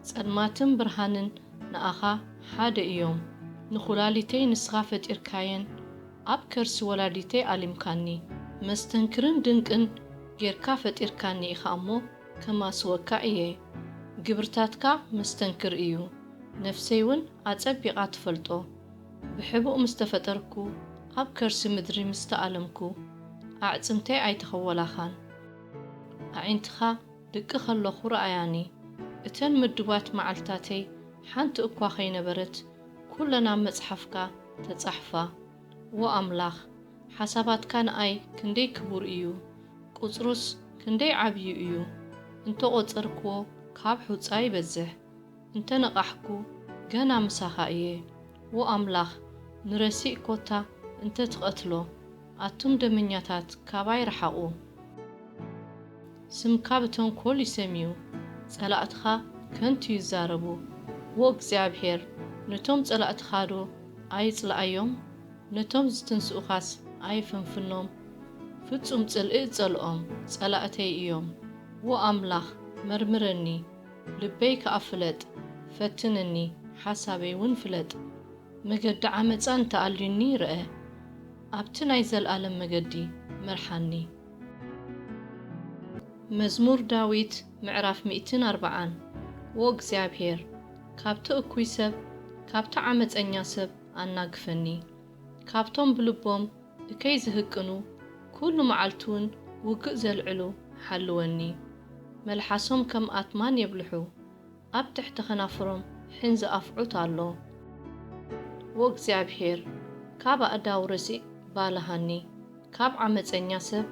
ጸልማትን ብርሃንን ንኣኻ ሓደ እዮም። ንኹላሊተይ ንስኻ ፈጢርካየን፣ ኣብ ከርሲ ወላዲተይ ኣሊምካኒ። መስተንክርን ድንቅን ጌርካ ፈጢርካኒ ኢኻ እሞ፣ ከማስወካ እየ። ግብርታትካ መስተንክር እዩ፣ ነፍሰይ እውን ኣጸቢቓ ትፈልጦ። ብሕቡእ ምስ ተፈጠርኩ፣ ኣብ ከርሲ ምድሪ ምስ ተኣለምኩ፣ ኣዕጽምተይ ኣይተኸወላኻን። ኣዒንትኻ ድቂ ከለኹ ረኣያኒ። እተን ምዱባት መዓልታተይ ሓንቲ እኳ ኸይነበረት፣ ኩለን ኣብ መጽሓፍካ ተጻሕፋ። ዎ ኣምላኽ፣ ሓሳባትካ ንኣይ ክንደይ ክቡር እዩ! ቁጽሩስ ክንደይ ዓብዩ እዩ! እንተ ቖጸርክዎ፣ ካብ ሑጻ ይበዝሕ። እንተ ነቓሕኩ፣ ገና ምሳኻ እየ። ዎ ኣምላኽ፣ ንረሲእ ኮታ እንተ ትቐትሎ፣ ኣቱም ደመኛታት ካባይ ረሓቑ። ስምካ ብተንኮል ይሰምዩ፣ ጸላእትኻ ከንቱ ይዛረቡ። ዎ እግዚኣብሄር፣ ነቶም ጸላእትኻዶ ኣይጽልኣዮም? ነቶም ዝትንስኡኻስ ኣይፍንፍኖም? ፍጹም ጽልኢ እጸልኦም፣ ጸላእተይ እዮም። ዎ ኣምላኽ፣ መርምረኒ፣ ልበይ ከኣ ፍለጥ፣ ፈትነኒ፣ ሓሳበይ እውን ፍለጥ። መገዲ ዓመጻ እንተ ኣልዩኒ ርአ፣ ኣብቲ ናይ ዘለኣለም መገዲ ምርሓኒ። መዝሙር ዳዊት ምዕራፍ ሚእትን ኣርባዓን። ዎ እግዚኣብሄር፣ ካብቲ እኩይ ሰብ፣ ካብቲ ዓመጸኛ ሰብ ኣናግፈኒ። ካብቶም ብልቦም እከይ ዝህቅኑ፣ ኩሉ መዓልቲ እውን ውግእ ዘልዕሉ ሓልወኒ። መልሓሶም ከም ኣትማን የብልሑ፣ ኣብ ትሕቲ ኸናፍሮም ሕንዚ ኣፍዑት ኣሎ። ዎ እግዚኣብሄር፣ ካብ ኣእዳው ረሲእ ባልሃኒ፣ ካብ ዓመጸኛ ሰብ፣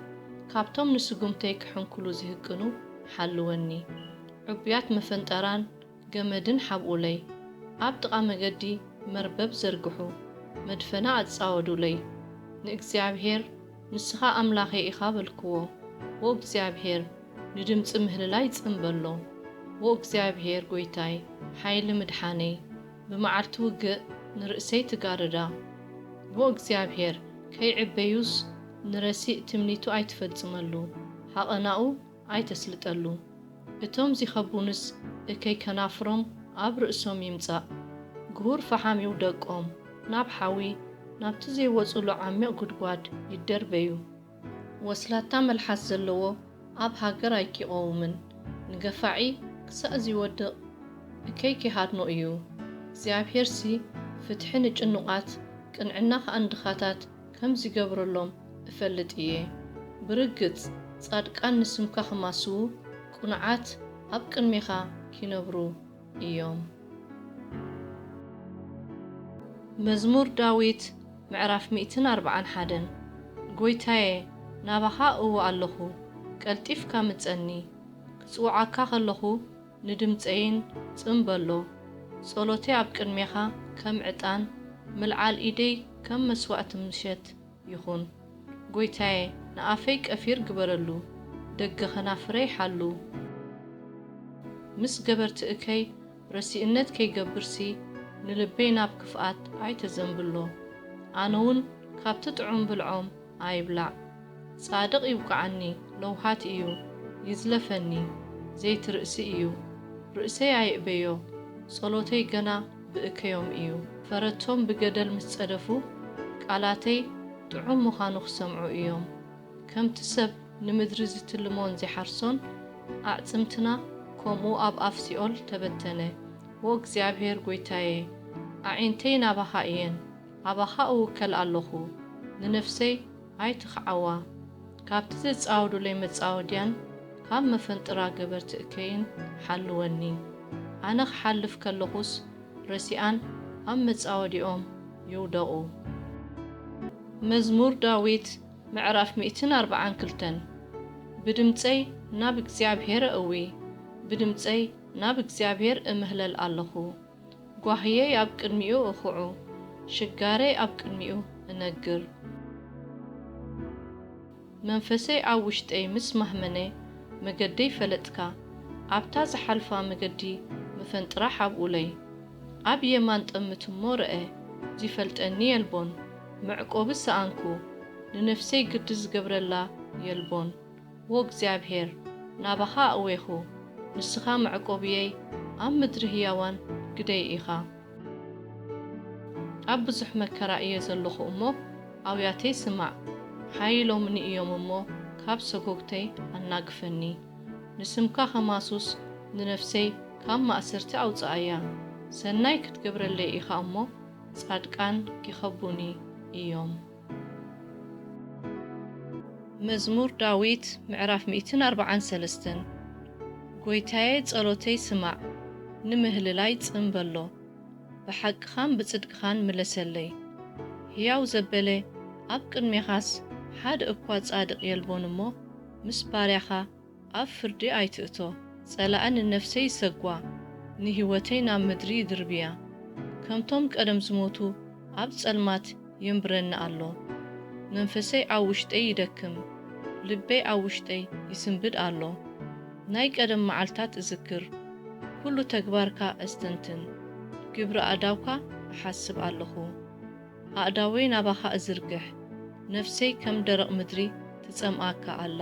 ካብቶም ንስጉምተይ ክሕንኩሉ ዝህቅኑ ሓልወኒ። ዕቡያት መፈንጠራን ገመድን ሓብኡለይ፣ ኣብ ጥቓ መገዲ መርበብ ዘርግሑ፣ መድፈና ኣጻወዱለይ። ንእግዚኣብሄር፣ ንስኻ ኣምላኸይ ኢኻ በልክዎ። ዎ እግዚኣብሄር፣ ንድምጺ ምህልላይ ጽን በሎ። ዎ እግዚኣብሄር ጐይታይ፣ ሓይሊ ምድሓነይ፣ ብመዓልቲ ውግእ ንርእሰይ ትጋርዳ። ዎ እግዚኣብሄር፣ ከይዕበዩስ ንረሲእ ትምኒቱ ኣይትፈጽመሉ፣ ሃቐናኡ ኣይተስልጠሉ። እቶም ዚኸቡንስ እከይ ከናፍሮም ኣብ ርእሶም ይምጻእ። ግሁር ፈሓም ይውደቆም፣ ናብ ሓዊ፣ ናብቲ ዘይወጹሉ ዓሚቕ ጉድጓድ ይደርበዩ። ወስላታ መልሓስ ዘለዎ ኣብ ሃገር ኣይኪቐውምን። ንገፋዒ ክሳእ ዚወድቕ እከይ ኪሃድኖ እዩ። እግዚኣብሄርሲ ፍትሒ ንጭኑቓት፣ ቅንዕና ኸኣ ንድኻታት ከም ዚገብረሎም እፈልጥ እየ። ብርግጽ፣ ጻድቃን ንስምካ ኺማስዉ፣ ቅኑዓት ኣብ ቅድሜኻ ኪነብሩ እዮም። መዝሙር ዳዊት ምዕራፍ ሚእትን ኣርባዓን ሓደን። ጐይታየ፣ ናባኻ እእዊ ኣለኹ፣ ቀልጢፍካ ምጸኒ። ክጽውዓካ ኸለኹ ንድምጸይን ጽን በሎ። ጸሎተይ ኣብ ቅድሜኻ ከም ዕጣን፣ ምልዓል ኢደይ ከም መስዋእቲ ምሸት ይኹን። ጐይታየ፣ ንኣፈይ ቀፊር ግበረሉ፣ ደገ ኸናፍረይ ሓሉ። ምስ ገበርቲ እከይ ረሲእነት ከይገብርሲ፣ ንልበይ ናብ ክፍኣት ኣይተዘንብሎ። ኣነ እውን ካብቲ ጥዑም ብልዖም ኣይብላዕ። ጻድቕ ይውቅዓኒ፣ ለውሃት እዩ፣ ይዝለፈኒ፣ ዘይትርእሲ እዩ። ርእሰይ ኣየእበዮ፣ ጸሎተይ ገና ብእከዮም እዩ። ፈረቶም ብገደል ምስ ጸደፉ፣ ቃላተይ ጥዑም ምዃኑ ክሰምዑ እዮም። ከምቲ ሰብ ንምድሪ ዝትልሞን ዚሓርሶን፣ ኣዕጽምትና ከምኡ ኣብ ኣፍ ሲኦል ተበተነ። ዎ እግዚኣብሔር ጐይታዬ፣ ኣዒንተይ ናባኻ እየን፣ ኣባኻ እውከል ኣለኹ፣ ንነፍሰይ ኣይትኽዓዋ። ካብቲ ዘጻወዱለይ መጻወድያን ካብ መፈንጥራ ገበርቲ እከይን ሓልወኒ። ኣነ ክሓልፍ ከለኹስ ረሲኣን ኣብ መጻወዲኦም ይውደቑ። መዝሙር ዳዊት ምዕራፍ ሚእትን ኣርብዓን ክልተን። ብድምጸይ ናብ እግዚኣብሔር እእዊ፣ ብድምጸይ ናብ እግዚኣብሔር እምህለል ኣለኹ። ጓህየይ ኣብ ቅድሚኡ እኹዑ፣ ሽጋረይ ኣብ ቅድሚኡ እነግር። መንፈሰይ ኣብ ውሽጠይ ምስ ማህመነ፣ መገደይ ፈለጥካ። ኣብታ ዝሓልፋ መገዲ መፈንጥራ ሓብኡለይ። ኣብ የማን ጠምት እሞ ረአ፣ ዚፈልጠኒ የልቦን። መዕቆቢ ሰኣንኩ፣ ንነፍሰይ ግዲ ዝገብረላ የልቦን። ዎ እግዚኣብሔር፣ ናባኻ ኣእዌኹ፣ ንስኻ መዕቆብየይ፣ ኣብ ምድሪ ህያዋን ግደይ ኢኻ። ኣብ ብዙሕ መከራ እየ ዘለኹ እሞ፣ ኣውያተይ ስማዕ። ሓይሎምኒ እዮም እሞ፣ ካብ ሰጎግተይ ኣናግፈኒ። ንስምካ ኸማሱስ ንነፍሰይ ካብ ማእሰርቲ ኣውጽኣያ። ሰናይ ክትገብረለይ ኢኻ እሞ፣ ጻድቃን ኪኸቡኒ እዮም። መዝሙር ዳዊት ምዕራፍ ሚእትን ኣርብዓን ሰለስተን። ጐይታየ፣ ጸሎተይ ስማዕ፣ ንምህልላይ ጽን በሎ። ብሓቅኻን ብጽድቅኻን ምለሰለይ። ሕያው ዘበለ ኣብ ቅድሜኻስ ሓደ እኳ ጻድቕ የልቦን እሞ፣ ምስ ባርያኻ ኣብ ፍርዲ ኣይትእቶ። ጸላኢ ንነፍሰይ ይሰጓ፣ ንህይወተይ ናብ ምድሪ ይድርብያ። ከምቶም ቀደም ዝሞቱ ኣብ ጸልማት የንብረኒ ኣሎ። መንፈሰይ ኣብ ውሽጠይ ይደክም፣ ልበይ ኣብ ውሽጠይ ይስንብድ ኣሎ። ናይ ቀደም መዓልታት እዝክር፣ ኩሉ ተግባርካ እስተንትን፣ ግብሪ ኣእዳውካ እሓስብ ኣለኹ። ኣእዳወይ ናባኻ እዝርግሕ፣ ነፍሰይ ከም ደረቕ ምድሪ ትጸምኣካ ኣላ።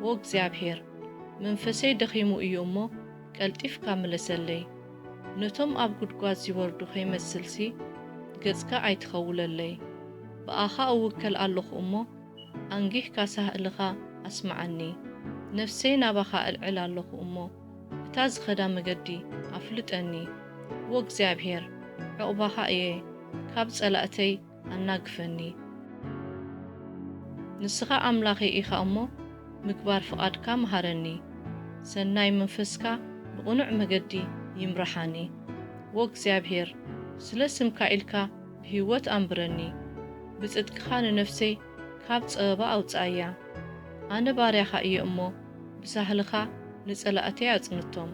ዎ እግዚኣብሔር፣ መንፈሰይ ደኺሙ እዩ እሞ፣ ቀልጢፍካ ምለሰለይ። ነቶም ኣብ ጒድጓድ ዚወርዱ ኸይመስልሲ፣ ገጽካ ኣይትኸውለለይ። ብኣኻ እውከል ኣለኹ እሞ፣ ኣንጊህካ ሳህእልኻ ኣስምዓኒ። ነፍሰይ ናባኻ እልዕል ኣለኹ እሞ፣ እታ ዝኸዳ መገዲ ኣፍልጠኒ። ዎ እግዚኣብሔር፣ ዕቑባኻ እየ፣ ካብ ጸላእተይ ኣናግፈኒ። ንስኻ ኣምላኸይ ኢኻ እሞ፣ ምግባር ፍቓድካ ምሃረኒ። ሰናይ መንፈስካ ንቕኑዕ መገዲ ይምርሓኒ። ዎ እግዚኣብሔር፣ ስለ ስምካ ኢልካ ብህይወት ኣንብረኒ። ብጽድቅኻ ንነፍሰይ ካብ ጸበባ ኣውጽኣያ። ኣነ ባርያኻ እየ እሞ፣ ብሳህልኻ ንጸላእተይ ኣጽንቶም።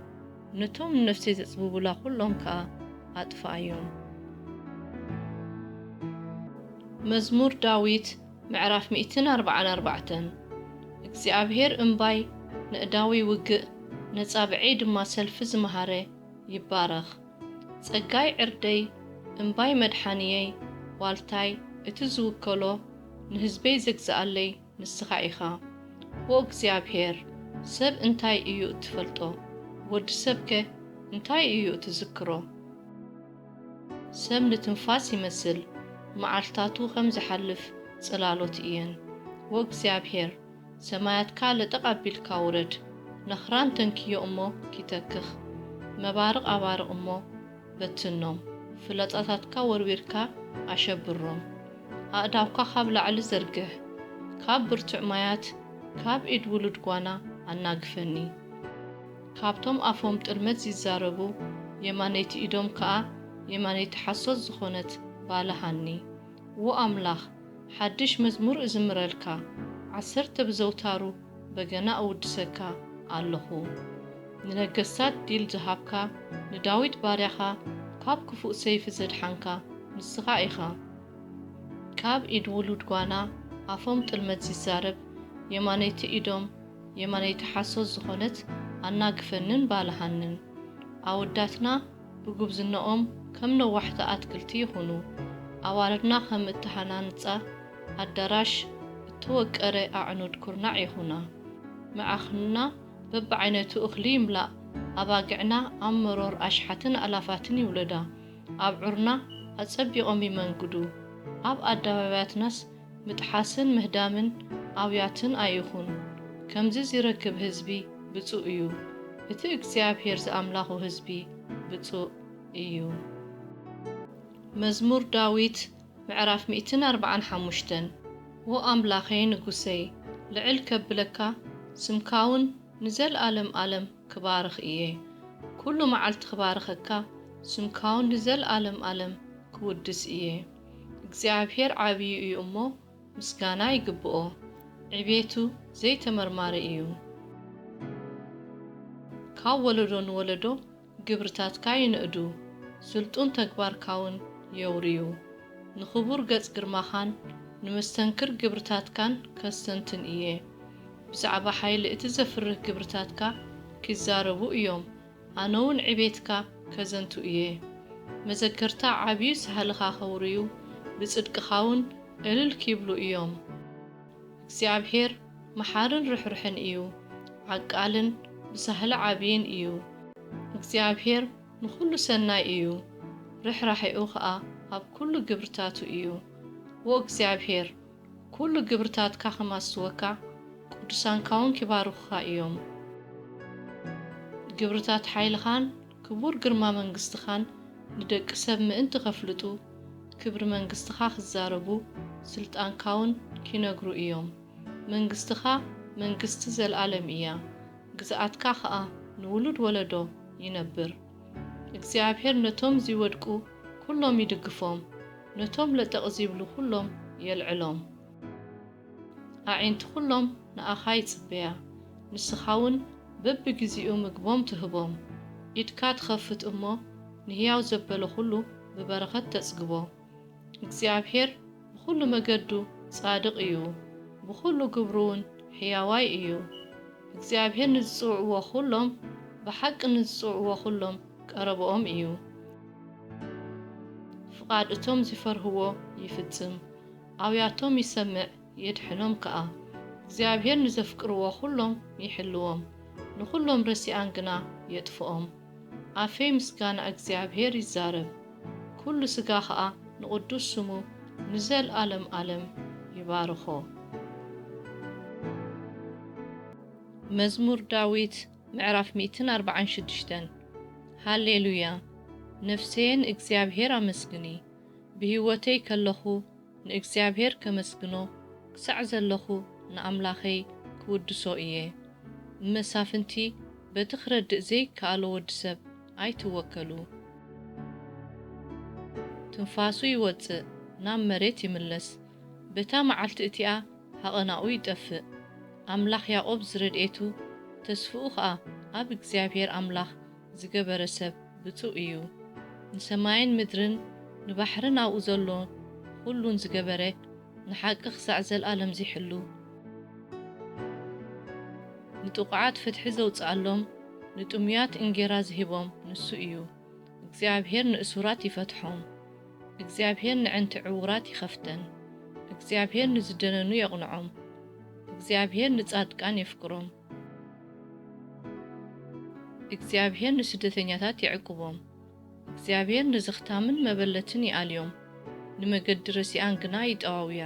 ነቶም ንነፍሰይ ዘጽብቡላ ኹሎም ከኣ ኣጥፍኣዮም። መዝሙር ዳዊት ምዕራፍ ሚእትን ኣርብዓን ኣርባዕተን። እግዚኣብሔር እምባይ፣ ንእዳወይ ውግእ፣ ነጻብዐይ ድማ ሰልፊ ዝመሃረ ይባረኽ። ጸጋይ ዕርደይ፣ እምባይ መድሓንየይ፣ ዋልታይ፣ እቲ ዝውከሎ፣ ንህዝበይ ዘግዝኣለይ ንስኻ ኢኻ። ዎ እግዚኣብሔር፣ ሰብ እንታይ እዩ እትፈልጦ? ወዲ ሰብከ እንታይ እዩ እትዝክሮ? ሰብ ንትንፋስ ይመስል፣ መዓልታቱ ኸም ዝሓልፍ ጽላሎት እየን። ዎ እግዚኣብሔር፣ ሰማያትካ ለጠቕ ኣቢልካ ውረድ፣ ነኽራን ተንክዮ እሞ ኪተክኽ፣ መባርቕ ኣባርቕ እሞ በትኖም፣ ፍላጻታትካ ወርዊርካ ኣሸብሮም። ኣእዳውካ ካብ ላዕሊ ዘርግሕ፣ ካብ ብርቱዕ ማያት፣ ካብ ኢድ ውሉድ ጓና ኣናግፈኒ። ካብቶም ኣፎም ጥልመት ዚዛረቡ፣ የማነይቲ ኢዶም ከኣ የማነይቲ ሓሶት ዝኾነት ባልሃኒ። ዎ ኣምላኽ፣ ሓድሽ መዝሙር እዝምረልካ፣ ዓሰርተ ብዘውታሩ በገና እውድሰካ ኣለኹ። ንነገስታት ዲል ዝሃብካ፣ ንዳዊት ባርያኻ ካብ ክፉእ ሰይፊ ዘድሓንካ ንስኻ ኢኻ። ካብ ኢድ ውሉድ ጓና ኣፎም ጥልመት ዚዛረብ፣ የማነይቲ ኢዶም የማነይቲ ሓሶት ዝኾነት ኣናግፈንን ባልሃንን። ኣወዳትና ብጉብዝናኦም ከም ነዋሕቲ ኣትክልቲ ይኹኑ። ኣዋልድና ከም እተሃናንጻ ኣዳራሽ እተወቀረ ኣዕኑድ ኩርናዕ ይኹና። መዓኽንና በብዓይነቱ እኽሊ ይምላእ። ኣባግዕና ኣብ መሮር ኣሽሓትን ኣላፋትን ይውለዳ። ኣብዑርና ኣጸቢቖም ይመንግዱ። ኣብ ኣደባባያትናስ ምጥሓስን ምህዳምን ኣውያትን ኣይኹን። ከምዚ ዚረክብ ህዝቢ ብጹእ እዩ። እቲ እግዚኣብሔር ዝኣምላኹ ህዝቢ ብፁእ እዩ። መዝሙር ዳዊት ምዕራፍ ሚእትን ኣርባዓን ሓሙሽተን። ዎ ኣምላኸይ ንጉሰይ፣ ልዕል ከብለካ፣ ስምካውን ንዘልኣለም ኣለም ክባርኽ እየ። ኩሉ መዓልቲ ክባርኸካ፣ ስምካውን ንዘልኣለም ኣለም ክውድስ እየ። እግዚኣብሔር ዓብዩ እዩ እሞ፣ ምስጋና ይግብኦ፣ ዕቤቱ ዘይተመርማሪ እዩ። ካብ ወለዶ ንወለዶ ግብርታትካ ይንእዱ፣ ስልጡን ተግባርካውን የውርዩ። ንኽቡር ገጽ ግርማኻን ንመስተንክር ግብርታትካን ከስተንትን እየ። ብዛዕባ ሓይሊ እቲ ዘፍርህ ግብርታትካ ኪዛረቡ እዮም፣ ኣነውን ዕቤትካ ከዘንቱ እየ። መዘከርታ ዓብዩ ሳህልኻ ከውርዩ፣ ብጽድቅኻውን እልል ኪብሉ እዮም። እግዚኣብሔር መሓርን ርሕርሕን እዩ፣ ዓቃልን ብሳህሊ ዓብይን እዩ። እግዚኣብሔር ንኹሉ ሰናይ እዩ፣ ርሕራሒኡ ኸኣ ኣብ ኩሉ ግብርታቱ እዩ። ዎ እግዚኣብሔር፣ ኩሉ ግብርታትካ ኸማስወካ፣ ቅዱሳንካውን ኪባርኹኻ እዮም። ግብርታት ሓይልኻን ክቡር ግርማ መንግስትኻን ንደቂ ሰብ ምእንቲ ኸፍልጡ፣ ክብሪ መንግስትኻ ኽዛረቡ፣ ስልጣንካውን ኪነግሩ እዮም። መንግስትኻ መንግስቲ ዘልኣለም እያ፣ ግዝኣትካ ኸኣ ንውሉድ ወለዶ ይነብር። እግዚኣብሔር ነቶም ዚወድቁ ኩሎም ይድግፎም፣ ነቶም ለጠቕ ዚብሉ ኩሎም የልዕሎም። ኣዒንቲ ኩሎም ንኣኻ ይጽበያ፣ ንስኻ እውን በብግዜኡ ምግቦም ትህቦም። ኢድካ ትኸፍት እሞ፣ ንህያው ዘበለ ኩሉ ብበረኸት ተጽግቦ። እግዚኣብሔር ብኹሉ መገዱ ጻድቕ እዩ፣ ብኹሉ ግብሩ እውን ሕያዋይ እዩ። እግዚኣብሔር ንዝጽውዕዎ ኩሎም፣ ብሓቂ ንዝጽውዕዎ ኩሎም ቀረብኦም እዩ። ፍቓድ እቶም ዚፈርህዎ ይፍጽም፣ ኣውያቶም ይሰምዕ፣ የድሕኖም ከኣ። እግዚኣብሔር ንዘፍቅርዎ ኩሎም ይሕልዎም፣ ንኹሎም ረሲኣን ግና የጥፍኦም። ኣፈይ ምስጋና እግዚኣብሔር ይዛረብ፣ ኩሉ ስጋ ኸኣ ንቕዱስ ስሙ ንዘልኣለም ኣለም ይባርኾ። መዝሙር ዳዊት ምዕራፍ ሚእትን ኣርባዓን ሽዱሽተን። ሃሌሉያ! ነፍሰየ ንእግዚኣብሔር ኣመስግኒ። ብህይወተይ ከለኹ ንእግዚኣብሔር ከመስግኖ፣ ክሳዕ ዘለኹ ንኣምላኸይ ክውድሶ እየ። መሳፍንቲ በቲ ክረድእ ዘይከኣሎ ወዲ ሰብ ኣይትወከሉ። ትንፋሱ ይወጽእ፣ ናብ መሬት ይምለስ። በታ መዓልቲ እቲኣ ሃቐናኡ ይጠፍእ። ኣምላኽ ያዕቆብ ዝረድኤቱ፣ ተስፍኡ ኸኣ ኣብ እግዚኣብሔር ኣምላኽ ዝገበረ ሰብ ብጹእ እዩ። ንሰማይን ምድርን ንባሕርን ኣብኡ ዘሎ ኹሉን ዝገበረ፣ ንሓቂ ክሳዕ ዘልኣለም ዚሕሉ፣ ንጥቑዓት ፍትሒ ዘውጽኣሎም፣ ንጥሙያት እንጌራ ዝህቦም ንሱ እዩ። እግዚኣብሔር ንእሱራት ይፈትሖም። እግዚኣብሔር ነዕንቲ ዕዉራት ይኸፍተን። እግዚኣብሔር ንዝደነኑ የቕንዖም። እግዚኣብሔር ንጻድቃን የፍቅሮም። እግዚኣብሔር ንስደተኛታት የዕቁቦም። እግዚኣብሔር ንዝኽታምን መበለትን ይኣልዮም፣ ንመገዲ ረሲኣን ግና ይጠዋውያ።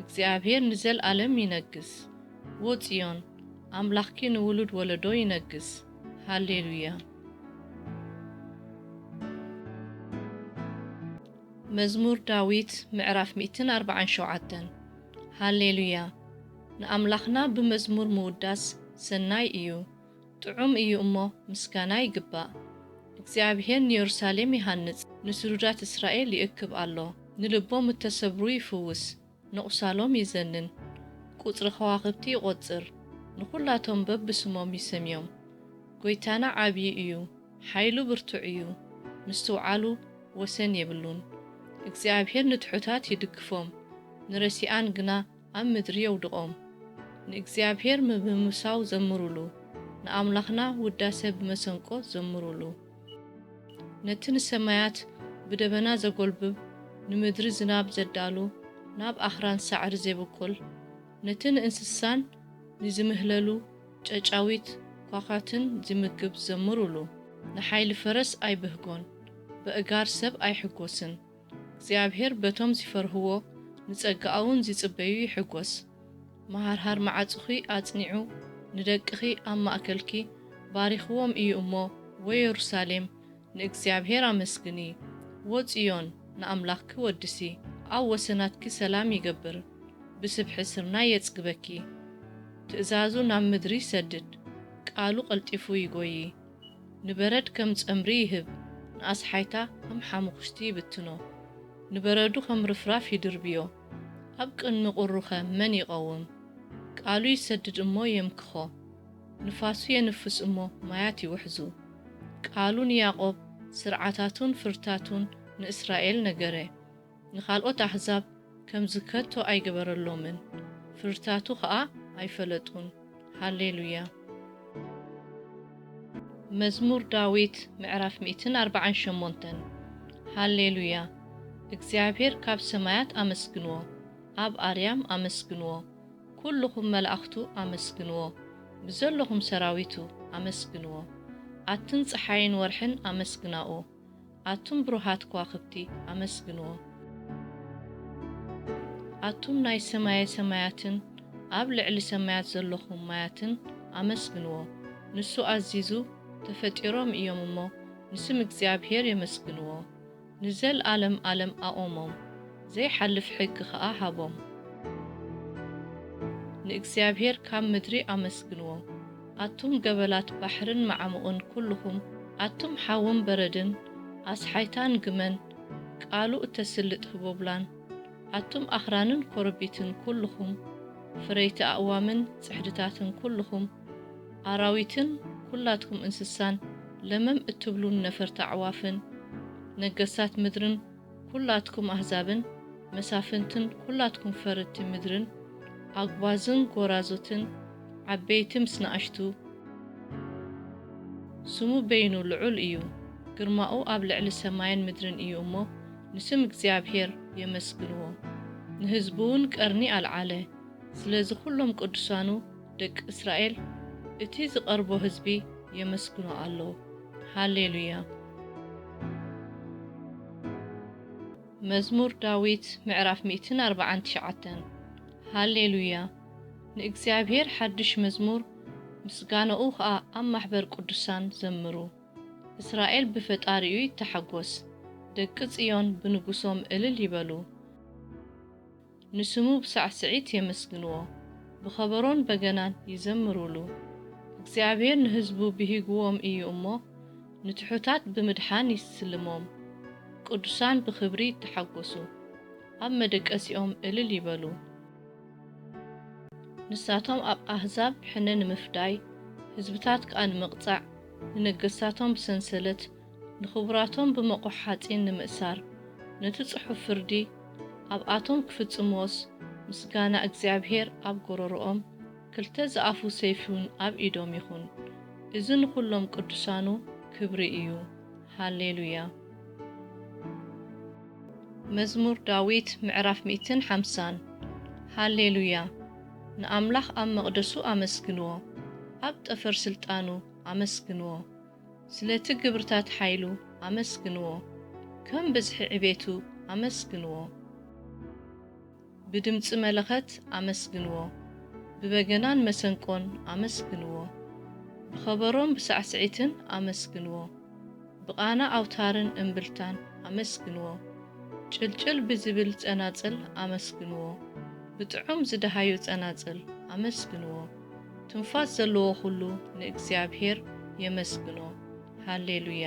እግዚኣብሔር ንዘልኣለም ይነግስ። ዎ ጽዮን፣ ኣምላኽኪ ንውሉድ ወለዶ ይነግስ። ሃሌሉያ። መዝሙር ዳዊት ምዕራፍ ሚእትን ኣርባዓን ሸውዓተን። ሃሌሉያ። ንኣምላኽና ብመዝሙር ምውዳስ ሰናይ እዩ፣ ጥዑም እዩ እሞ ምስጋና ይግባእ። እግዚኣብሔር ንየሩሳሌም ይሃንጽ፣ ንስዱዳት እስራኤል ይእክብ ኣሎ። ንልቦም እተሰብሩ ይፍውስ፣ ንቑሳሎም ይዘንን። ቁጽሪ ኸዋኽብቲ ይቖጽር፣ ንኹላቶም በብስሞም ይሰምዮም። ጐይታና ዓብዪ እዩ፣ ሓይሉ ብርቱዕ እዩ፣ ምስትውዓሉ ወሰን የብሉን። እግዚኣብሔር ንትሑታት ይድግፎም፣ ንረሲኣን ግና ኣብ ምድሪ የውድቖም። ንእግዚኣብሔር ምምሳው ዘምሩሉ፣ ንኣምላኽና ውዳሰ ብመሰንቆ ዘምሩሉ። ነቲ ንሰማያት ብደበና ዘጎልብብ፣ ንምድሪ ዝናብ ዘዳሉ፣ ናብ ኣኽራን ሳዕሪ ዜብቁል፣ ነቲ ንእንስሳን ንዝምህለሉ ጨጫዊት ኳዃትን ዚምግብ ዘምሩሉ። ንሓይሊ ፈረስ ኣይብህጎን፣ በእጋር ሰብ ኣይሕጎስን። እግዚኣብሔር በቶም ዚፈርህዎ፣ ንጸጋኣውን ዚጽበዩ ይሕጎስ። መሃርሃር መዓጹኺ ኣጽኒዑ፣ ንደቅኺ ኣብ ማእከልኪ ባሪኽዎም እዩ እሞ፣ ወየሩሳሌም ንእግዚኣብሔር ኣመስግኒ። ወጽዮን ንኣምላኽኪ ወድሲ፣ ኣብ ወሰናትኪ ሰላም ይገብር፣ ብስብሒ ስርናይ የጽግበኪ። ትእዛዙ ናብ ምድሪ ይሰድድ፣ ቃሉ ቀልጢፉ ይጎዪ። ንበረድ ከም ጸምሪ ይህብ፣ ንኣስሓይታ ከም ሓሙኽሽቲ ይብትኖ። ንበረዱ ከም ርፍራፍ ይድርብዮ፣ ኣብ ቅድሚ ቁሩኸ መን ይቐውም? ቃሉ ይሰድድ እሞ የምክኾ፣ ንፋሱ የንፍስ እሞ ማያት ይውሕዙ። ቃሉ ንያዕቆብ፣ ስርዓታቱን ፍርድታቱን ንእስራኤል ነገረ። ንኻልኦት ኣህዛብ ከምዚ ከቶ ኣይገበረሎምን፣ ፍርድታቱ ኸኣ ኣይፈለጡን። ሃሌሉያ። መዝሙር ዳዊት ምዕራፍ ሚእትን ኣርባዓን ሸሞንተን። ሃሌሉያ። እግዚኣብሔር ካብ ሰማያት ኣመስግንዎ፣ ኣብ ኣርያም ኣመስግንዎ፣ ኩልኹም መላእኽቱ ኣመስግንዎ፣ ብዘለኹም ሰራዊቱ ኣመስግንዎ። ኣትን ጸሓይን ወርሕን ኣመስግናኡ፣ ኣቱም ብሩሃት ከዋኽብቲ ኣመስግንዎ። ኣቱም ናይ ሰማየ ሰማያትን ኣብ ልዕሊ ሰማያት ዘለኹም ማያትን ኣመስግንዎ። ንሱ ኣዚዙ፣ ተፈጢሮም እዮም እሞ፣ ንስም እግዚኣብሔር የመስግንዎ። ንዘልኣለም ኣለም ኣቖሞም፣ ዘይሓልፍ ሕጊ ኸኣ ሃቦም። ንእግዚኣብሔር ካብ ምድሪ ኣመስግንዎ። ኣቱም ገበላት ባሕርን መዓሙቕን ኩልኹም፣ ኣቱም ሓውን በረድን፣ ኣስሓይታን ግመን፣ ቃሉ እተስልጥ ህቦብላን፣ ኣቱም ኣኽራንን ኮረቢትን ኩልኹም፣ ፍረይቲ ኣእዋምን ጽሕድታትን ኩልኹም፣ ኣራዊትን ኩላትኩም እንስሳን፣ ለመም እትብሉን ነፈርቲ ኣዕዋፍን፣ ነገሳት ምድርን ኩላትኩም ኣህዛብን፣ መሳፍንትን ኩላትኩም ፈረድቲ ምድርን፣ ኣጉባዝን ጎራዙትን፣ ዓበይቲ ምስ ንኣሽቱ፣ ስሙ በይኑ ልዑል እዩ፣ ግርማኡ ኣብ ልዕሊ ሰማይን ምድርን እዩ እሞ፣ ንስም እግዚኣብሔር የመስግንዎ። ንህዝቡ እውን ቀርኒ ኣልዓለ። ስለዚ ኩሎም ቅዱሳኑ ደቂ እስራኤል፣ እቲ ዝቐርቦ ህዝቢ የመስግኖ ኣሎ። ሃሌሉያ። መዝሙር ዳዊት ምዕራፍ ሚእትን ኣርባዓን ትሽዓተን። ሃሌሉያ። ንእግዚኣብሔር ሓድሽ መዝሙር፣ ምስጋናኡ ኸኣ ኣብ ማሕበር ቅዱሳን ዘምሩ። እስራኤል ብፈጣሪኡ ይተሓጎስ፣ ደቂ ጽዮን ብንጉሶም እልል ይበሉ። ንስሙ ብሳዕስዒት የመስግንዎ፣ ብኸበሮን በገናን ይዘምሩሉ። እግዚኣብሔር ንህዝቡ ብሂግዎም እዩ እሞ፣ ንትሑታት ብምድሓን ይስልሞም። ቅዱሳን ብኽብሪ ይተሓጎሱ፣ ኣብ መደቀሲኦም እልል ይበሉ። ንሳቶም ኣብ ኣህዛብ ሕነ ንምፍዳይ፣ ህዝብታት ከኣ ንምቕጻዕ፣ ንነገስታቶም ብሰንሰለት፣ ንኽቡራቶም ብመቑሕ ሓጺን ንምእሳር፣ ነቲ ጽሑፍ ፍርዲ ኣብኣቶም ክፍጽምዎስ፣ ምስጋና እግዚኣብሔር ኣብ ጎረሮኦም፣ ክልተ ዝኣፉ ሰይፊውን ኣብ ኢዶም ይኹን። እዚ ንኹሎም ቅዱሳኑ ክብሪ እዩ። ሃሌሉያ። መዝሙር ዳዊት ምዕራፍ ሚእትን ሓምሳን። ሃሌሉያ። ንኣምላኽ ኣብ መቕደሱ ኣመስግንዎ፣ ኣብ ጠፈር ስልጣኑ ኣመስግንዎ። ስለቲ ግብርታት ሓይሉ ኣመስግንዎ፣ ከም ብዝሒ ዕቤቱ ኣመስግንዎ። ብድምጺ መለኸት ኣመስግንዎ፣ ብበገናን መሰንቆን ኣመስግንዎ፣ ብኸበሮን ብሳዕስዒትን ኣመስግንዎ፣ ብቓና ኣውታርን እምብልታን ኣመስግንዎ፣ ጭልጭል ብዝብል ጸናጽል ኣመስግንዎ፣ ብጥዑም ዝደሃዩ ጸናጽል ኣመስግንዎ። ትንፋስ ዘለዎ ኹሉ ንእግዚኣብሔር የመስግኖ። ሃሌሉያ።